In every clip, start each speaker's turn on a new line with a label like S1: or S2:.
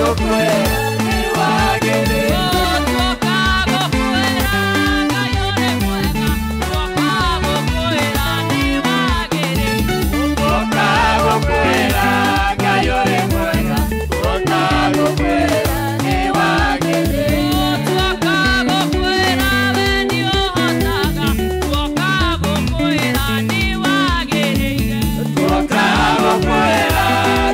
S1: gũkwĩra nĩ wagĩrĩire.
S2: Tuoka gũkwĩra Ngai ũrĩ mwega, tuoka gũkwĩra nĩ wagĩrĩire.
S1: Tuoka gũkwĩra Ngai ũrĩ mwega, tuoka gũkwĩra nĩ wagĩrĩire.
S2: Tuoka gũkwĩra we nĩ ũhotaga, tuoka gũkwĩra nĩ wagĩrĩire.
S1: Tuoka gũkwĩra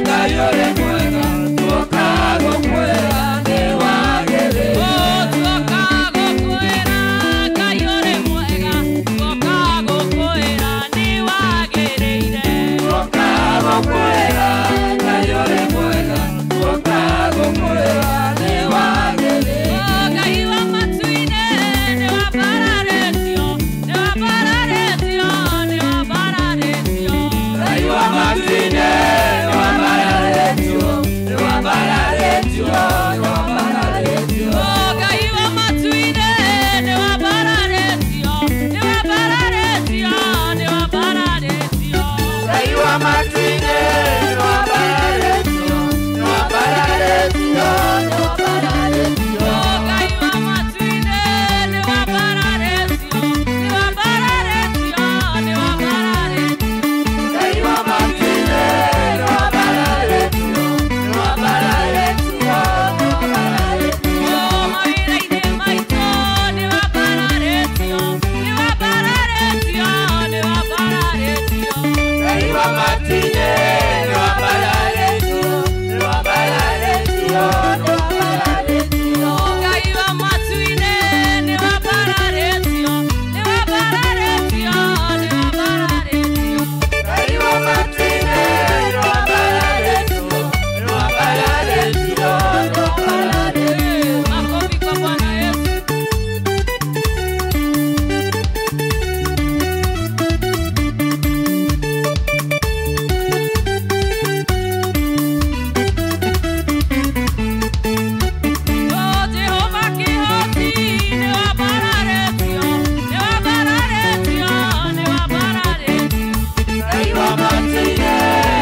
S1: Ngai ũrĩ mwega, tuoka gũkwĩra nĩ wagĩrĩire.
S2: Tuoka gũkwĩra Ngai ũrĩ mwega, tuoka gũkwĩra nĩ wagĩrĩire.
S1: Tuoka gũkwĩra Ngai ũrĩ mwega, tuoka gũkwĩra nĩ wagĩrĩire.
S2: Ngai wa matu-inĩ nĩ wambararĩtio, nĩ wambararĩtio, nĩ wambararĩtio.
S1: Ngai wa matu-inĩ nĩ wambararĩtio, nĩ wambararĩtio, nĩ wambararĩtio.
S2: Ngai wa matu-inĩ nĩ wambararĩtio, nĩ wambararĩtio, nĩ wambararĩtio.
S1: Ngai wa matu-inĩ nĩ wambararĩtio, nĩ wambararĩtio, nĩ wambararĩtio.
S2: Ngai wa matu-inĩ nĩ wambararĩtio, nĩ wambararĩtio, nĩ wambararĩtio.
S1: Ngai wa matu-inĩ nĩ wambararĩtio, nĩ wambararĩtio, nĩ wambararĩtio.
S2: Mawĩra-inĩ maitũ nĩ wambararĩtio, nĩ wambararĩtio, nĩ wambararĩtio.
S1: Ngai wa matu-inĩ nĩ wambararĩtio, nĩ wambararĩtio, nĩ wambararĩtio.
S2: Ngai wa matu-inĩ nĩ wambararĩtio, nĩ wambararĩtio, nĩ wambararĩtio.
S1: Ngai wa matu-inĩ nĩ wambararĩtio, nĩ wambararĩtio, nĩ wambararĩtio.
S2: Makofi kwa Bwana Yesu. Oh, Jehova kĩhoti nĩ wambararĩtio, nĩ wambararĩtio, nĩ wambararĩtio.
S1: Ngai wa matu-inĩ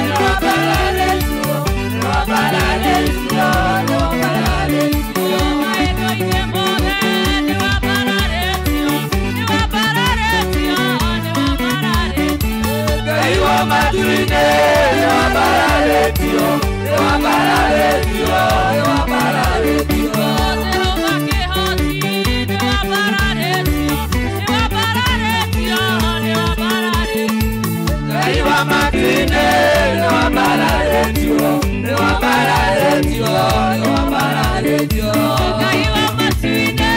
S1: nĩ wambararĩtio, nĩ wambararĩtio, nĩ wambararĩtio.
S2: Maendo-inĩ mothe nĩ wambararĩtio, nĩ wambararĩtio, nĩ wambararĩtio.
S1: Ngai wa matu-inĩ nĩ wambararĩtio, nĩ wambararĩtio, nĩ wambararĩtio.
S2: Jehova kĩhoti nĩ wambararĩtio, nĩ wambararĩtio, nĩ wambararĩtio.
S1: Ngai wa matu-inĩ nĩ wambararĩtio, nĩ wambararĩtio, nĩ wambararĩtio.
S2: Ngai wa matu-inĩ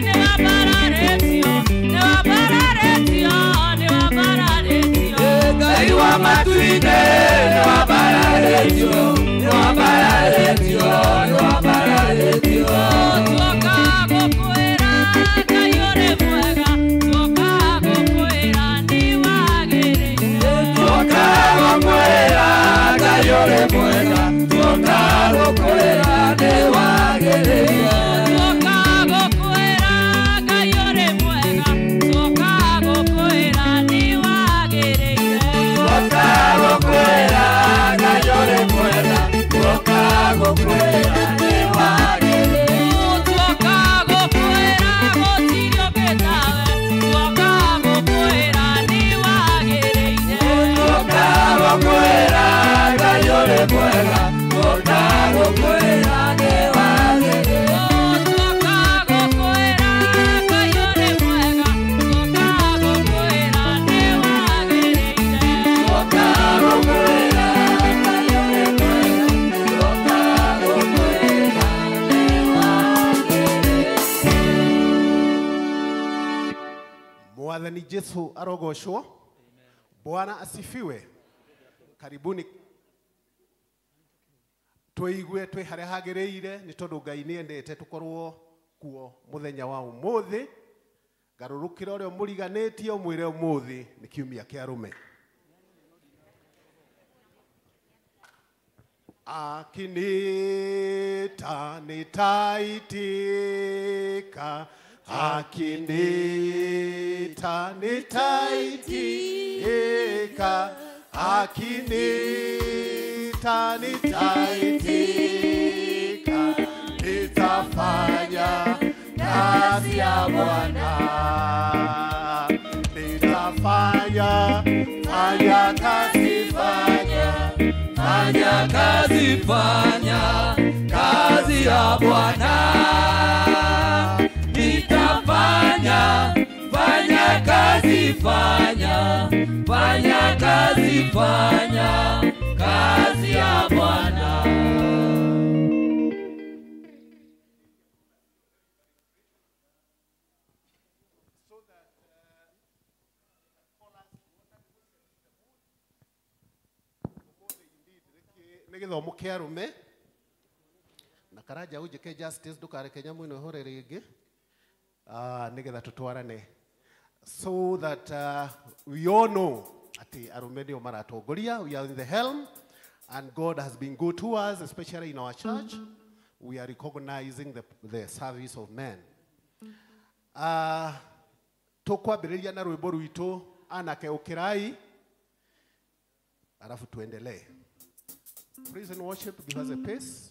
S2: nĩ wambararĩtio, nĩ wambararĩtio, nĩ wambararĩtio.
S1: Ngai wa matu-inĩ nĩ wambararĩtio, nĩ wambararĩtio, nĩ wambararĩtio.
S2: Tuoka gũkwĩra Ngai ũrĩ mwega, tuoka gũkwĩra nĩ wagĩrĩire.
S1: Tuoka gũkwĩra Ngai ũrĩ mwega, tuoka gũkwĩra nĩ wagĩrĩire.
S2: Tuoka gũkwĩra Ngai ũrĩ mwega, tuoka gũkwĩra nĩ wagĩrĩire.
S1: Tuoka gũkwĩra Ngai ũrĩ mwega, tuoka gũkwĩra nĩ wagĩrĩire.
S2: Tuoka gũkwĩra gũtirĩ ũngĩ tawe, tuoka gũkwĩra nĩ wagĩrĩire.
S1: Tuoka gũkwĩra Ngai ũrĩ mwega, tuoka gũkwĩra nĩ wagĩrĩire.
S2: Tuoka gũkwĩra Ngai ũrĩ mwega, tuoka gũkwĩra nĩ wagĩrĩire.
S1: Tuoka gũkwĩra Ngai ũrĩ mwega, tuoka gũkwĩra nĩ wagĩrĩire.
S3: Mwathani Jesu arogoshwo. Bwana asifiwe. Karibuni twigue twi haria hagiriire ni tondu Ngai ni endete tukorwo kuo muthenya wa umuthi. Garurukira uria muriganitie umwire umuthi ni kiumia kia rume. Akinita nitaitika, akinita nitaitika, akinita nitaitika.
S1: kazi ya Bwana.
S3: Nitafanya, fanya kazi,
S1: fanya, fanya kazi, fanya kazi ya Bwana. Nitafanya, fanya kazi, fanya, fanya kazi, fanya kazi ya Bwana.
S3: Nĩ gĩthomo kĩa arũme na Karanja ũnjĩke justice ndũkareke nyamũ ĩno ĩhore rĩngĩ, nĩgetha tũtwarane so that we all know atĩ arũme nĩo maratongoria. We are in the helm and God has been good to us, especially in our church. We are recognizing the service of men. Tũkwambĩrĩria na rwĩmbo rwitũ anake ũkĩrai, alafu tuendelee. Praise and worship, give us a pace.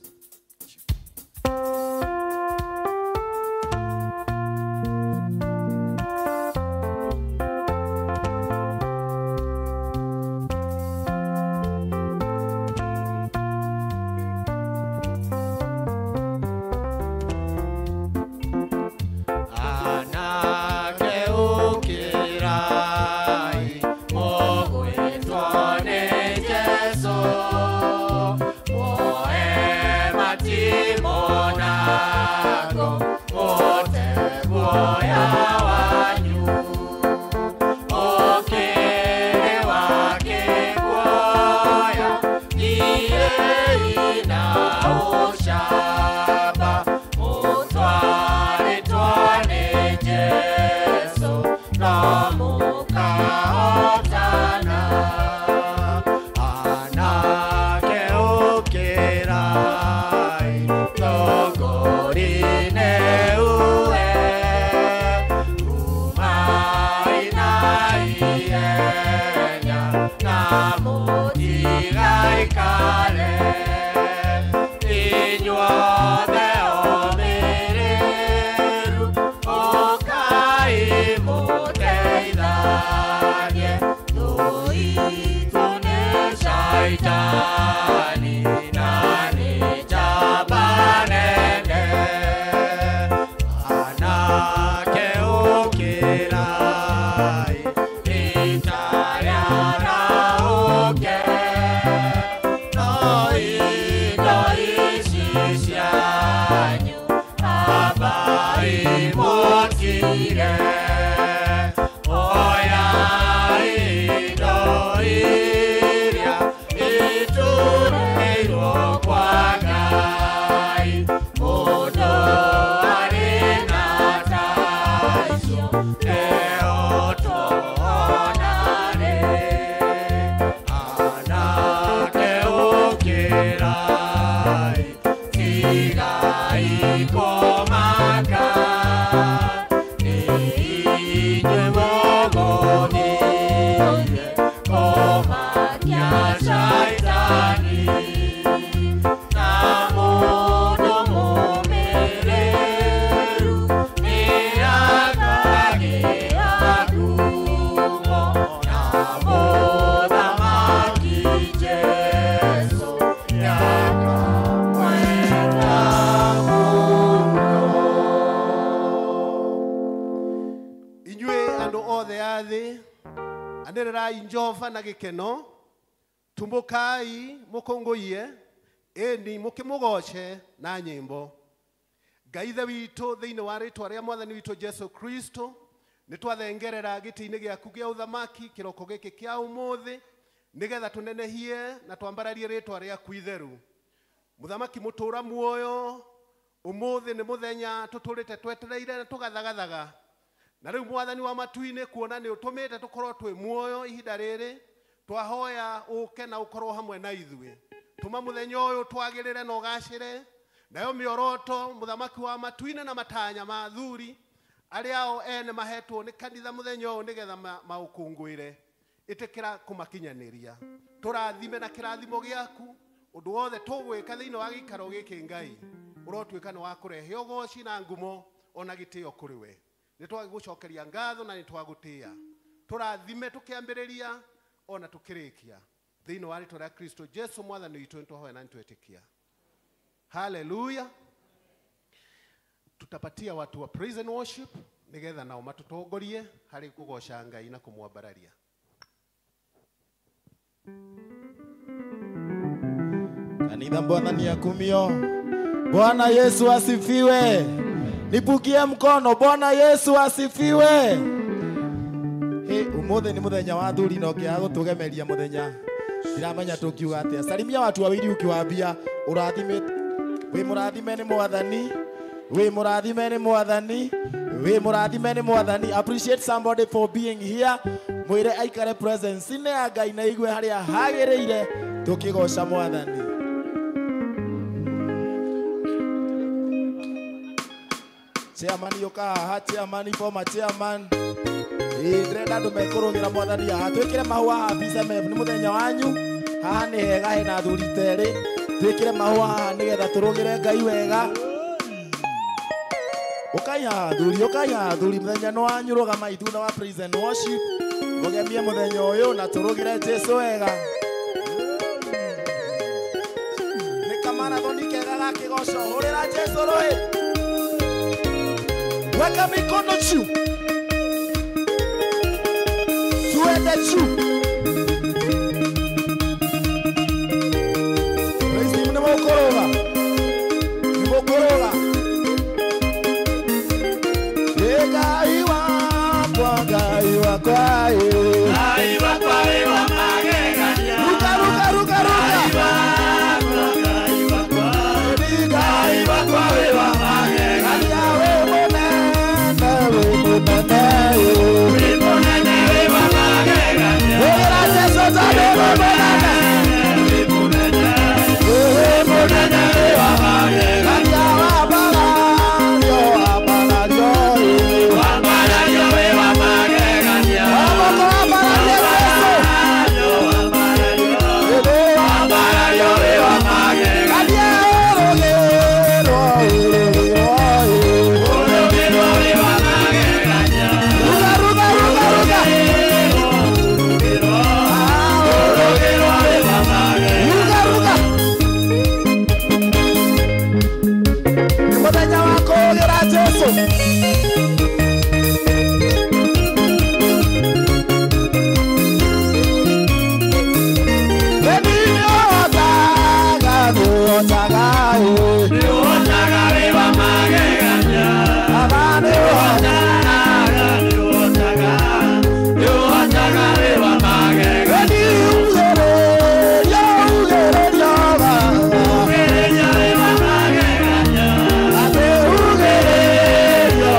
S1: Anake ũkĩrai, mũgwĩtwo nĩ Jesũ. Muoe matimonago, mũte guoya wanyu. Ũkĩrĩ wake guoya, thiĩi na ũcamba, mũtwarĩtwo nĩ Jesũ, no mũkahotana. Anake ũkĩrai, thogori-inĩ uwe, umai na ihenya, na mũtigaikare. Inyuothe omĩrĩru, ũkai mũteithanie, thũ itũ nĩ Shaitani, na nĩ njamba nene. Anake ũkĩrai, ita rĩarahũke, no indo ici cianyu ambai mũtire. Oyai indo iria iturĩirwo kwa Ngai, mũndũ arĩ na ta icio nĩo tuonane. Anake ũkĩrai, tigai kũmaka, nĩ inyuĩ mũgũthiĩ kũmakia Shaitani. Na mũndũ mũmĩrĩru nĩakagĩa ngumo, na mũthamaki Jesũ nĩakamwenda mũno.
S3: Inyuĩ andũ othe a thĩ, anĩrĩrai Jehova na gĩkeno, tumũkai mũkũngũiye, ĩni mũkĩmũgoce na nyĩmbo. Ngai Ithe witũ, thĩinĩ wa rĩtwa rĩa Mwathani witũ Jesu Kristo, nĩ twathengerera gĩtĩ-inĩ gĩaku gĩa ũthamaki kĩroko gĩkĩ kĩa ũmũthĩ, nĩgetha tũnenehie na twambararie rĩtwa rĩaku itheru. Mũthamaki mũtũra muoyo, ũmũthĩ nĩ mũthenya tũtũrĩte twetereire na tũgathagathaga. Na rĩu Mwathani wa matu-inĩ, kuona nĩ ũtũmĩte tũkorwo twĩ muoyo ihinda rĩrĩ, twahoya ũke na ũkorwo hamwe na ithuĩ. Tũma mũthenya ũyũ twagĩrĩre na ũgacĩre, nayo mĩoroto mũthamaki wa matu-inĩ na matanya ma athuri arĩa o ene mahetwo nĩ kanitha mũthenya ũyũ nĩgetha maũkũngũĩre, ĩtĩkĩra kũmakinyanĩria. Tũrathime na kĩrathimo gĩaku, ũndũ wothe tũgwĩka thĩinĩ wa gĩikaro gĩkĩ Ngai, ũrotuĩka nĩ wa kũrehe ũgoci na ngumo ona gĩtĩo kũrĩ we. Nĩ twagũcokeria ngatho na nĩ twagũtĩĩa. Tũrathime tũkĩambĩrĩria ona tũkĩrĩkia. Thĩinĩ wa rĩtwa rĩa Kristo Jesu mwathani witũ nĩ twahoya na nĩ twetĩkia. Haleluya. Tutapatia watu wa praise and worship nigetha nao matutongorie harĩ kũgoca Ngai na kũmwambararia.
S4: Kanitha Bwana ni akumio. Bwana Yesu asifiwe. Nipukie mkono. Bwana Yesu asifiwe. He, umuthi ni muthenya wa thuri no kia gutugemeria muthenya. Ndiramenya tukiuga atia. Salimia watu wawili ukiwaambia urathime, wi murathime ni mwathani, wi murathime ni mwathani, wi murathime ni mwathani. Appreciate somebody for being here. Mwire aikare presence ine ya Ngai na igue haria hagiriire tukigoca mwathani. Chairman yoka haha, chairman former chairman. Ndĩrenda andũ mekũrũgĩra mwathani haha. Twĩkĩre mahũa haha BCMF nĩ mũthenya wanyu. Haha nĩ hega hena athuri terĩ. Twĩkĩre mahũa haha nĩgetha tũrũgĩre Ngai wega. Ũkai haha athuri, ũkai haha athuri, mũthenya nĩ wanyu, rũgamai thutha wa praise and worship. Mũgemie mũthenya ũyũ na tũrũgĩre Jesu wega. Nĩ kamarathoni kega ga kĩgoco, hũrĩra Jesu rũĩ. Weka mikono juu. Tuende juu. Praise him, nimokoroga. Nimokoroga. Ngai wakwa, Ngai wakwa,
S1: Ngai wakwa wĩ wa magegania.
S4: Ruka, ruka, ruka, ruka.
S1: Ngai wakwa, Ngai wakwa, Ngai wakwa wĩ wa magegania.
S4: Wĩ mũnene, wĩ mũnene,
S1: Wĩ mũnene wĩ wa magegania.
S4: Wĩra Jesu tondũ wĩ mũnene.
S1: Wĩ mũnene, wĩ mũnene wĩ wa magegania.
S4: Wambarario, wambarario,
S1: Wambarario wĩ wa magegania.
S4: Amoko wambarario Jesu.
S1: Wambarario, wambarario, wambarario wĩ wa magegania.
S4: Ũrũgĩrwo, ũrũgĩrwo,
S1: Ũrũgĩrwo wĩ wa magegania.
S4: Ruga, ruga, ruga, ruga.
S1: Ũrũgĩrwo, ũrũgĩrwo wĩ wa magegania.
S4: Ruga, ruga. Nĩ mũthenya wa kũrũgĩra Jesu. We nĩũhotaga, nĩũhotaga,
S1: Nĩũhotaga wĩ wa magegania.
S4: Baba nĩũhotaga.
S1: Nĩũhotaga, nĩũhotaga, nĩũhotaga wĩ wa magegania.
S4: We nĩugĩrĩria, ugĩrĩria Baba.
S1: Ugĩrĩria wĩ wa magegania.
S4: Atĩ ugĩrĩria,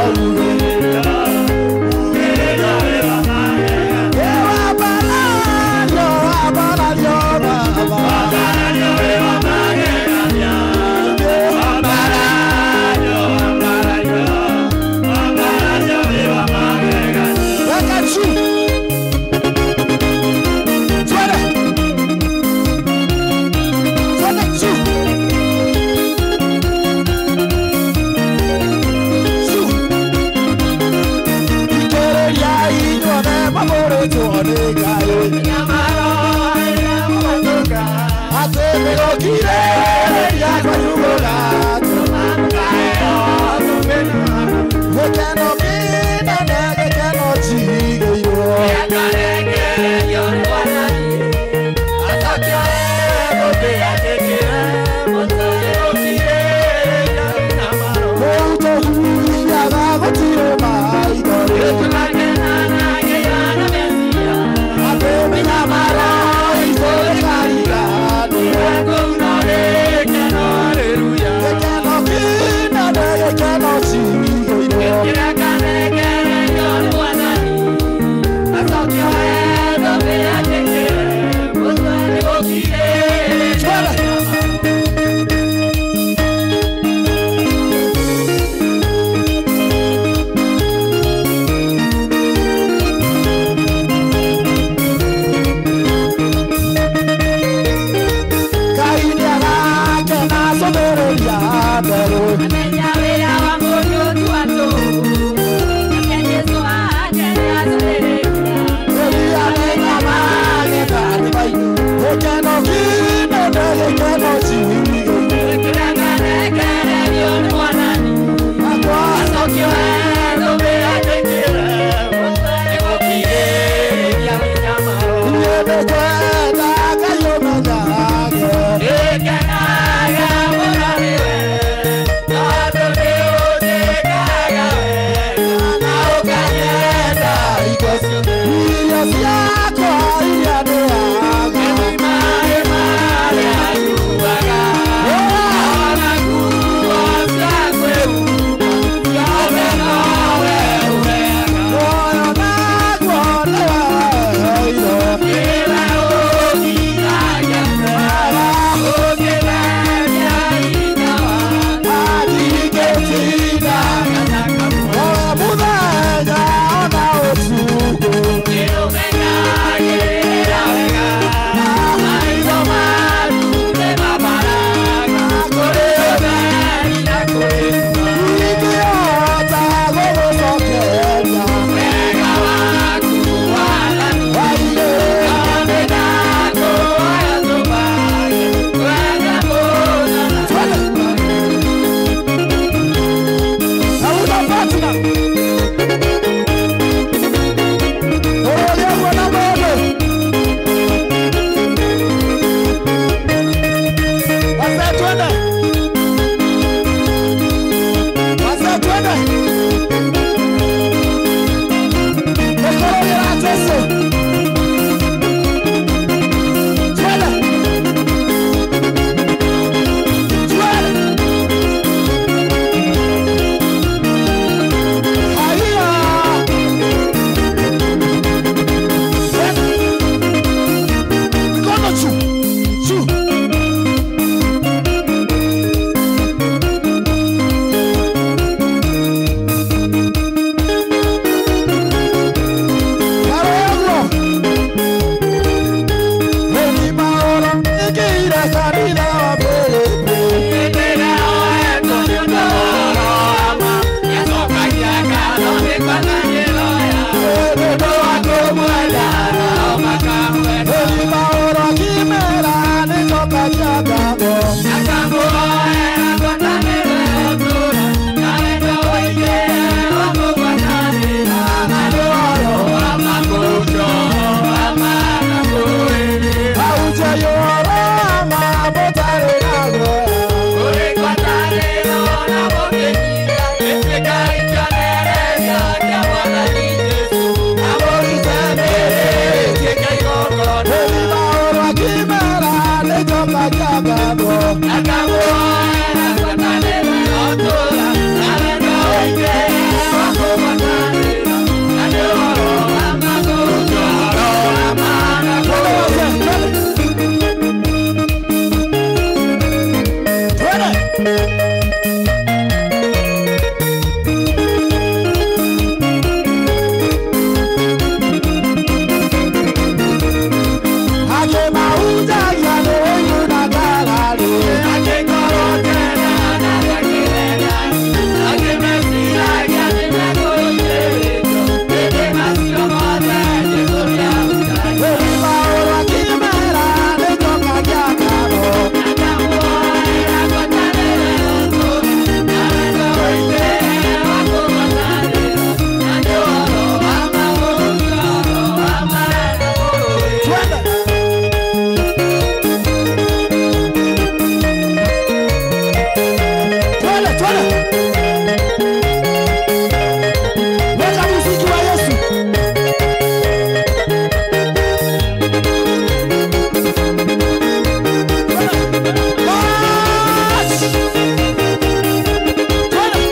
S4: Twende. Weka muziki wa Yesu. March. Twende.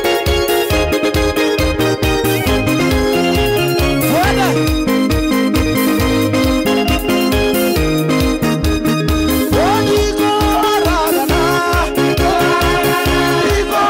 S4: Twende. Iko aragana, iko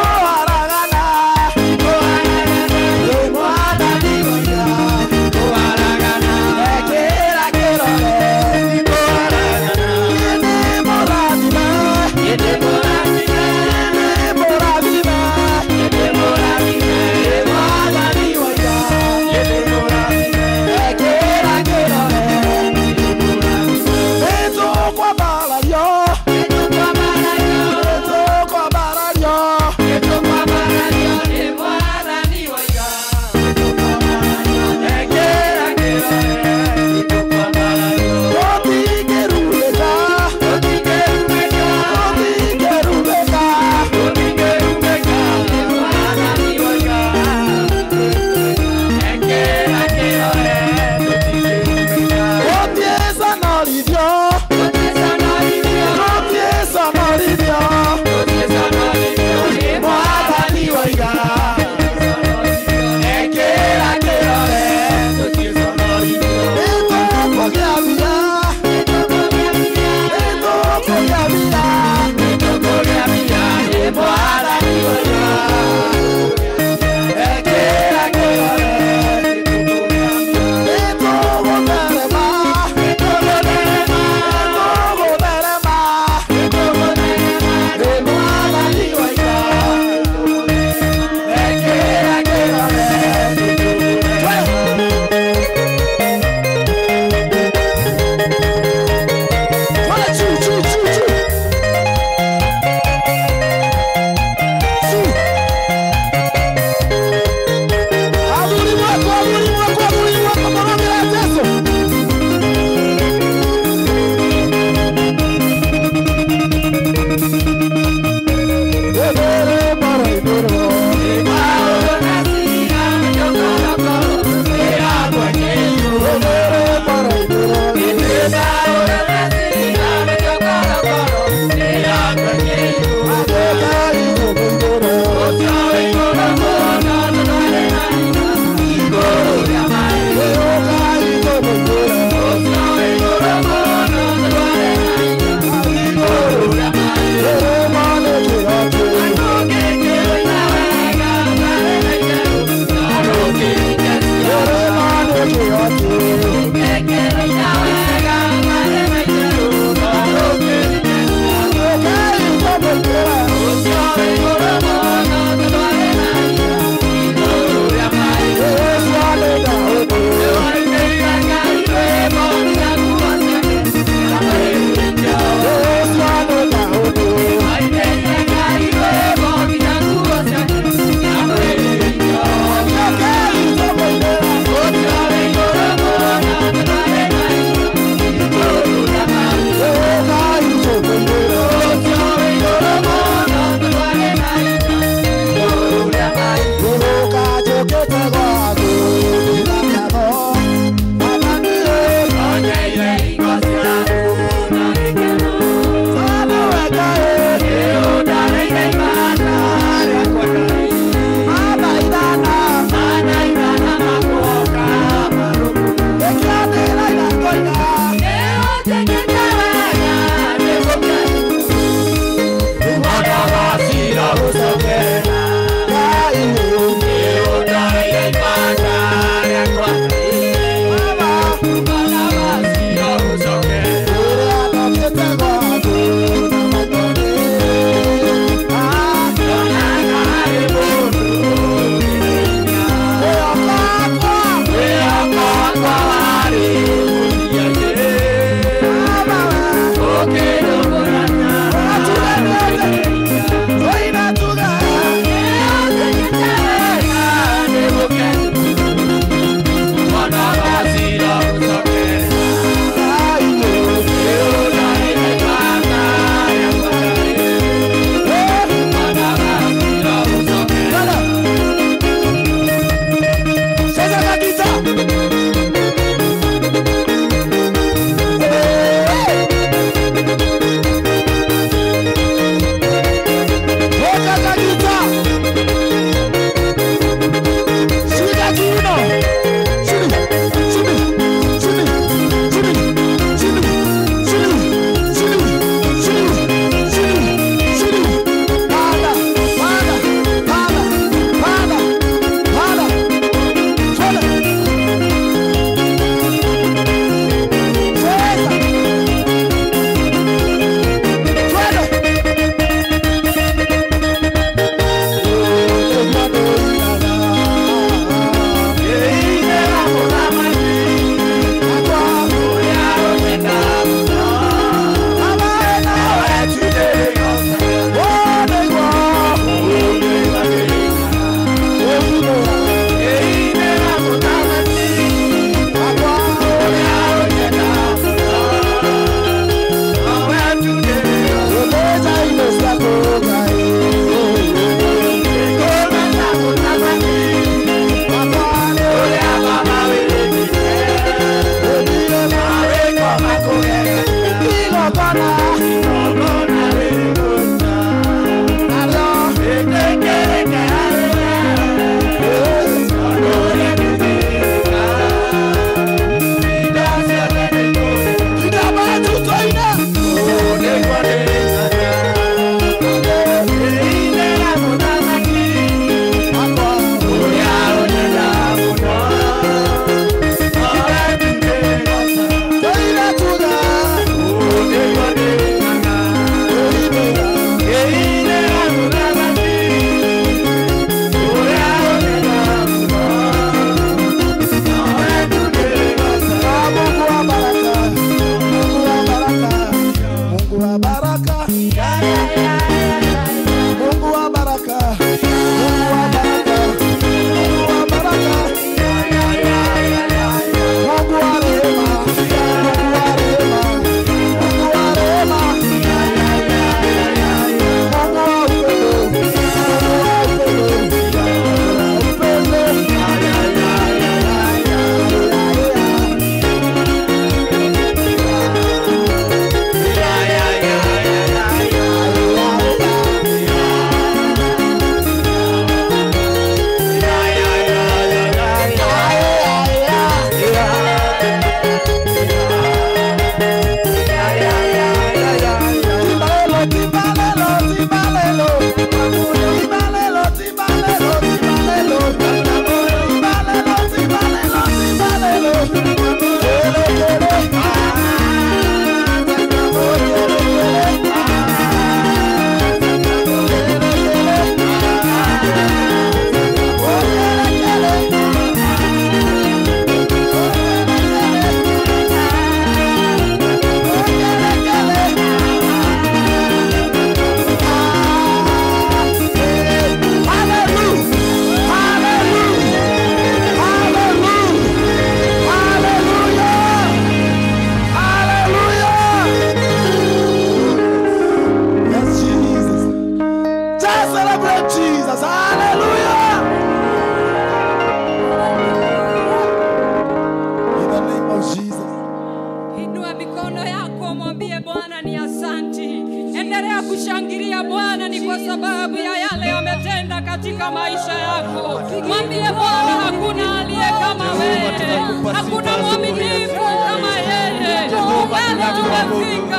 S2: katika maisha yako. Mwambie Bwana hakuna aliye kama wewe, hakuna mwaminifu kama yeye. Mahali tumefika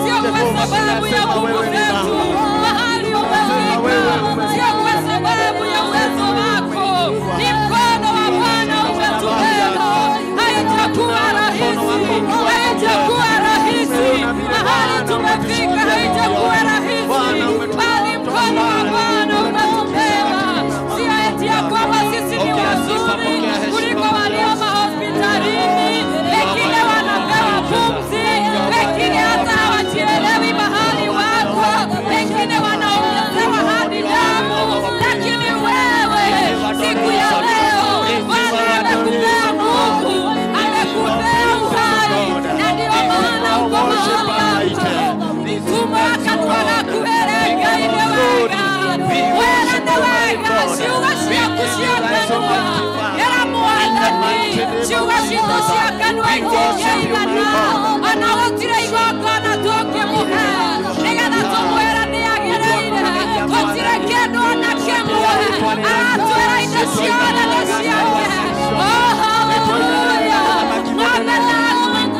S2: sio kwa sababu ya nguvu zetu, mahali umefika sio kwa sababu ya uwezo wako, ni mkono wa Bwana umetubeba. Haitakuwa rahisi, haitakuwa rahisi, mahali tumefika haitakuwa rahisi, bali mkono wa Bwana umetubeba. Sio eti ya kwamba sisi ni wazuri kuliko walio mahospitalini, wengine wanapewa pumzi, wengine hata hawajielewi mahali wako, wengine wanaongezewa hadi damu, lakini wewe siku ya leo Bwana amekupea nguvu, amekupea uhai, na ndio maana uko mahali hapa. Tumwa kanwa gaku ere Ngai nĩ wega, wega nĩ wega, ciugo ciaku cia kanua ĩra Mwathani, ciugo citũ cia kanua itingĩigana, ona gũtirĩ igongona tũngĩmũhe nĩgetha tũmwĩre nĩ agĩrĩire. Gũtirĩ kĩndũ ona kĩmwe aratwĩra indo ciothe nĩ ciake. Oh, hallelujah. Ng'ombe na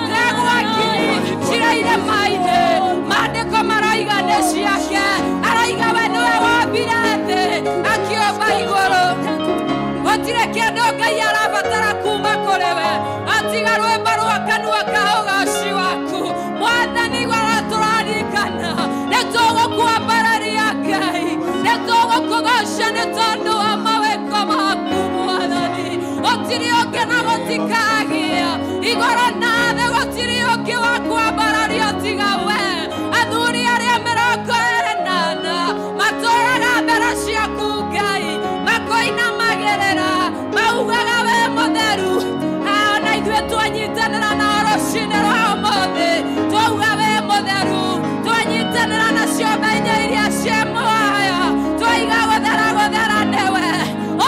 S2: ndegwa ngiri ciraire maithe, maandĩko maraiga nĩ ciake, araiga we nĩwe wombire thĩ akĩũmba igũrũ. Gũtirĩ kĩndũ Ngai arabatara kuma kũrĩ we atiga rwĩmbo rwa kanua ka ũgoci waku. Mwathani aratũririkana nĩ tũgũkwambararia Ngai, nĩ tũgũkũgoca nĩ tondũ wa mawĩko maku Mwathani. Gũtirĩ ũngĩ na gũtikagĩa igũrũ na thĩ, gũtirĩ ũngĩ wa kwambararia tiga we. Athuri arĩa 24 matũraga mbere ciaku Ngai, makoinamagĩrĩra maugaga we mũtheru. Ona ithuĩ twanyitanĩra nao rũcinĩ rwa ũmũthĩ, twauga we mũtheru, twanyitanĩra na ciũmbe inya iria ciĩ muoyo, twaiga gũthera gũthera nĩwe,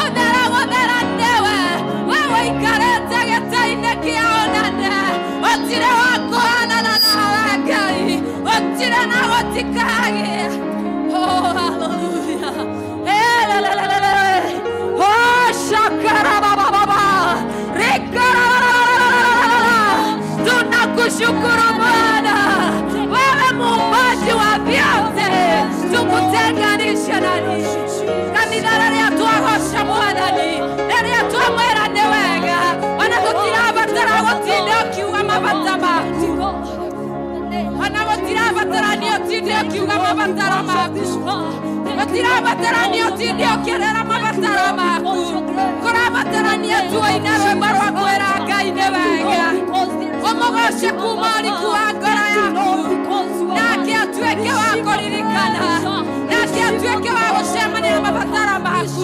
S2: ũthera gũthera nĩwe, we ũikarĩte gĩtĩ-inĩ kĩa ũnene, gũtirĩ wa kũhanana nawe Ngai, gũtirĩ na gũtikagĩa. Oh, hallelujah. Elelelelele. Oh, shakarabababa. Rikarabababa. Tunakushukuru Bwana, wewe muumbaji wa vyote, tukutenganishe na nini? Kanitha rĩrĩa twagoca Mwathani, rĩrĩa twamwĩra nĩ wega, ona tũtirabatara gũtinda ũkiuga mabata maku, ona gũtirabatarania ũtinde ũkiuga mabataro maku, gũtirabatarania ũtinde ũkĩrĩra mabataro maku, kũrabatarania tuoine rwĩmbo rwa kwĩra Ngai nĩ wega, ũmũgoce kuma ũriku wa ngoro yaku, nake atuĩke wa kũririkana, nake atuĩke wa gũcemania na mabataro maku.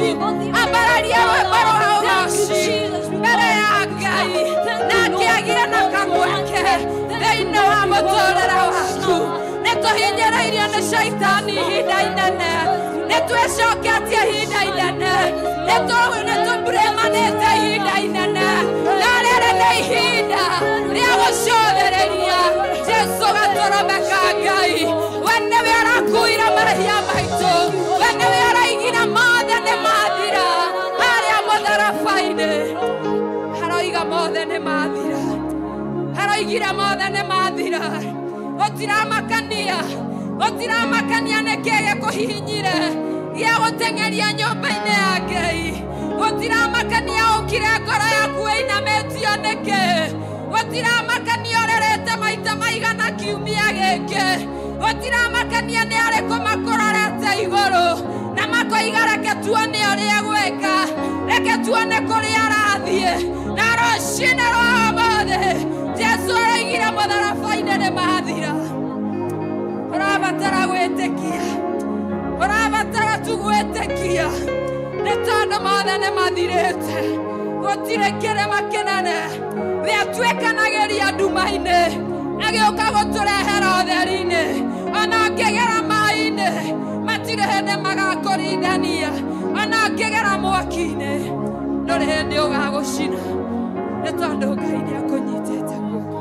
S2: Ambararia rwĩmbo rwa ũgoci mbere ya Ngai, nake agĩe na kamweke thĩinĩ wa mũtũrĩre waku. Nĩ tũhinyĩrĩirio nĩ caitani ihinda inene, nĩ twĩcoketie ihinda inene, nĩ tũmburemanĩte ihinda inene, na rĩrĩ nĩ ihinda rĩa gũcũthĩrĩria Jesũ gatũrũme ka Ngai. We nĩwe arakuire mehia maitũ, we nĩwe araigire mothe nĩ mathira harĩa mũtharaba-inĩ, aroiga mothe nĩ mathira, aroigire mothe nĩ mathira. Gũtiramakania, gũtiramakania nĩkĩ gĩkũhihinyire gĩa gũteng'eria nyũmba-inĩ ya Ngai, gũtiramakania ũkire ngoro yaku ĩinamĩtio nĩkĩ, gũtiramakania ũrĩrĩte maita maigana kiumia gĩkĩ, gũtiramakania nĩ arĩkũ makũrorete igũrũ na makoiga reke tuone ũrĩa gwĩka, reke tuone kũrĩa arathiĩ. Na rũcinĩ rwa ũmũthĩ Jesũ aroigire mũtharaba-inĩ nĩ mathira. Ũrabatara gwĩtĩkia, ũrabatara tu gwĩtĩkia, nĩ tondũ mothe nĩ mathirĩte. Gũtirĩ kĩrĩma kĩnene gĩatuĩkanagĩria nduma-inĩ agĩũka gũtũrehera ũtheri-inĩ, ona ũngĩgera maĩ-inĩ matirĩ hĩndĩ magakũrindania, ona ũngĩgera mwaki-inĩ ndũrĩ hĩndĩ ũgagũcina, nĩ tondũ Ngai nĩ akũnyitĩte guoko.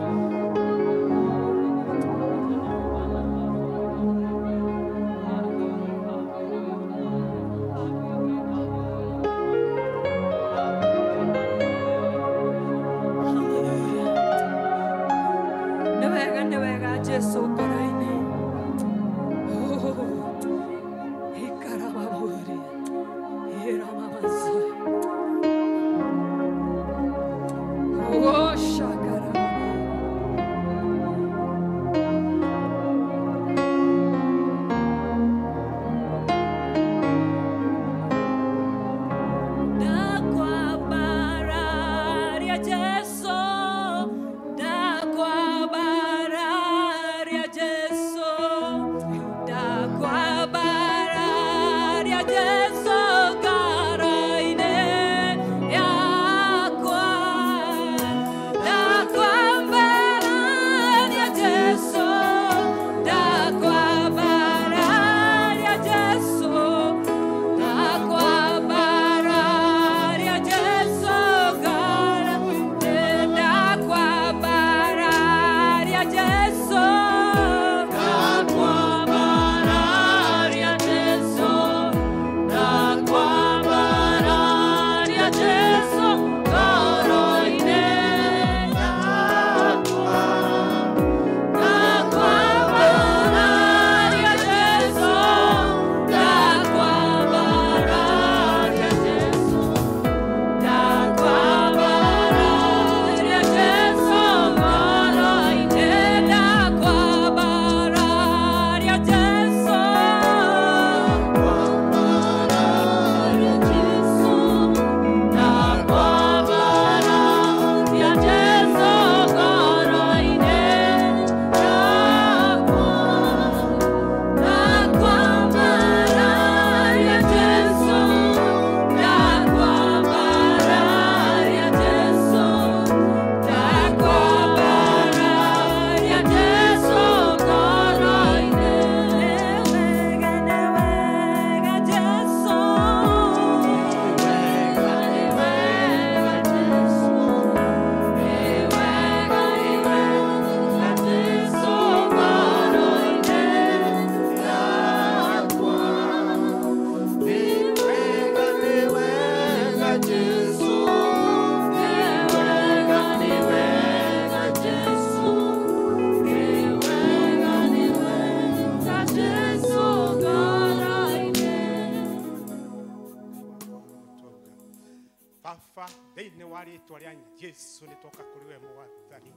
S5: Baba thĩinĩ wa rĩtwa rĩa Jesu nĩtwoka kũrĩ we mwathani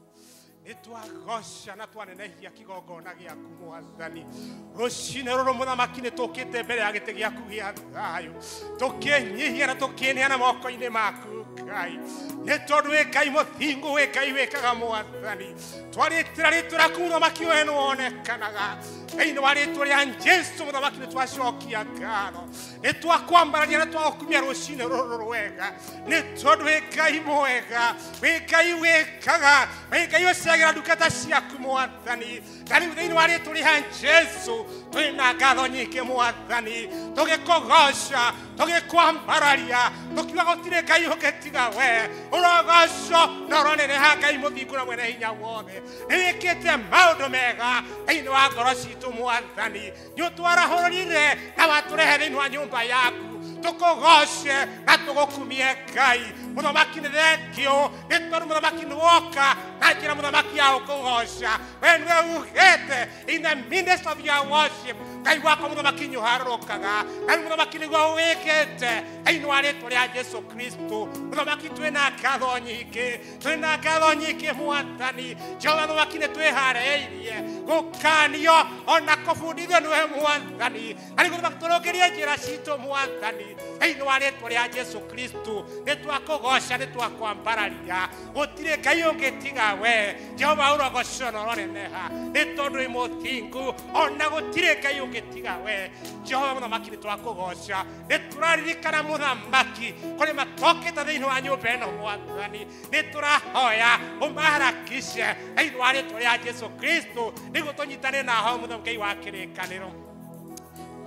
S5: nĩtwagoca na twanenehia kĩgongona gĩaku mwathani rũcinĩ rũrũ mũthamaki nĩtũkĩte mbere ya gĩtĩ gĩaku gĩa thayũ tũkĩnyihia na tũkĩneana moko-inĩ maku Ngai nĩ tondũ wĩ Ngai mũthingu wĩ Ngai wĩkaga mwathani twarĩtĩra rĩtwa rĩaku mũthamaki we nĩwonekanaga thĩinĩ wa rĩtwa rĩa Jesu mũthamaki nĩtwacokia ngatho nĩtwakwambararia na twagũkumia rũcinĩ rũrũ rwega nĩ tondũ wĩ Ngai mwega wĩ Ngai wĩkaga wĩ Ngai ũcagĩra ndungata ciaku mwathani na rĩu thĩinĩ wa rĩtwa rĩa Jesu twĩna ngatho nyingĩ mwathani tũgĩkũgoca tũgĩkwambararia tũkiuga gũtirĩ Ngai ũngĩ tiga we ũrogocwo na ũroneneha Ngai mũthingu na mwene hinya wothe nĩwĩkĩte maũndũ mega thĩinĩ wa ngoro citũ mwathani nĩũtwarahũrire na watũrehe thĩinĩ wa nyũmba yaku tũkũgoce na tũgũkumie Ngai mũthamaki nĩ thengio nĩ tondũ mũthamaki nĩ woka na njĩra mũthamaki ya gũkũgoca we nĩwe ugĩte in the midst of your worship Ngai wakwa mũthamaki nĩũharũrũkaga na rĩu mũthamaki nĩguo wĩkĩte thĩinĩ wa rĩtwa rĩa Jesu Kristo mũthamaki twĩna ngatho nyingĩ twĩna ngatho nyingĩ mwathani Jehova mũthamaki nĩ twĩharĩirie gũkanio ona kũbundithio nĩwe mwathani na rĩu mũthamaki tũrũngĩrie njĩra citũ mwathani thĩinĩ wa rĩtwa rĩa Jesu Kristo nĩ twakũgoca nĩ twakwambararia gũtirĩ Ngai ũngĩ tiga we Jehova ũrogocwo na ũroneneha nĩ tondũ wĩ mũthingu ona gũtirĩ Ngai ũngĩ tiga we Jehova mũthamaki nĩ twakũgoca nĩ tũraririkana mũthamaki kũrĩ matokĩte thĩinĩ wa nyũmba ĩno mwathani nĩ tũrahoya ũmaharakishe thĩinĩ wa rĩtwa rĩa Jesu Kristo nĩguo tũnyitane na ho mũthamaki wa kĩrĩkanĩro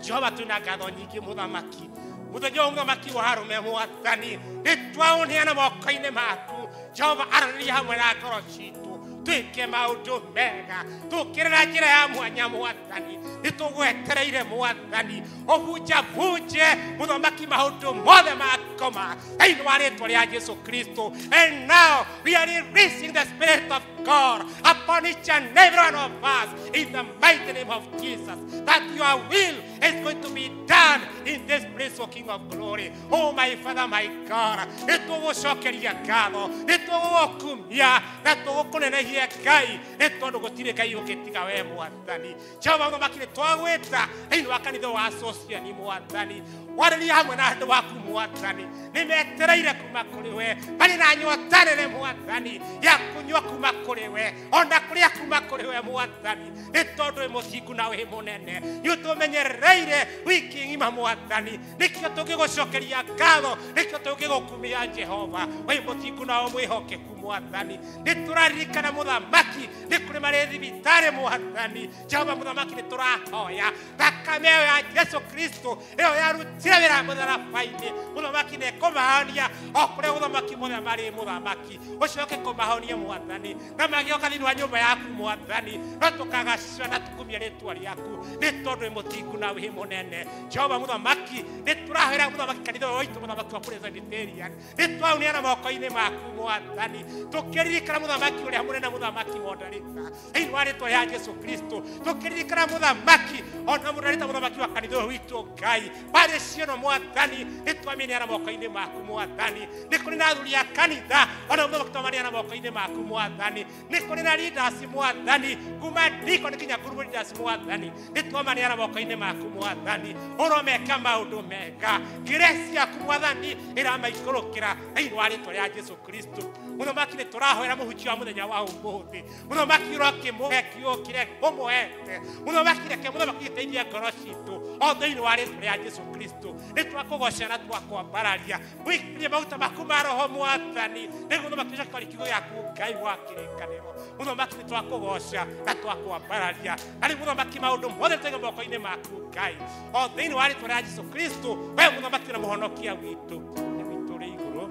S5: Jehova twĩna ngatho nyingĩ mũthamaki mũthenya ũyũ mũthamaki wa arũme mwathani nĩ twaũneana moko-inĩ maku Jehova aranĩria hamwe na ngoro citũ twĩke maũndũ mega tũkĩrĩra njĩra ya mwanya mwathani nĩ tũgwetereire mwathani ũbunjabunje mũthamaki maũndũ mothe makoma thĩinĩ wa rĩtwa rĩa Jesu Kristo. And now we are releasing the Spirit of God upon each and every one of us in the mighty name of Jesus, that your will is going to be done in this place, O King of Glory. Oh my Father, my God, nĩ tũgũcokeria ngatho nĩ tũgũgũkumia na tũgũkũnenehia Ngai nĩ tondũ gũtirĩ Ngai ũngĩ tiga we mwathani Jehova mũthamaki nĩ twagwĩta thĩinĩ wa kanitha wa Asociani mwathani warĩria hamwe na andũ aku mwathani nĩ metereire kuma kũrĩ we marĩ na nyota nene mwathani ya kũnyua kuma kũrĩ we ona kũrĩa kuma kũrĩ we mwathani nĩ tondũ wĩ mũthingu na wĩ mũnene nĩ ũtũmenyereire wiki ng'ima mwathani nĩkĩo tũngĩgũcokeria ngatho nĩkĩo tũngĩgũkumia Jehova wĩ mũthingu na wĩ mwĩhokeku mwathani nĩ tũraririkana mũthamaki nĩ kũrĩ marĩ thibitarĩ mwathani Jehova mũthamaki nĩ tũrahoya thakame ĩyo ya Jesu Kristo ĩyo yarutire wĩra mũtharaba-inĩ mũthamaki nĩ ĩkũmahonia o kũrĩa mũthamaki mothe marĩ mũthamaki ũcoke kũmahonia mwathani na magĩoka thĩinĩ wa nyũmba yaku mwathani no tũkagacĩra na tũkumie rĩtwa rĩaku nĩ tondũ wĩ mũthingu na wĩ mũnene Jehova mũthamaki nĩ tũrahoera mũthamaki kanitha ũyũ witũ mũthamaki wa Presbyterian nĩ twaũneana moko-inĩ maku mwathani tũkĩririkana mũthamaki ũrĩa mũnene mũthamaki Mondarĩta thĩinĩ wa rĩtwa rĩa Jesu Kristo tũkĩririkana mũthamaki ona Mondarĩta mũthamaki wa kanitha ũyũ witũ Ngai marĩ ciĩno mwathani nĩ twamĩneana moko-inĩ maku mwathani nĩ kũrĩ na athuri a kanitha ona mũthamaki twamaneana moko-inĩ maku mwathani nĩ kũrĩ na leaders mwathani kuma deacon nginya group leaders mwathani nĩ twamaneana moko-inĩ maku mwathani ũromeka maũndũ mega grace yaku mwathani ĩramaikũrũkĩra thĩinĩ wa rĩtwa rĩa Jesu Kristo mũthamaki nĩ tũrahoera mũhunjia wa mũthenya wa ũmũthĩ mũthamaki ũrokĩmũhe kiugo kĩrĩa ũmũhete mũthamaki reke mũthamaki gĩteithie ngoro citũ o thĩinĩ wa rĩtwa rĩa Jesu Kristo nĩ twakũgoca na twakwambararia wĩkirie maguta maku ma roho mwathani nĩguo mũthamaki ũcoke kiugo gĩaku Ngai wa kĩrĩkanĩro mũthamaki nĩ twakũgoca na twakwambararia na rĩu mũthamaki maũndũ mothe tũige moko-inĩ maku Ngai o thĩinĩ wa rĩtwa rĩa Jesu Kristo we mũthamaki na mũhonokia witũ na witũ ũrĩ igũrũ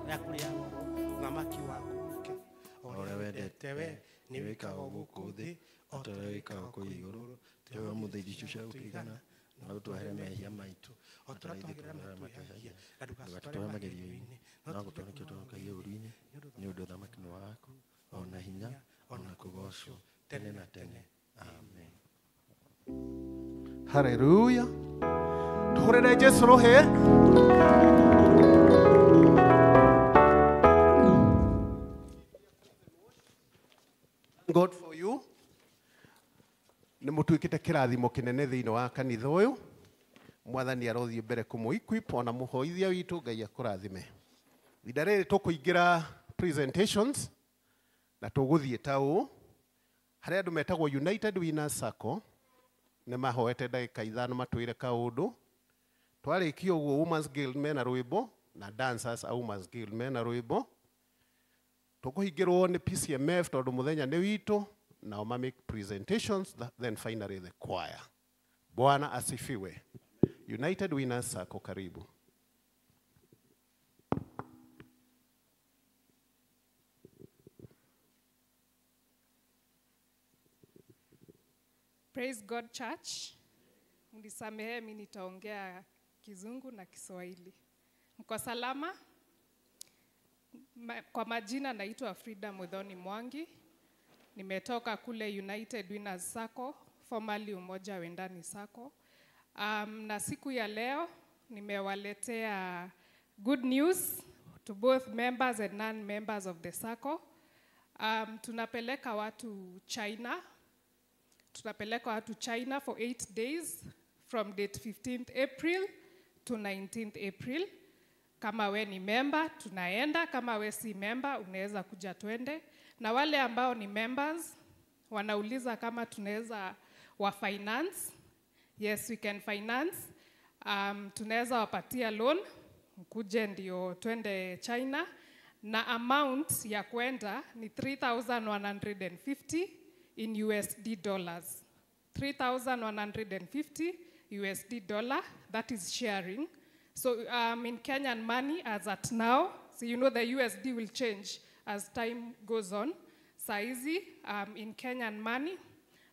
S5: rĩaku rĩa mũthamaki waku ũke o ũrĩa wendete we nĩ wĩkaga gũkũ thĩ o ta ũrĩa wĩkaga kũu igũrũ
S6: Tũhe ũmũthĩ irio icio cia gũtũigana na ũtwehere mehia maitũ
S5: o ta ũrĩa twagĩrĩra matwĩhagia na
S6: ndũgatũtware magerio-inĩ no gũtũhonokia ũtũhonokagie ũũru-inĩ nĩ ũndũ ũthamaki nĩ waku ona hinya ona kũgocwo tene na tene amen.
S3: Haleluya. Tuhurire Jesu ruhe. God for you. Nĩ mũtuĩkĩte kĩrathimo kĩnene thĩinĩ wa kanitha ũyũ. Mwathani arothiĩ mbere kũmũ equip ona mũhoithia witũ Ngai akũrathime. Ihinda rĩrĩ tũkũingĩra presentations na tũgũthiĩ ta ũũ. Harĩ andũ metagwo United Winners Sacco nĩ mahoete ndagĩka 5 matwĩre kaũndũ. Twarĩkia ũguo Women's Guild mena rwĩmbo na dancers a Women's Guild mena rwĩmbo. Tũkũhingĩrwo nĩ PCMF tondũ mũthenya nĩ witũ, nao ma make presentations, then finally the choir. Bwana asifiwe. United Winners Sacco, karibu.
S7: Praise God Church. Mnisamehe, mimi nitaongea Kizungu na Kiswahili. Mko salama? Kwa majina naitwa Frida Muthoni Mwangi. Nimetoka kule United Winners Sacco, formerly Umoja Wendani Sacco. Na siku ya leo nimewaletea good news to both members and non-members of the Sacco. Tunapeleka watu China. Tunapeleka watu China for 8 days from date 15th April to 19th April. Kama we ni member, tunaenda. Kama we si member, unaweza kuja twende. Na wale ambao ni members, wanauliza kama tunaweza wa finance. Yes, we can finance. Tunaweza wapatia loan, mkuje ndio twende China. Na amount ya kwenda ni 3,150 in USD dollars. 3,150 USD dollar, that is sharing. So in Kenyan money as at now, so you know the USD will change as time goes on. Saizi, in Kenyan money,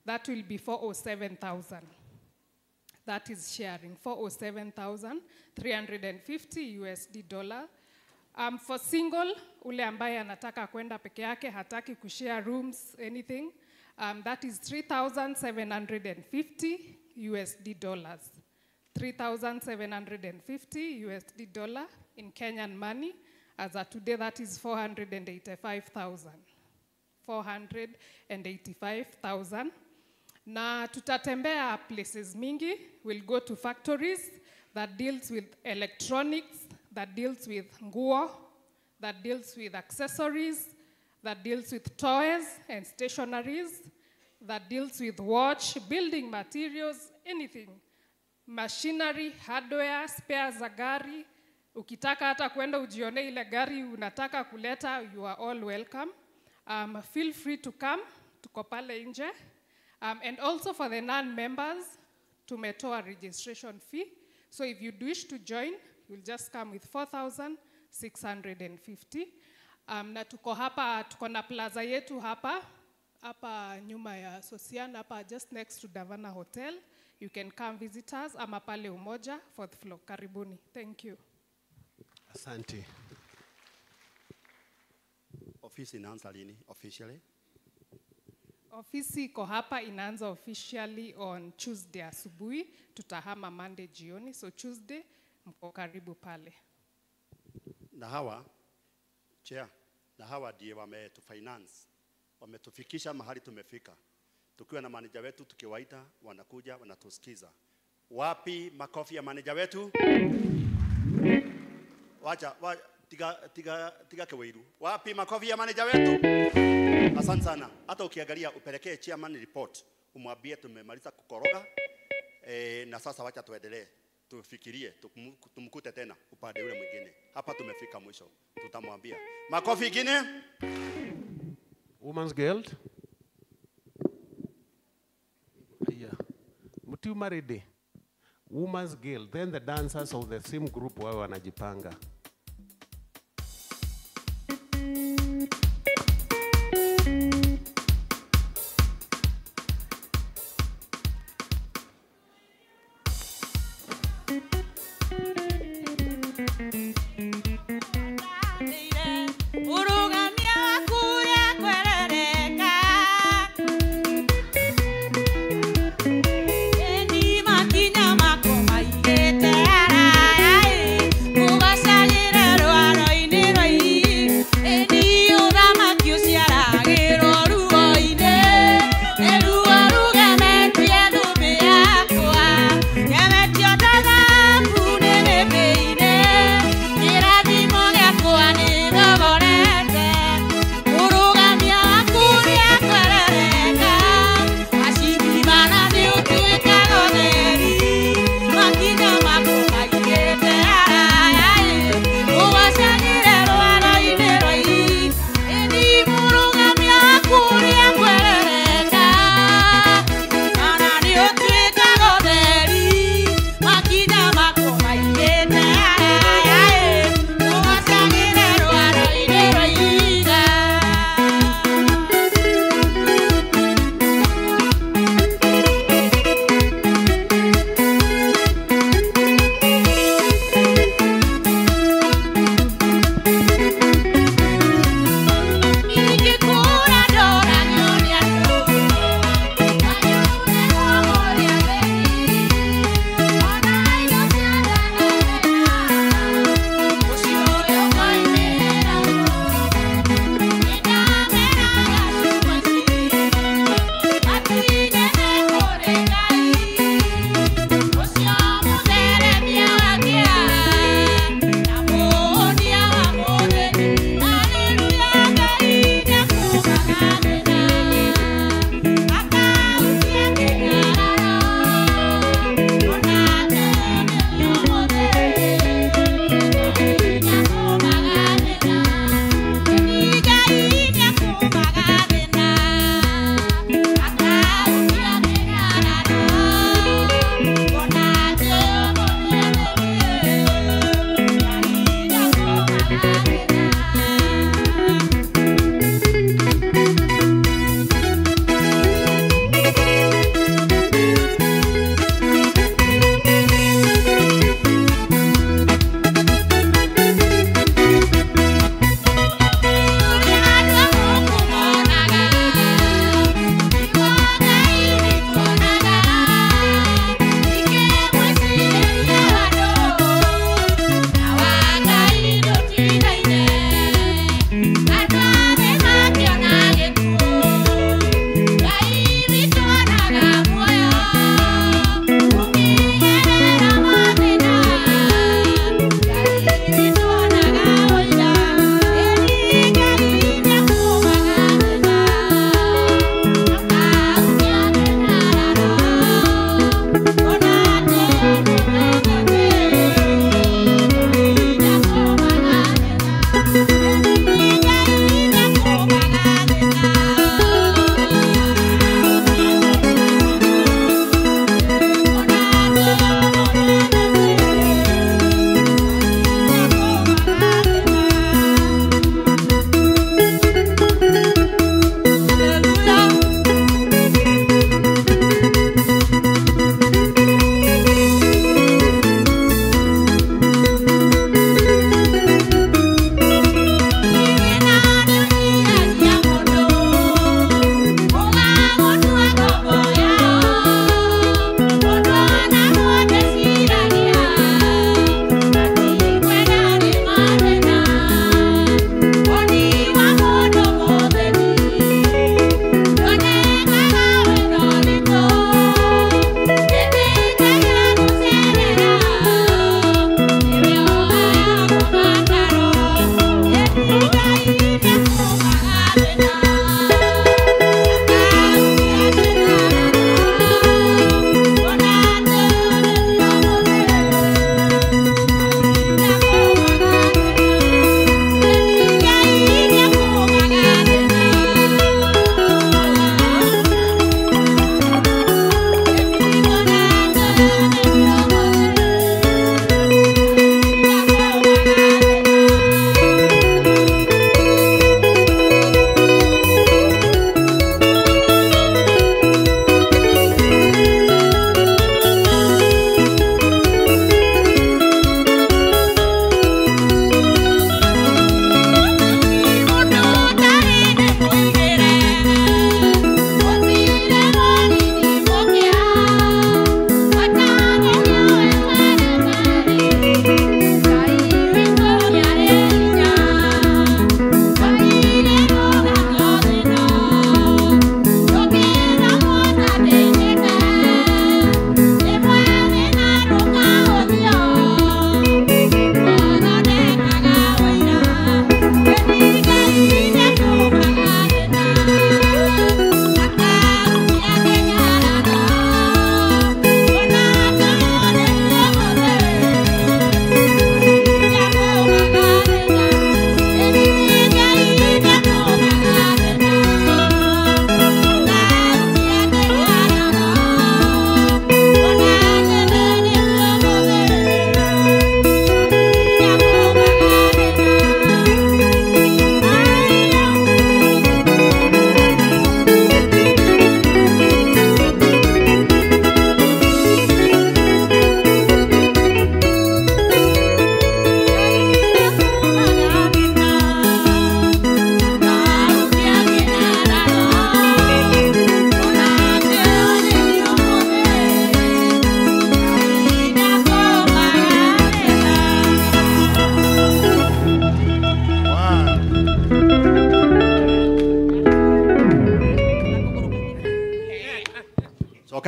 S7: that will be 407,000. That is sharing, 407,350 USD dollar. For single, ule ambaye anataka kwenda peke yake, hataki kushare rooms, anything, that is 3,750 USD dollars. 3,750 USD dollar in Kenyan money. As of today, that is 485,000. 485,000. Na tutatembea places mingi. We'll go to factories that deals with electronics, that deals with nguo, that deals with accessories, that deals with toys and stationaries, that deals with watch, building materials, anything. Machinery, hardware, spares za gari. Ukitaka hata kwenda ujione ile gari unataka kuleta, you are all welcome. Feel free to come, tuko pale nje. And also for the non-members, tumetoa registration fee. So if you wish to join, you'll just come with 4,650. Na tuko hapa, tuko na plaza yetu hapa, hapa nyuma ya Sosian, hapa just next to Davana Hotel. You can come visit us, ama pale Umoja, 4th floor. Karibuni. Thank you.
S3: Asante.
S1: Ofisi inaanza lini officially?
S7: Ofisi iko hapa inaanza officially on Tuesday asubuhi, tutahama Monday jioni, so Tuesday mko karibu pale.
S1: Na hawa chair, na hawa ndiye wametufinance, wametufikisha mahali tumefika. Tukiwa na manager wetu tukiwaita, wanakuja wanatusikiza. Wapi makofi ya manager wetu? Wacha, tiga keweiru. Wapi makofi ya manager wetu? Asante sana. Hata ukiangalia upelekee chairman report, umwambie tumemaliza kukoroga, na sasa wacha tuendelee. Tufikirie, tumkute tena upande ule mwingine. Hapa tumefika mwisho. Tutamwambia. Makofi ingine?
S3: Women's Guild. Yeah. Mutiuma ready. Women's Guild, then the dancers of the same group wao wanajipanga.
S8: Makinya mako maigete ara, ai, mugacari.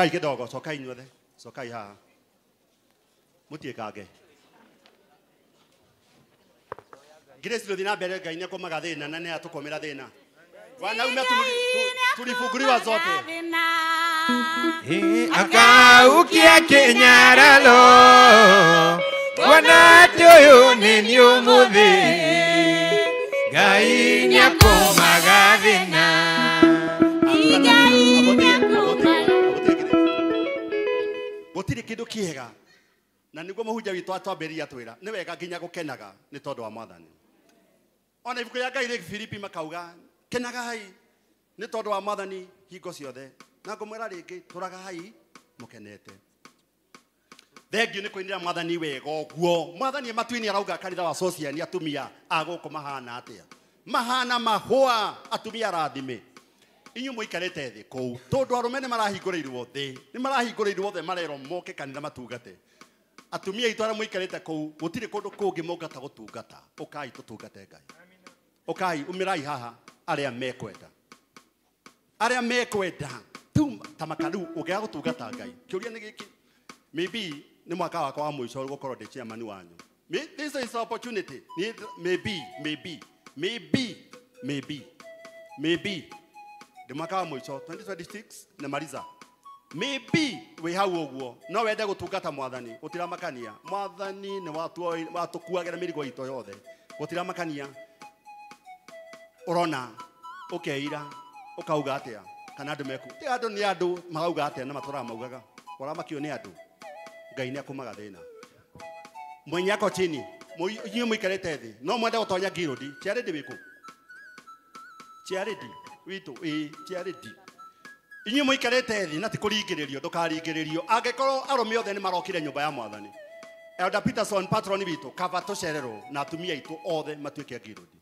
S1: Cokai kidogo, cokai inyuothe, cokai haha. Mutiĩkange. Grace rũthiĩ na mbere Ngai nĩakũmaga thĩna na nĩatũkomera thĩna. Wanaume tulifunguliwa zote.
S8: Akaukia kinyaralo Bwana ũyũ nĩ niĩ ũmũthĩ Ngai nĩakũmaga thĩna.
S1: Gũtirĩ kĩndũ kĩega na nĩguo mũhunjia witũ atwambĩrĩria twĩra nĩ wega nginya gũkenaga nĩ tondũ wa Mwathani. Ona ibuku rĩa Ngai rĩ Filipi makauga kenagai nĩ tondũ wa Mwathani hingo ciothe, na ngũmwĩra rĩngĩ tũragai mũkenete. Thengiũ nĩ kũinĩra Mwathani wega ũguo. Mwathani e matu-inĩ arauga kanitha wa Sociani atumia a gũkũ mahana atĩa? Mahana mahũa, atumia rathime. Inyuĩ mũikarĩte thĩ kũu tondũ arũme nĩ marahingũrĩirwo thĩ, nĩ marahingũrĩirwo othe marerwo moke kanitha matungate. Atumia aitũ arĩa mũikarĩte kũu gũtirĩ kũndũ kũngĩ mũngata gũtungata. Ũkai tũtungate Ngai. Ũkai umĩrai haha arĩa mekwenda. Arĩa mekwenda tu ta makaru ũngĩaga gũtungata Ngai. Kĩũria nĩ gĩkĩ, maybe nĩ mwaka wakwa wa mũico gũkorwo ndĩ chairman wanyu. This is opportunity. Maybe, maybe, maybe, maybe, maybe ndĩ mwaka wa mũico 2026 nĩmaliza. Maybe wĩ hau ũguo no wende gũtungata Mwathani, gũtiramakania. Mwathani nĩ watũkuagĩra mĩrigo itũ yothe, gũtiramakania. Ũrona ũkeira ũkauga atĩa kana andũ meku ti andũ nĩ andũ marauga atĩa na matũraga maugaga ũramakio nĩ andũ. Ngai nĩ akũmaga thĩna. Mwenye ako chini, inyuĩ mũikarĩte thĩ no mwende gũtonya ngirũndi. Chiarĩndi wĩkũ? Chiarĩndi witũ ĩĩ, chiarĩndi. Inyuĩ mũikarĩte thĩ na ti kũringĩrĩrio, ndũkaringĩrĩrio. Angĩkorwo arũme othe nĩ marokire nyũmba ya Mwathani, Elder Peterson patron witũ kaba tũcererwo na atumia aitũ othe matuĩke ngirũndi,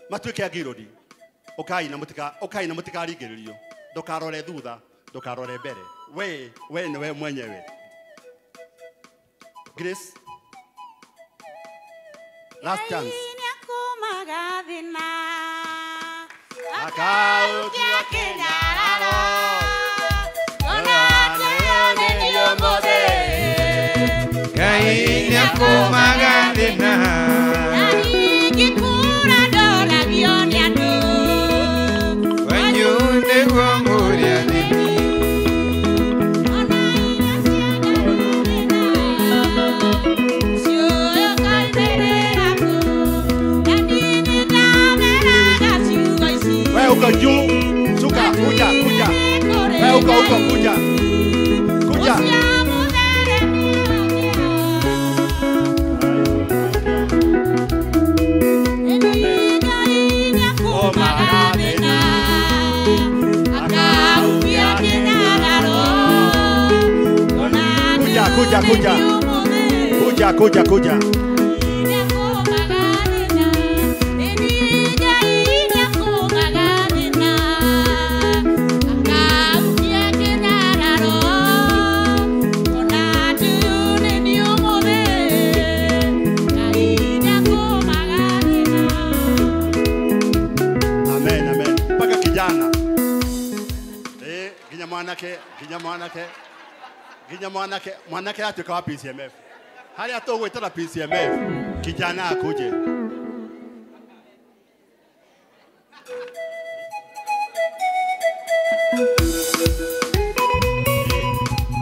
S1: matuĩke ngirũndi. Ũkai na mũtika, ũkai na mũtikaringĩrĩrio. Ndũkarore thutha, ndũkarore mbere, we we nĩwe mwenyewe. Grace, last chance. Akaukia kinyararo
S8: Ngai nĩakũmaga thĩna. Wanyu nĩguo mũrĩ athĩni.
S1: Wewe uko juu, shuka, kuja, kuja. Wewe uko huko, kuja. Kuja. Kuja, kuja, kuja. Kuja, kuja, kuja. Amen, amen. Mpaka kijana. Ginya mwanake, ginya mwanake. Ginya mwanake, mwanake atuĩka wa PCMF. Harĩa tũgwĩtana PCMF, kijana akuje.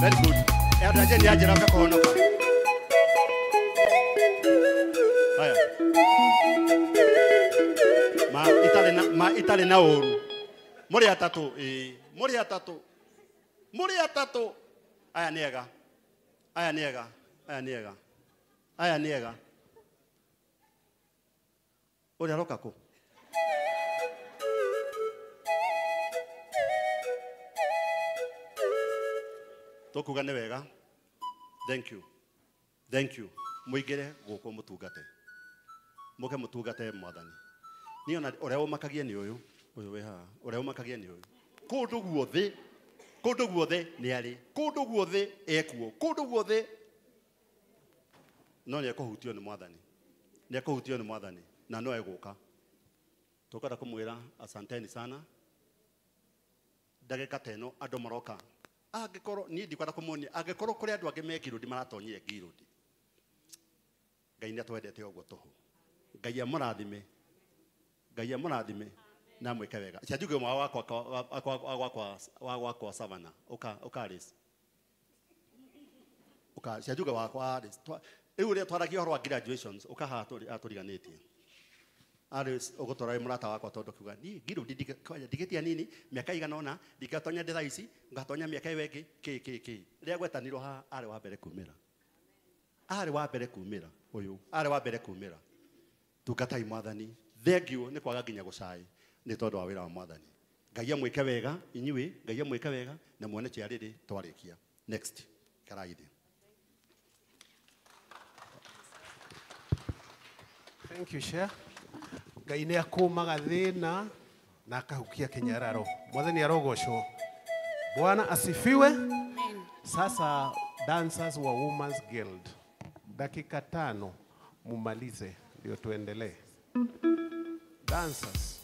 S1: Very good. Elder Jane anjĩra ũka kũhonoka. Haya. Ma itarĩ na ma itarĩ na ũru. Mũrĩ atatũ, ĩĩ, mũrĩ atatũ. Mũrĩ atatũ. Aya nĩ ega. Aya nĩ ega. Aya nĩ ega. Aya nĩ ega. Ũrĩa aroka kũ? Tũkuga nĩ wega. Thank you. Thank you. Mũingĩre gũkũ mũtungate. Mũke mũtungate Mwathani. Niĩ ona ũrĩa ũmakagia nĩ ũyũ. Ũyũ wĩ haha. Ũrĩa ũmakagia nĩ ũyũ. Kũndũ guothe, kũndũ guothe nĩ arĩ. Kũndũ guothe ekuo. Kũndũ guothe no nĩ ekũhutio nĩ Mwathani. Nĩ ekũhutio nĩ Mwathani na no egũka. Tũkwenda kũmwĩra asanteni sana. Ndagĩka ta ĩno andũ maroka. Angĩkorwo niĩ ndikwenda kũmonia, angĩkorwo kũrĩ andũ angĩ me Ngirũndi maratonyire Ngirũndi. Ngai nĩ atwendete ũguo tũhũ. Ngai amũrathime. Ngai amũrathime na mwĩke wega. Cia njuge ũmwe wa gwakwa Savannah, ũka Alice. Ũka cia njuge wakwa Alice. Rĩu ũrĩa twaragia ũhoro wa graduations, ũka haha tũriganĩtie. Alice ũgũtwara wĩ mũrata wakwa tondũ kiuga niĩ Ngirũndi ndigĩtia nini mĩaka igana ũna ndingatonya ndĩ thaa ici ngatonya mĩaka ĩyo ĩngĩ kĩ kĩ kĩ. Rĩrĩa gwetanirwo haha arĩ wa mbere kumĩra. Arĩ wa mbere kumĩra ũyũ, arĩ wa mbere kumĩra. Tungatai mwathani. Thank you nĩ kwaga nginya gũcai nĩ tondũ wa wĩra wa mwathani. Ngai amwĩke wega inyuĩ, Ngai amwĩke wega na muone kĩa rĩrĩ twarĩkia. Next, karaithi.
S3: Thank you, Chair. Ngai nĩ akũmaga thĩna na akahukia kĩnyararo. Mwathani arogocwo. Bwana asifiwe. Sasa dancers wa Women's Guild, dakika 5 mumalize ndio tuendelee. Dancers.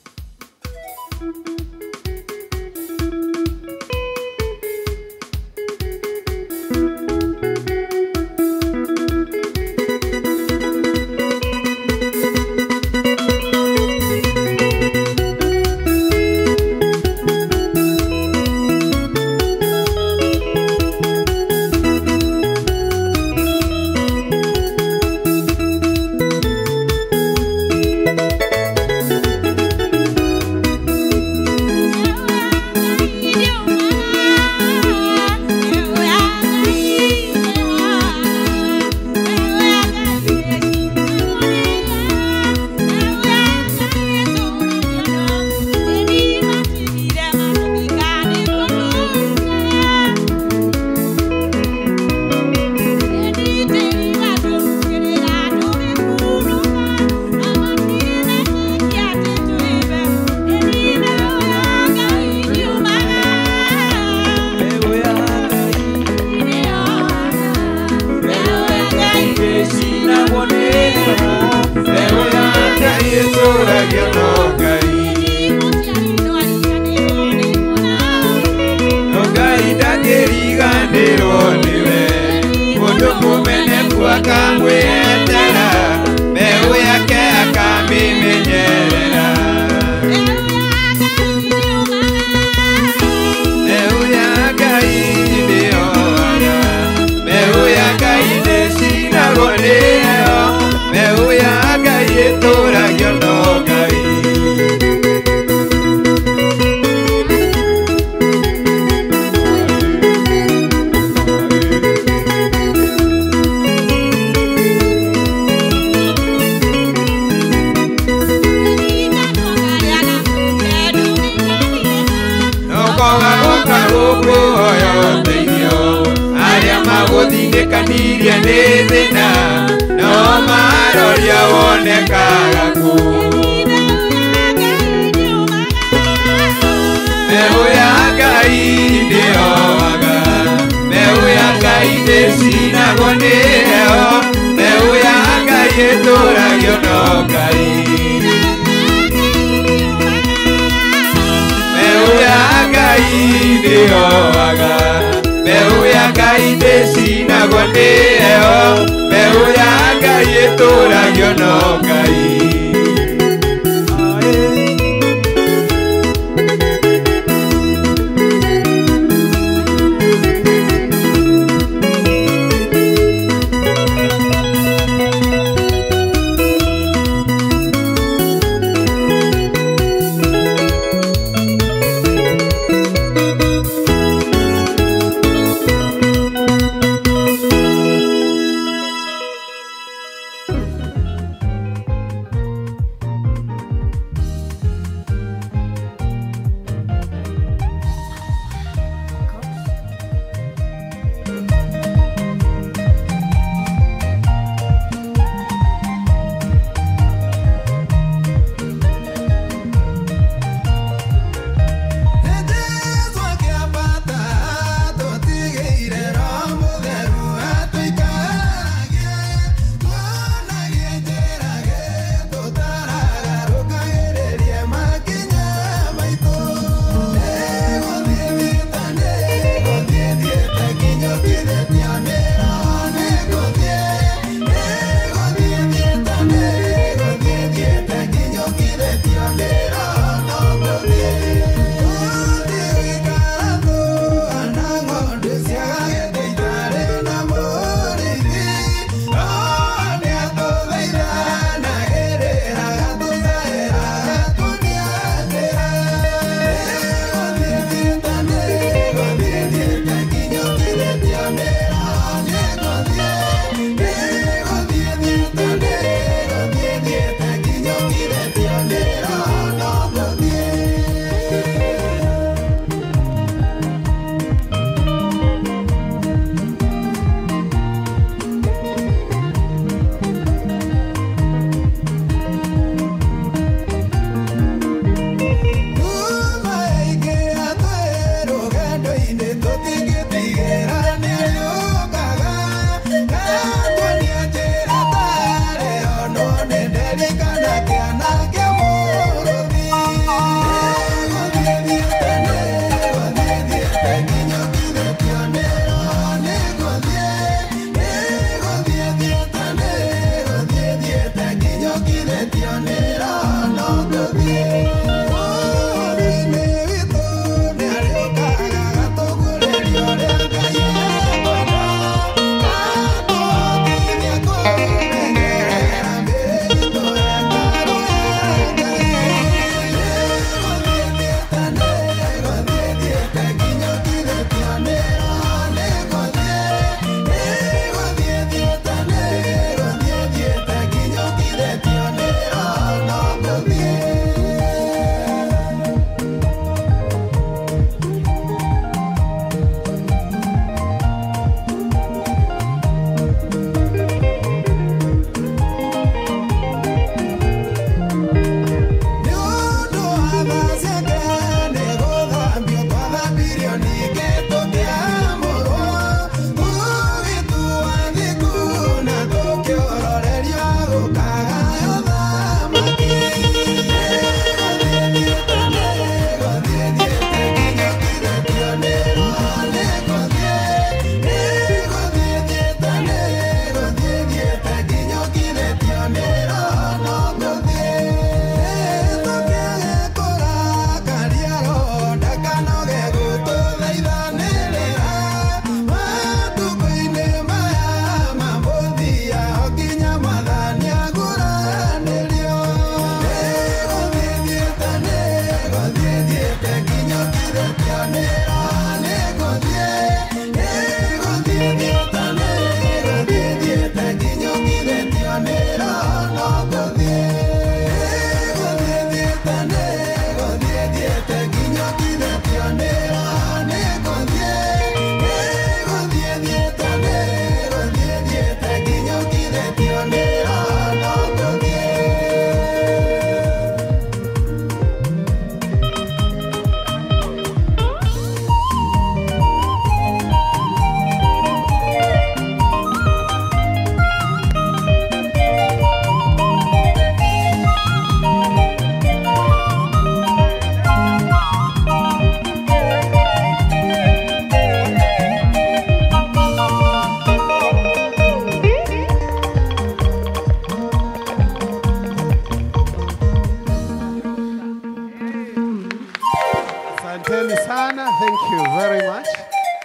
S3: Asanteni sana, thank you very much.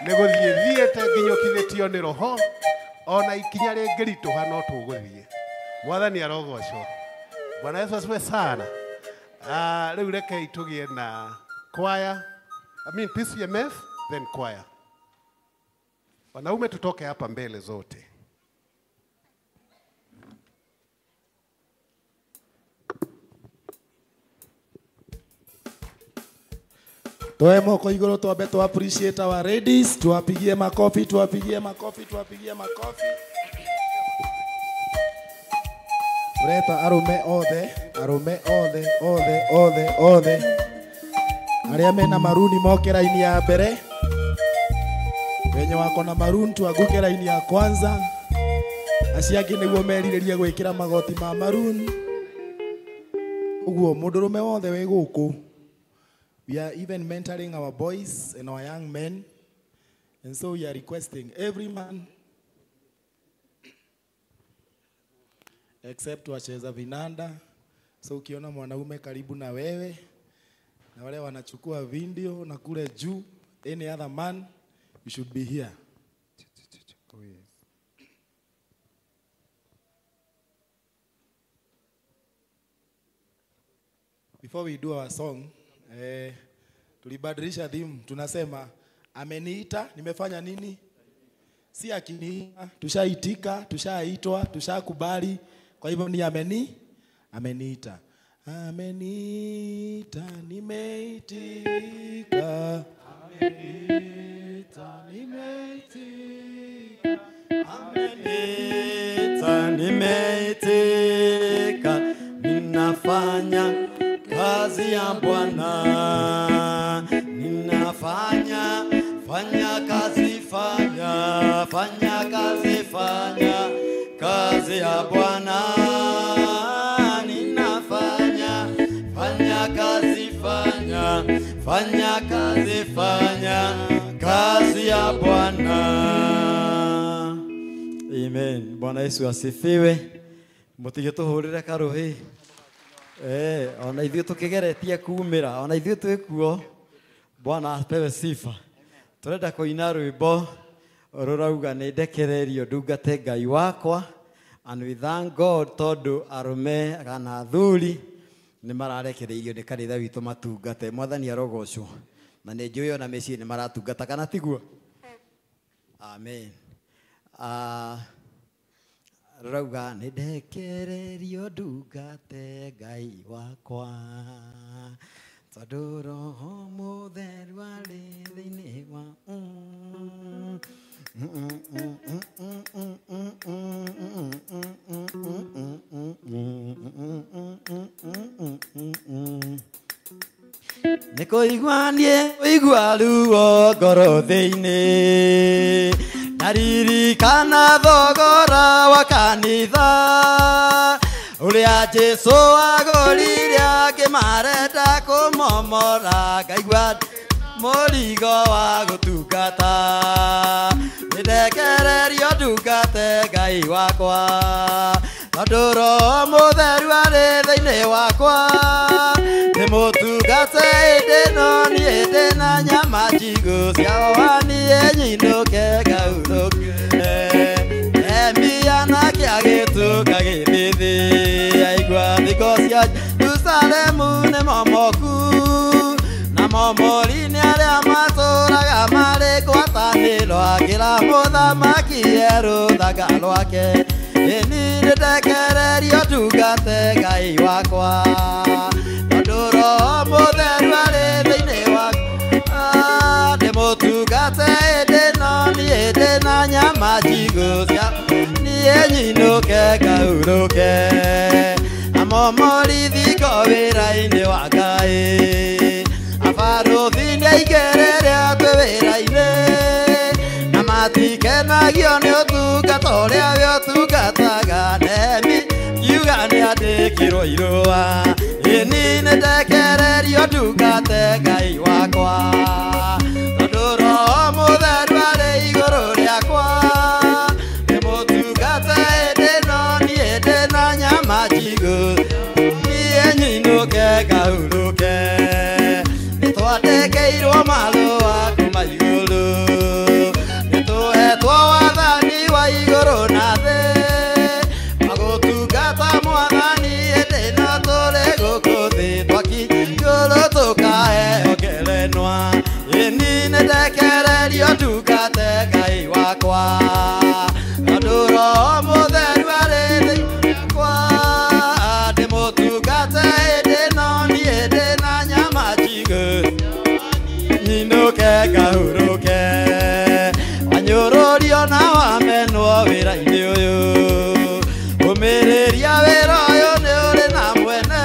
S3: Nĩgũthiĩ thiĩte nginyũkithĩtio nĩ roho ona ikinya rĩngĩritũha no tũgũthiĩ. Mwathani arogocwo. Bwana Yesu asifiwe sana. Rĩu rekei tũgĩe na choir, I mean PCMF then choir. Wanaume tutoke hapa mbele zote.
S4: Toe moko igoro tuambe tu appreciate our ladies, tuwapigie makofi, tuwapigie makofi, tuwapigie makofi. Tureta arume othe, arume othe, othe, othe, othe. Aria mena maruni moke raini ya mbere. Wenye wako na maruni tuanguke raini ya kwanza. Acio angĩ nĩguo merirĩrie gwĩkĩra magoti ma maruni. Ũguo mũndũrũme wothe wĩ gũkũ. We are even mentoring our boys and our young men. And so we are requesting every man, except wacheza vinanda. So ukiona mwanaume karibu na wewe, na wale wanachukua video na kule juu, any other man, you should be here.
S8: Oh, yes.
S4: Before we do our song, tulibadilisha theme, tunasema ameniita, nimefanya nini? Si akiniita, tushaitika, tushaitwa, tushakubali. Kwa hivyo ni ameniita. Ameniita, nimeitika. Ameniita, nimeitika.
S6: Ameniita, nimeitika. Ninafanya kazi ya Bwana, ninafanya, fanya kazi, fanya, fanya kazi, fanya kazi ya Bwana, ninafanya, fanya kazi, fanya, fanya kazi, fanya kazi ya Bwana. Amen. Bwana Yesu asifiwe. Mutige tuhurire karuhi. Ona ithuĩ tũkĩgeretie kumĩra, ona ithuĩ twĩ kuo. Bwana apewe sifa. Tũrenda kũina rwĩmbo rũrauga nĩ ndekererio ndungate Ngai wakwa And we thank God tondũ arũme kana athuri nĩ mararekereirio nĩ kanitha witũ matungate. Mwathani arogocwo. Na nĩ njũĩ ona mĩciĩ nĩ maratungata kana tiguo? Amen. Rauga nĩ ndekererio ndungate Ngai wakwa tondũ Roho Mũtheru arĩ thĩinĩ wa nĩ kũigua niĩ kũigua ruo ngoro thĩinĩ naririkana thogora wa kanitha ũrĩa Jesũ agũrire angĩ marenda kũmomora ngaigua mũrigo wa gũtungata nĩndekererio ndungate Ngai wakwa tondũ Roho Mũtheru arĩ thĩinĩ wakwa ndĩmũtungate ĩndĩ no niĩ ndĩ na nyama njigũ ciao niĩ nyinũke ngaurũke Nehemia nake agĩtũka gĩthithi aigua thingo cia Jerusalemu nĩ momoku na momori nĩ arĩa matũraga marĩ ngwatanĩro akĩra mũthamaki erũthaga rwake ĩni nĩndekererio ndungate Ngai wakwa tondũ Roho Mũtheru arĩ thĩinĩ wakwa ndĩmũtungate ĩndĩ no niĩ ndĩ na nyama njigũ cia niĩ nyinũke ngaurũke amomori thingo wĩra-inĩ wa Ngai abarũthi nĩ aingĩ rĩrĩa twĩ wĩra-inĩ na matikenagio nĩ ũtungata ũrĩa we ũtungataga Nehemi kiuga nĩandĩkirwo irũa ĩni nĩndekererio ndungate Ngai wakwa tondũ Roho Mũtheru arĩ igũrũ rĩakwa ndĩmũtungate ĩndĩ no niĩ ndĩ na nyama njigũ niĩ nyinũke ngahurũke nĩtwandĩkĩirwo marũa kuma igũrũ nĩtũhetwo wathani wa igũrũ na thĩ magũtungata Mwathani ĩndĩ no tũrĩ gũkũ thĩ twakinya igũrũ tũkaheo ngerenwa ĩni nĩndekererio ndungate Ngai wakwa tondũ Roho Mũtheru arĩ thĩinĩ wakwa ndĩmũtungate ĩndĩ no niĩ ndĩ na nyama njigũ nyinũke ngahurũke wanyũrũrio na wamenwo wĩra-inĩ ũyũ ũmĩrĩria wĩra ũyũ nĩ ũrĩ na mwene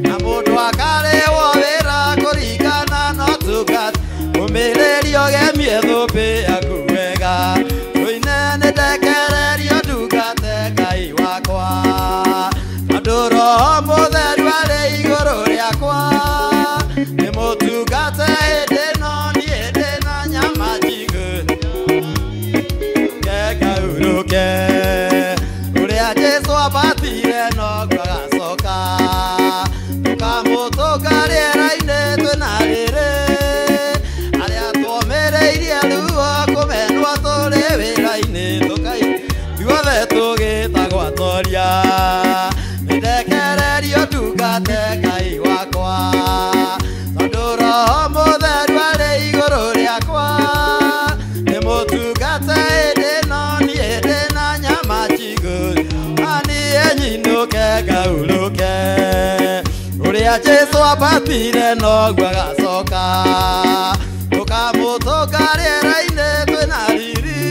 S6: na mũndũ akarĩhwo wĩra kũringana na ũtungata ũmĩrĩria ũgemie thũmbĩ yaku wega tũine nĩndekererio ndungate Ngai wakwa tondũ Roho Mũtheru arĩ igũrũ rĩakwa ndĩmũtungate ĩndĩ no niĩ ndĩ na nyama njigũ ngahurũke ũrĩa Jesũ abatire noguo agacoka tũkamũtũnga rĩera-inĩ twĩna rĩrĩ arĩa tuomĩrĩirie ruo kũmenwo tũrĩ wĩra-inĩ ithuothe tũgĩtagwo atoria nĩndekererio ndungate Ngai wakwa tondũ Roho Mũtheru arĩ igũrũ rĩakwa ndĩmũtungate ĩndĩ no niĩ ndĩ na nyama njigũ niĩ nyinũke ngahurũke ũrĩa Jesũ abatire noguo agacoka tũkamũtũnga rĩera-inĩ twĩna riri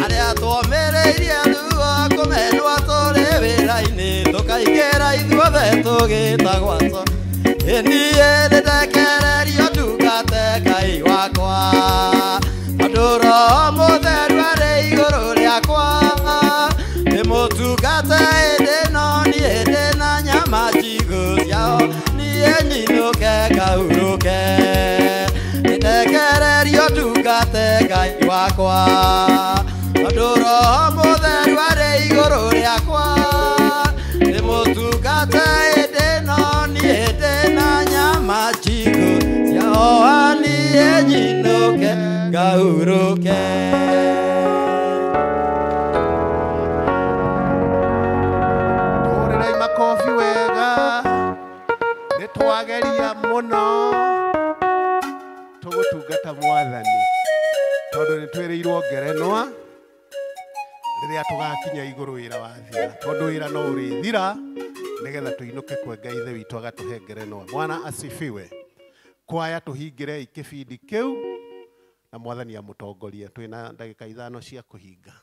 S6: arĩa tuomĩrĩirie ruo kũmenwo tũrĩ wĩra-inĩ tũkaingĩra ithuothe tũgĩtagwo atoria niĩ nĩndekererio ndungate Ngai wakwa tondũ Roho Mũtheru arĩ igũrũ rĩakwa ndĩmũtungate ĩndĩ no niĩ ndĩ na nyama njigũ ciao niĩ nyinũke ngahurũke nĩndekererio ndungate Ngai wakwa tondũ Roho Mũtheru arĩ igũrũ rĩakwa ndĩmũtungate ĩndĩ no niĩ ndĩ na nyama njigũ ciao niĩ nyinũke ngahurũke.
S3: Tũgakinya igũrũ wĩra wathira, tondũ wĩra no ũrĩthira nĩgetha tũinũke kwe Ngai Ithe witũ agatũhe ngerenwa. Bwana asifiwe. Kwaya tũhingĩrei kĩbindi kĩu na Mwathani amũtongorie. Twĩna ndagĩka 5 cia kũhinga.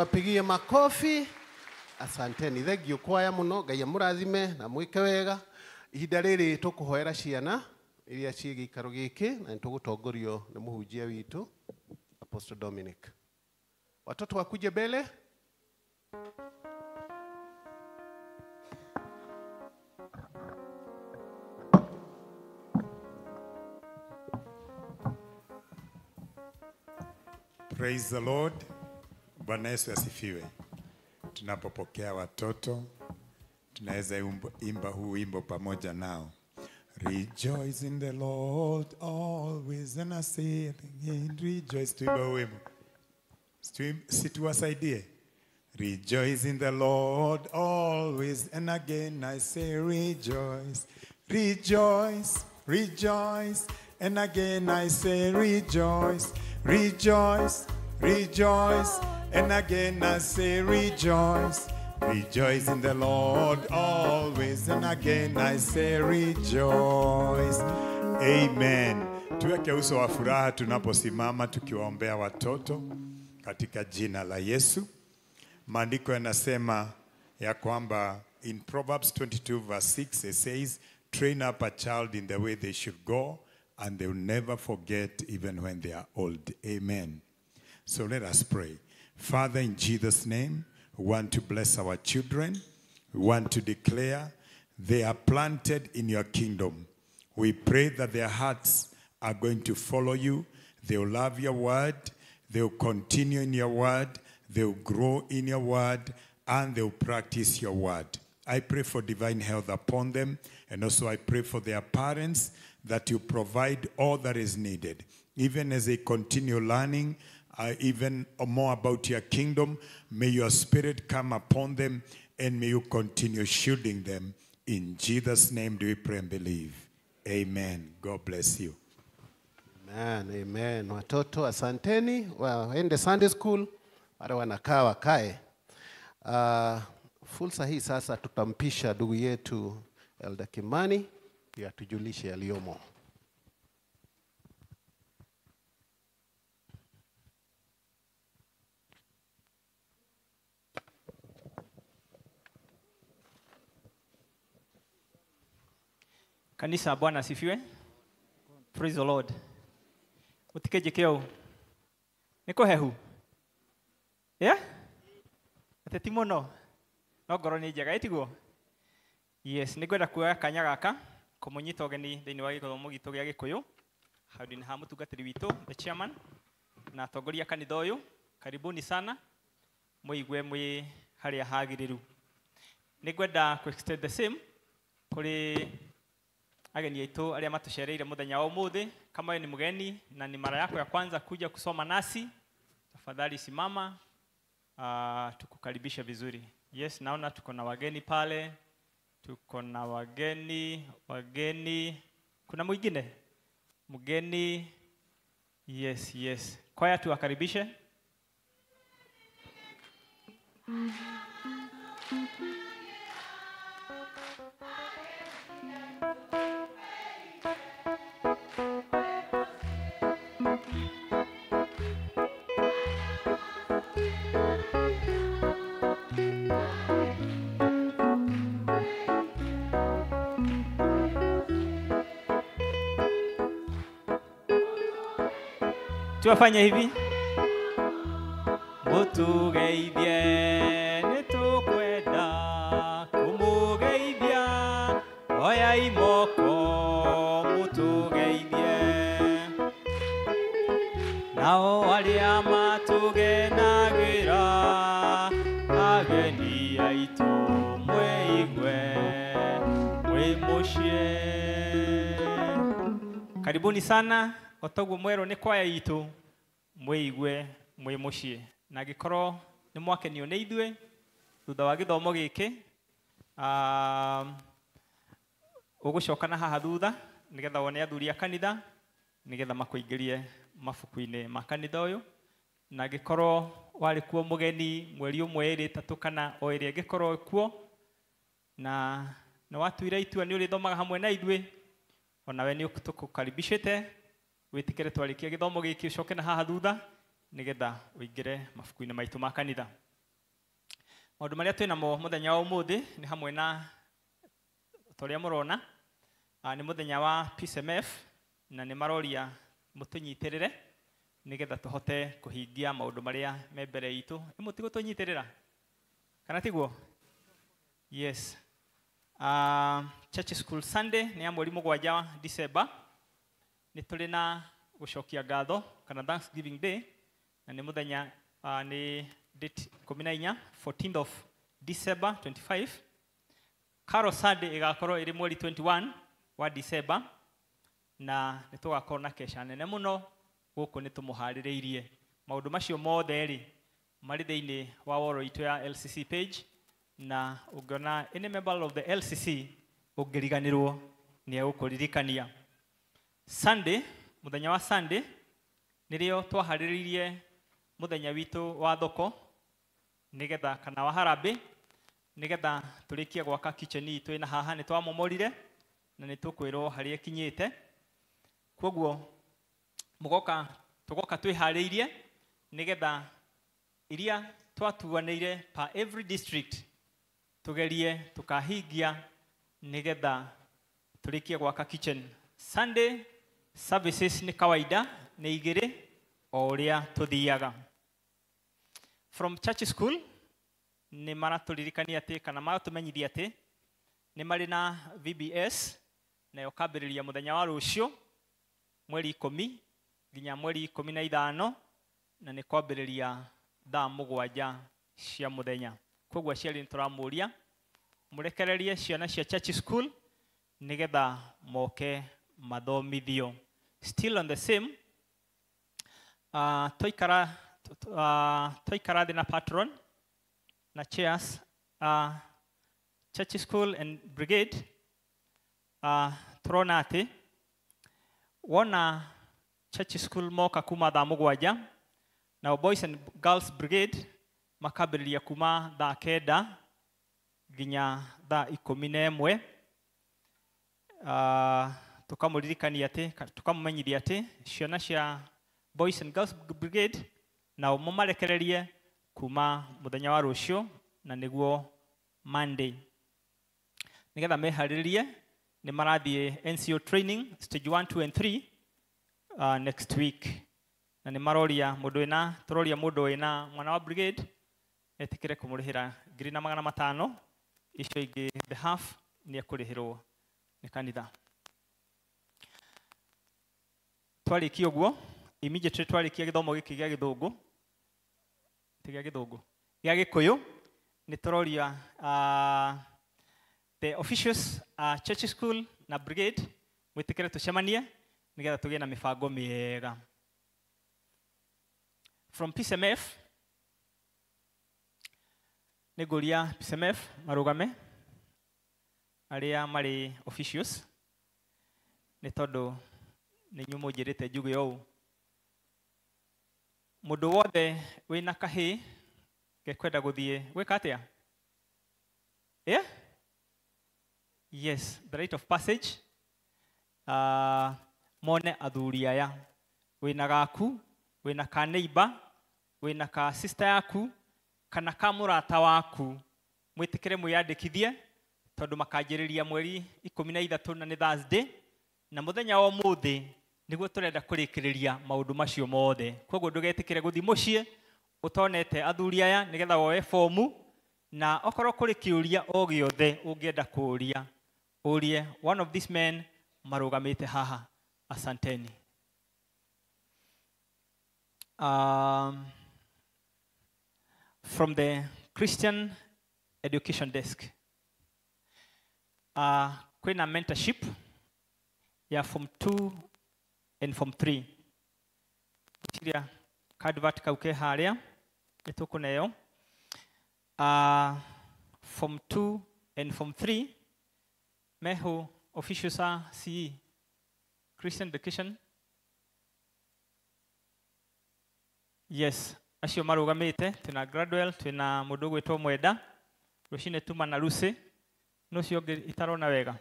S3: Tuwapigie makofi. Asanteni. Thank you kwaya muno. Ngai amurathime na mwike wega. Ihinda rĩrĩ tũkũhoera ciana iria ciĩ gĩikaro gĩkĩ na nĩtũgũtongorio nĩ mũhunjia witũ Apostle Dominic. Watoto wakuje mbele.
S8: Praise the Lord. Bwana Yesu asifiwe. Tunapopokea watoto tunaweza imba huu wimbo pamoja nao. Rejoice in the Lord always, and I say it again, rejoice. Tuimbe huu wimbo. Situwasaidie. Rejoice in the Lord always, and again I say rejoice. Rejoice, rejoice, and again I say rejoice. Rejoice, rejoice, and again I say rejoice. Rejoice in the Lord always, and again I say rejoice. Amen. Tuweke uso wa furaha tunaposimama tukiwaombea watoto katika jina la Yesu. Maandiko yanasema ya kwamba in Proverbs 22 verse 6 it says, train up a child in the way they should go, and they will never forget even when they are old. Amen. So let us pray. Father, in Jesus' name, we want to bless our children. We want to declare they are planted in your kingdom. We pray that their hearts are going to follow you. They will love your word. They will continue in your word. They will grow in your word, and they will practice your word. I pray for divine health upon them, and also I pray for their parents that you provide all that is needed. Even as they continue learning, even more about your kingdom, may your spirit come upon them, and may you continue shielding them. In Jesus' name do we pray and believe. Amen. God bless you.
S3: Amen, amen. Watoto asanteni, waende Sunday school, wale wanakaa wakae. Fursa hii sasa tutampisha ndugu yetu Elder Kimani atujulishe yaliyomo.
S9: Kanisa, Bwana asifiwe. Praise the Lord. Utikeje keo. Niko hehu. Yeah? Ateti muno. No ngoro ni njega itiguo. Yes, nĩngwenda kuoya kanya gaka kũmũnyita ũgeni thĩinĩ wa gĩthomo gitũ gĩa Gĩkũyũ handũ-inĩ ha mũtungatĩri witũ the chairman na atongoria kanitha ũyũ. Karibuni sana, mũigue mwĩ harĩa hagĩrĩru. Nĩngwenda kũ extend the same kũrĩ ageni aitũ arĩa matũcereire mũthenya wa ũmũthĩ. Kama wewe ni mgeni na ni mara yako ya kwanza kuja kusoma nasi, tafadhali simama, tukukaribisha vizuri. Yes, naona tuko na wageni pale. Tuko na wageni. Kuna mwingine? Mgeni. Yes, yes. Kwaya tuwakaribishe. Tuwafanye hivi. Mutugeithie nĩtũkwenda kũmũgeithia, oyai moko mũtũgeithie. Nao arĩa matũgenagĩra ageni aitũ mwĩigue mwĩ mũciĩ. Karibuni sana. Otoguo mwerũ nĩ kwaya itũ, mwĩigue mwĩ mũciĩ. Na angĩkorwo nĩ mwakenio nĩ ithuĩ thutha wa gĩthomo gĩkĩ, ũgũcoka na haha thutha nĩgetha wone athuri a kanitha nĩgetha makũingĩrie mabuku-inĩ ma kanitha ũyũ. Na angĩkorwo warĩ kuo mũgeni mweri ũmwe, ĩrĩ, ĩtatũ kana o ĩrĩa ĩngĩkorwo kuo, na nĩ watuire itua nĩ ũrĩthomaga hamwe na ithuĩ, onawe nĩ tũkũkaribicĩte wĩtĩkĩre twarĩkia gĩthomo gĩkĩ ũcoke na haha thutha nĩgetha ũingĩre mabuku-inĩ maitũ ma kanitha. Maũndũ marĩa twĩ namo mũthenya wa ũmũthĩ nĩ hamwe na ta ũrĩa mũrona, nĩ mũthenya wa PCMF na nĩ maroria mũtũnyitĩrĩre nĩgetha tũhote kũhingia maũndũ marĩa me mbere itũ. Nĩ mũtigũtũnyitĩrĩra kana tiguo? Yes. Church School Sunday nĩ ya mweri 7 December. Nĩ tũrĩ na gũcokia ngatho kana Thanksgiving Day, na nĩ mũthenya nĩ date 14, 14th of December 25. Carol Sunday ĩgakorwo ĩrĩ mweri 21 wa December, na nĩ tũgakorwo na kesha nene mũno gũkũ nĩ tũmũharĩrĩirie. Maũndũ macio mothe rĩ marĩ thĩinĩ wa woro itũ ya LCC page, na ũngĩona any member of the LCC ũngĩriganĩrwo nĩ egũkũririkania. Sunday, mũthenya wa Sunday nĩrĩo twaharĩrĩirie mũthenya witũ wa thoko nĩgetha kana wa harambĩ nĩgetha tũrĩkie gwaka kitchen itũ ĩna haha. Nĩ twamomorire na nĩ tũkwĩrwo harĩa ĩkinyĩte, kwoguo mũgoka tũgoka twĩharĩirie nĩgetha iria twatuanĩire per every district tugerie tukahingia nĩgetha tũrĩkie gwaka kitchen. Sunday services nĩ kawaida nĩ igĩrĩ o ũrĩa tũthiaga. From church school nĩ maratũririkania atĩ kana maratũmenyithia atĩ nĩ marĩ na VBS nayo kambĩrĩria mũthenya wa rũciũ mweri 10 nginya mweri 15, na nĩ kwambĩrĩria thaa 7 cia mũthenya. Koguo aciari nĩ tũramũria mũrekererie ciana cia church school nĩgetha moke mathomithio. Still on the same, twaikara thĩ na patron na chairs, church school and brigade, tũrona atĩ wona church school moka kuma thaa 7, na boys and girls brigade makambĩrĩria kuma thaa 9 nginya thaa 11. Tukamũririkania atĩ, tukamũmenyithia atĩ ciana cia boys and girls brigade nao mũmarekererie kuma mũthenya wa rũciũ, na nĩguo Monday, nĩgetha meharĩrie nĩ marathiĩ NCO training stage 1, 2 and 3 next week. Na nĩ maroria mũndũ wĩna, tũroria mũndũ wĩna mwana wa brigade etĩkĩre kũmũrĩhĩra 1,500, icio ingĩ the half nĩ ekũrĩhĩrwo nĩ kanitha. Twarĩkia ũguo immediately twarĩkia gĩthomo gĩkĩ gĩa gĩthũngũ, ti gĩa gĩthũngũ, gĩa gĩkũyũ, nĩ tũroria the officials church school na brigade mwĩtĩkĩre tũcemanie nĩgetha tũgĩe na mĩbango mĩega. From PCMF nĩ ngũria PCMF marũgame arĩa marĩ officials, nĩ tondũ nĩ inyuĩ mũnjĩrĩte njuge ũũ. Mũndũ wothe wĩna kahĩĩ gekwenda gũthiĩ gwĩka atĩa? Yeah? Yes, the rite of passage. Mone athuri aya, wĩna gaku, wĩna ka neighbor, wĩna ka sister yaku, kana ka mũrata waku, mwĩtĩkĩre mwĩyandĩkithie tondũ makanjĩrĩria mweri 13 na nĩ Thursday, na mũthenya wa ũmũthĩ nĩguo tũrenda kũrĩkĩrĩria maũndũ macio mothe. Koguo ndũgetĩkĩre gũthiĩ mũciĩ ũtonete athuri aya nĩgetha woe fomu, na okorwo kũrĩ kĩũria o gĩothe ũngĩenda kũũria, ũrie one of these men marũgamĩte haha. Asanteni. From the Christian Education Desk, kwĩna mentorship ya form 2 and form 3. Gwĩciria advert kau ke harĩa nĩ tũkũneo. Form 2 and form 3 meho officials a CE Christian Education. Yes, acio marugamite twina Gradwell, twina mundu gwitwo Mwenda, rucine tuma na Lucy, no cio ũngĩ itarona wega.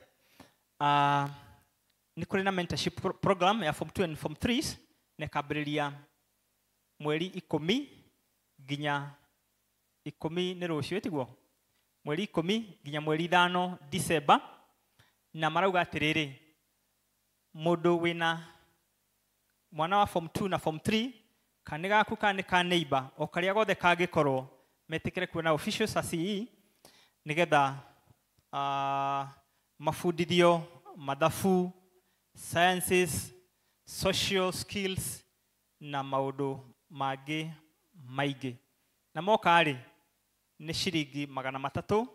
S9: Nĩ kũrĩ na mentorship program ya form 2 and form 3 na ĩkambĩrĩria mweri 10 nginya 10 nĩ rũciũ tiguo mweri 10 nginya mweri 5 December na marauga atĩrĩrĩ mũndũ wĩna mwana wa form 2 na form 3 kana gaku kana ka neighbor o karĩa gothe kangĩkorwo metĩkĩre kuona officials a CE nigetha mabundithio mathabu, sciences, social skills na maũndũ mangĩ maingĩ. Na moka rĩ nĩ ciringi 300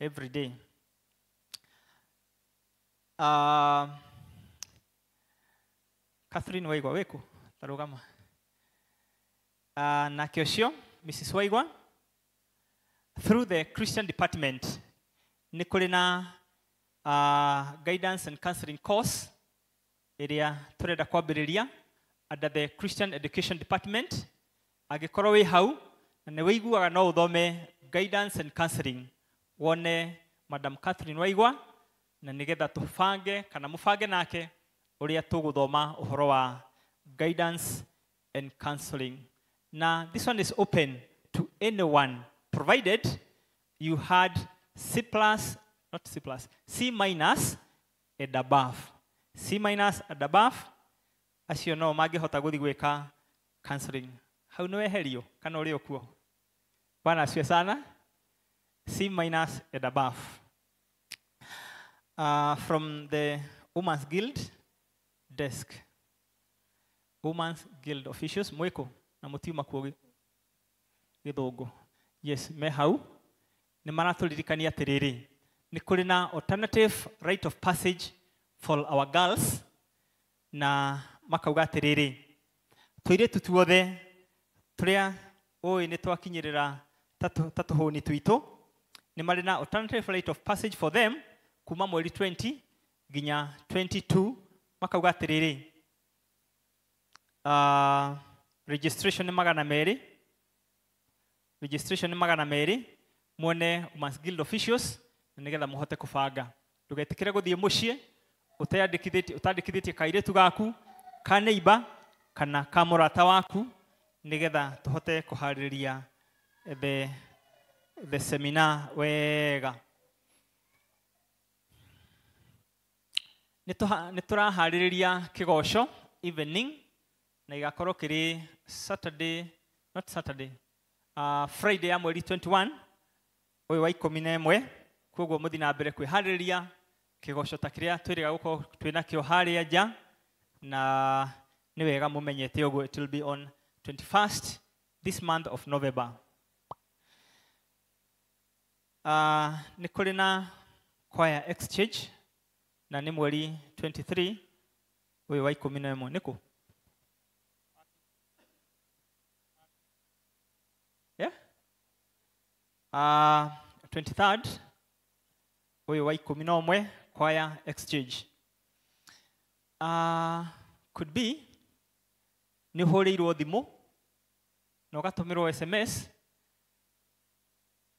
S9: every day. Catherine Waigwa wĩkũ tarũgama. Nake ũcio Mrs. Waigwa through the Christian department nĩ kũrĩ na guidance and counseling course ĩrĩa tũrenda kwambĩrĩria under the Christian Education Department. Angĩkorwo wĩ hau na nĩ wĩiguaga no ũthome guidance and counseling wone Madam Catherine Waigwa na nĩgetha tũbange kana mũbange nake ũrĩa tũgũthoma ũhoro wa guidance and counseling. Na this one is open to anyone provided you had C plus, not C plus, C minus and above. C minus and above acio no mangĩhota gũthiĩ gwĩka counseling. Hau nĩ weherio kana ũrĩ okuo? Bwana asifiwe sana. C minus and above. From the Women's Guild desk. Women's Guild officials mwiko na mutiuma kuo gĩthũngũ. Yes, me hau nĩ maratũririkania atĩrĩrĩ nĩ kũrĩ na alternative rite of passage for our girls na makauga atĩrĩrĩ tũirĩtu tuothe tũrĩa ũĩ nĩ twakinyĩrĩra ta tũhũni twitũ nĩ marĩ na alternative rite of passage for them kuma mweri 20 nginya 22 makauga atĩrĩrĩ registration nĩ 200, registration nĩ 200 muone Women's Guild officials na nĩgetha mũhote kũbanga. Ndũgetĩkĩre gũthiĩ mũciĩ ũtandĩkithĩtie kairĩtu gaku ka neighbor kana ka mũrata waku nĩgetha tũhote kũharĩrĩria the seminar wega. Nĩ tũraharĩrĩria kĩgoco evening na igakorwo kĩrĩ Saturday, not Saturday, Friday ya mweri 21 ũyũ wa 11 koguo mũthiĩ na mbere kwĩharĩrĩria kĩgoco ta kĩrĩa twĩrĩga gũkorwo twĩnakĩo harĩa nja na nĩ wega mũmenyete ũguo. It will be on 21st this month of November. Nĩ kũrĩ na choir exchange na nĩ mweri 23 ũyũ wa 11 nĩkũ? Yeah? 23rd ũyũ wa 11 choir exchange. Could be nĩ ũhũrĩirwo thimũ na ũgatũmĩrwo SMS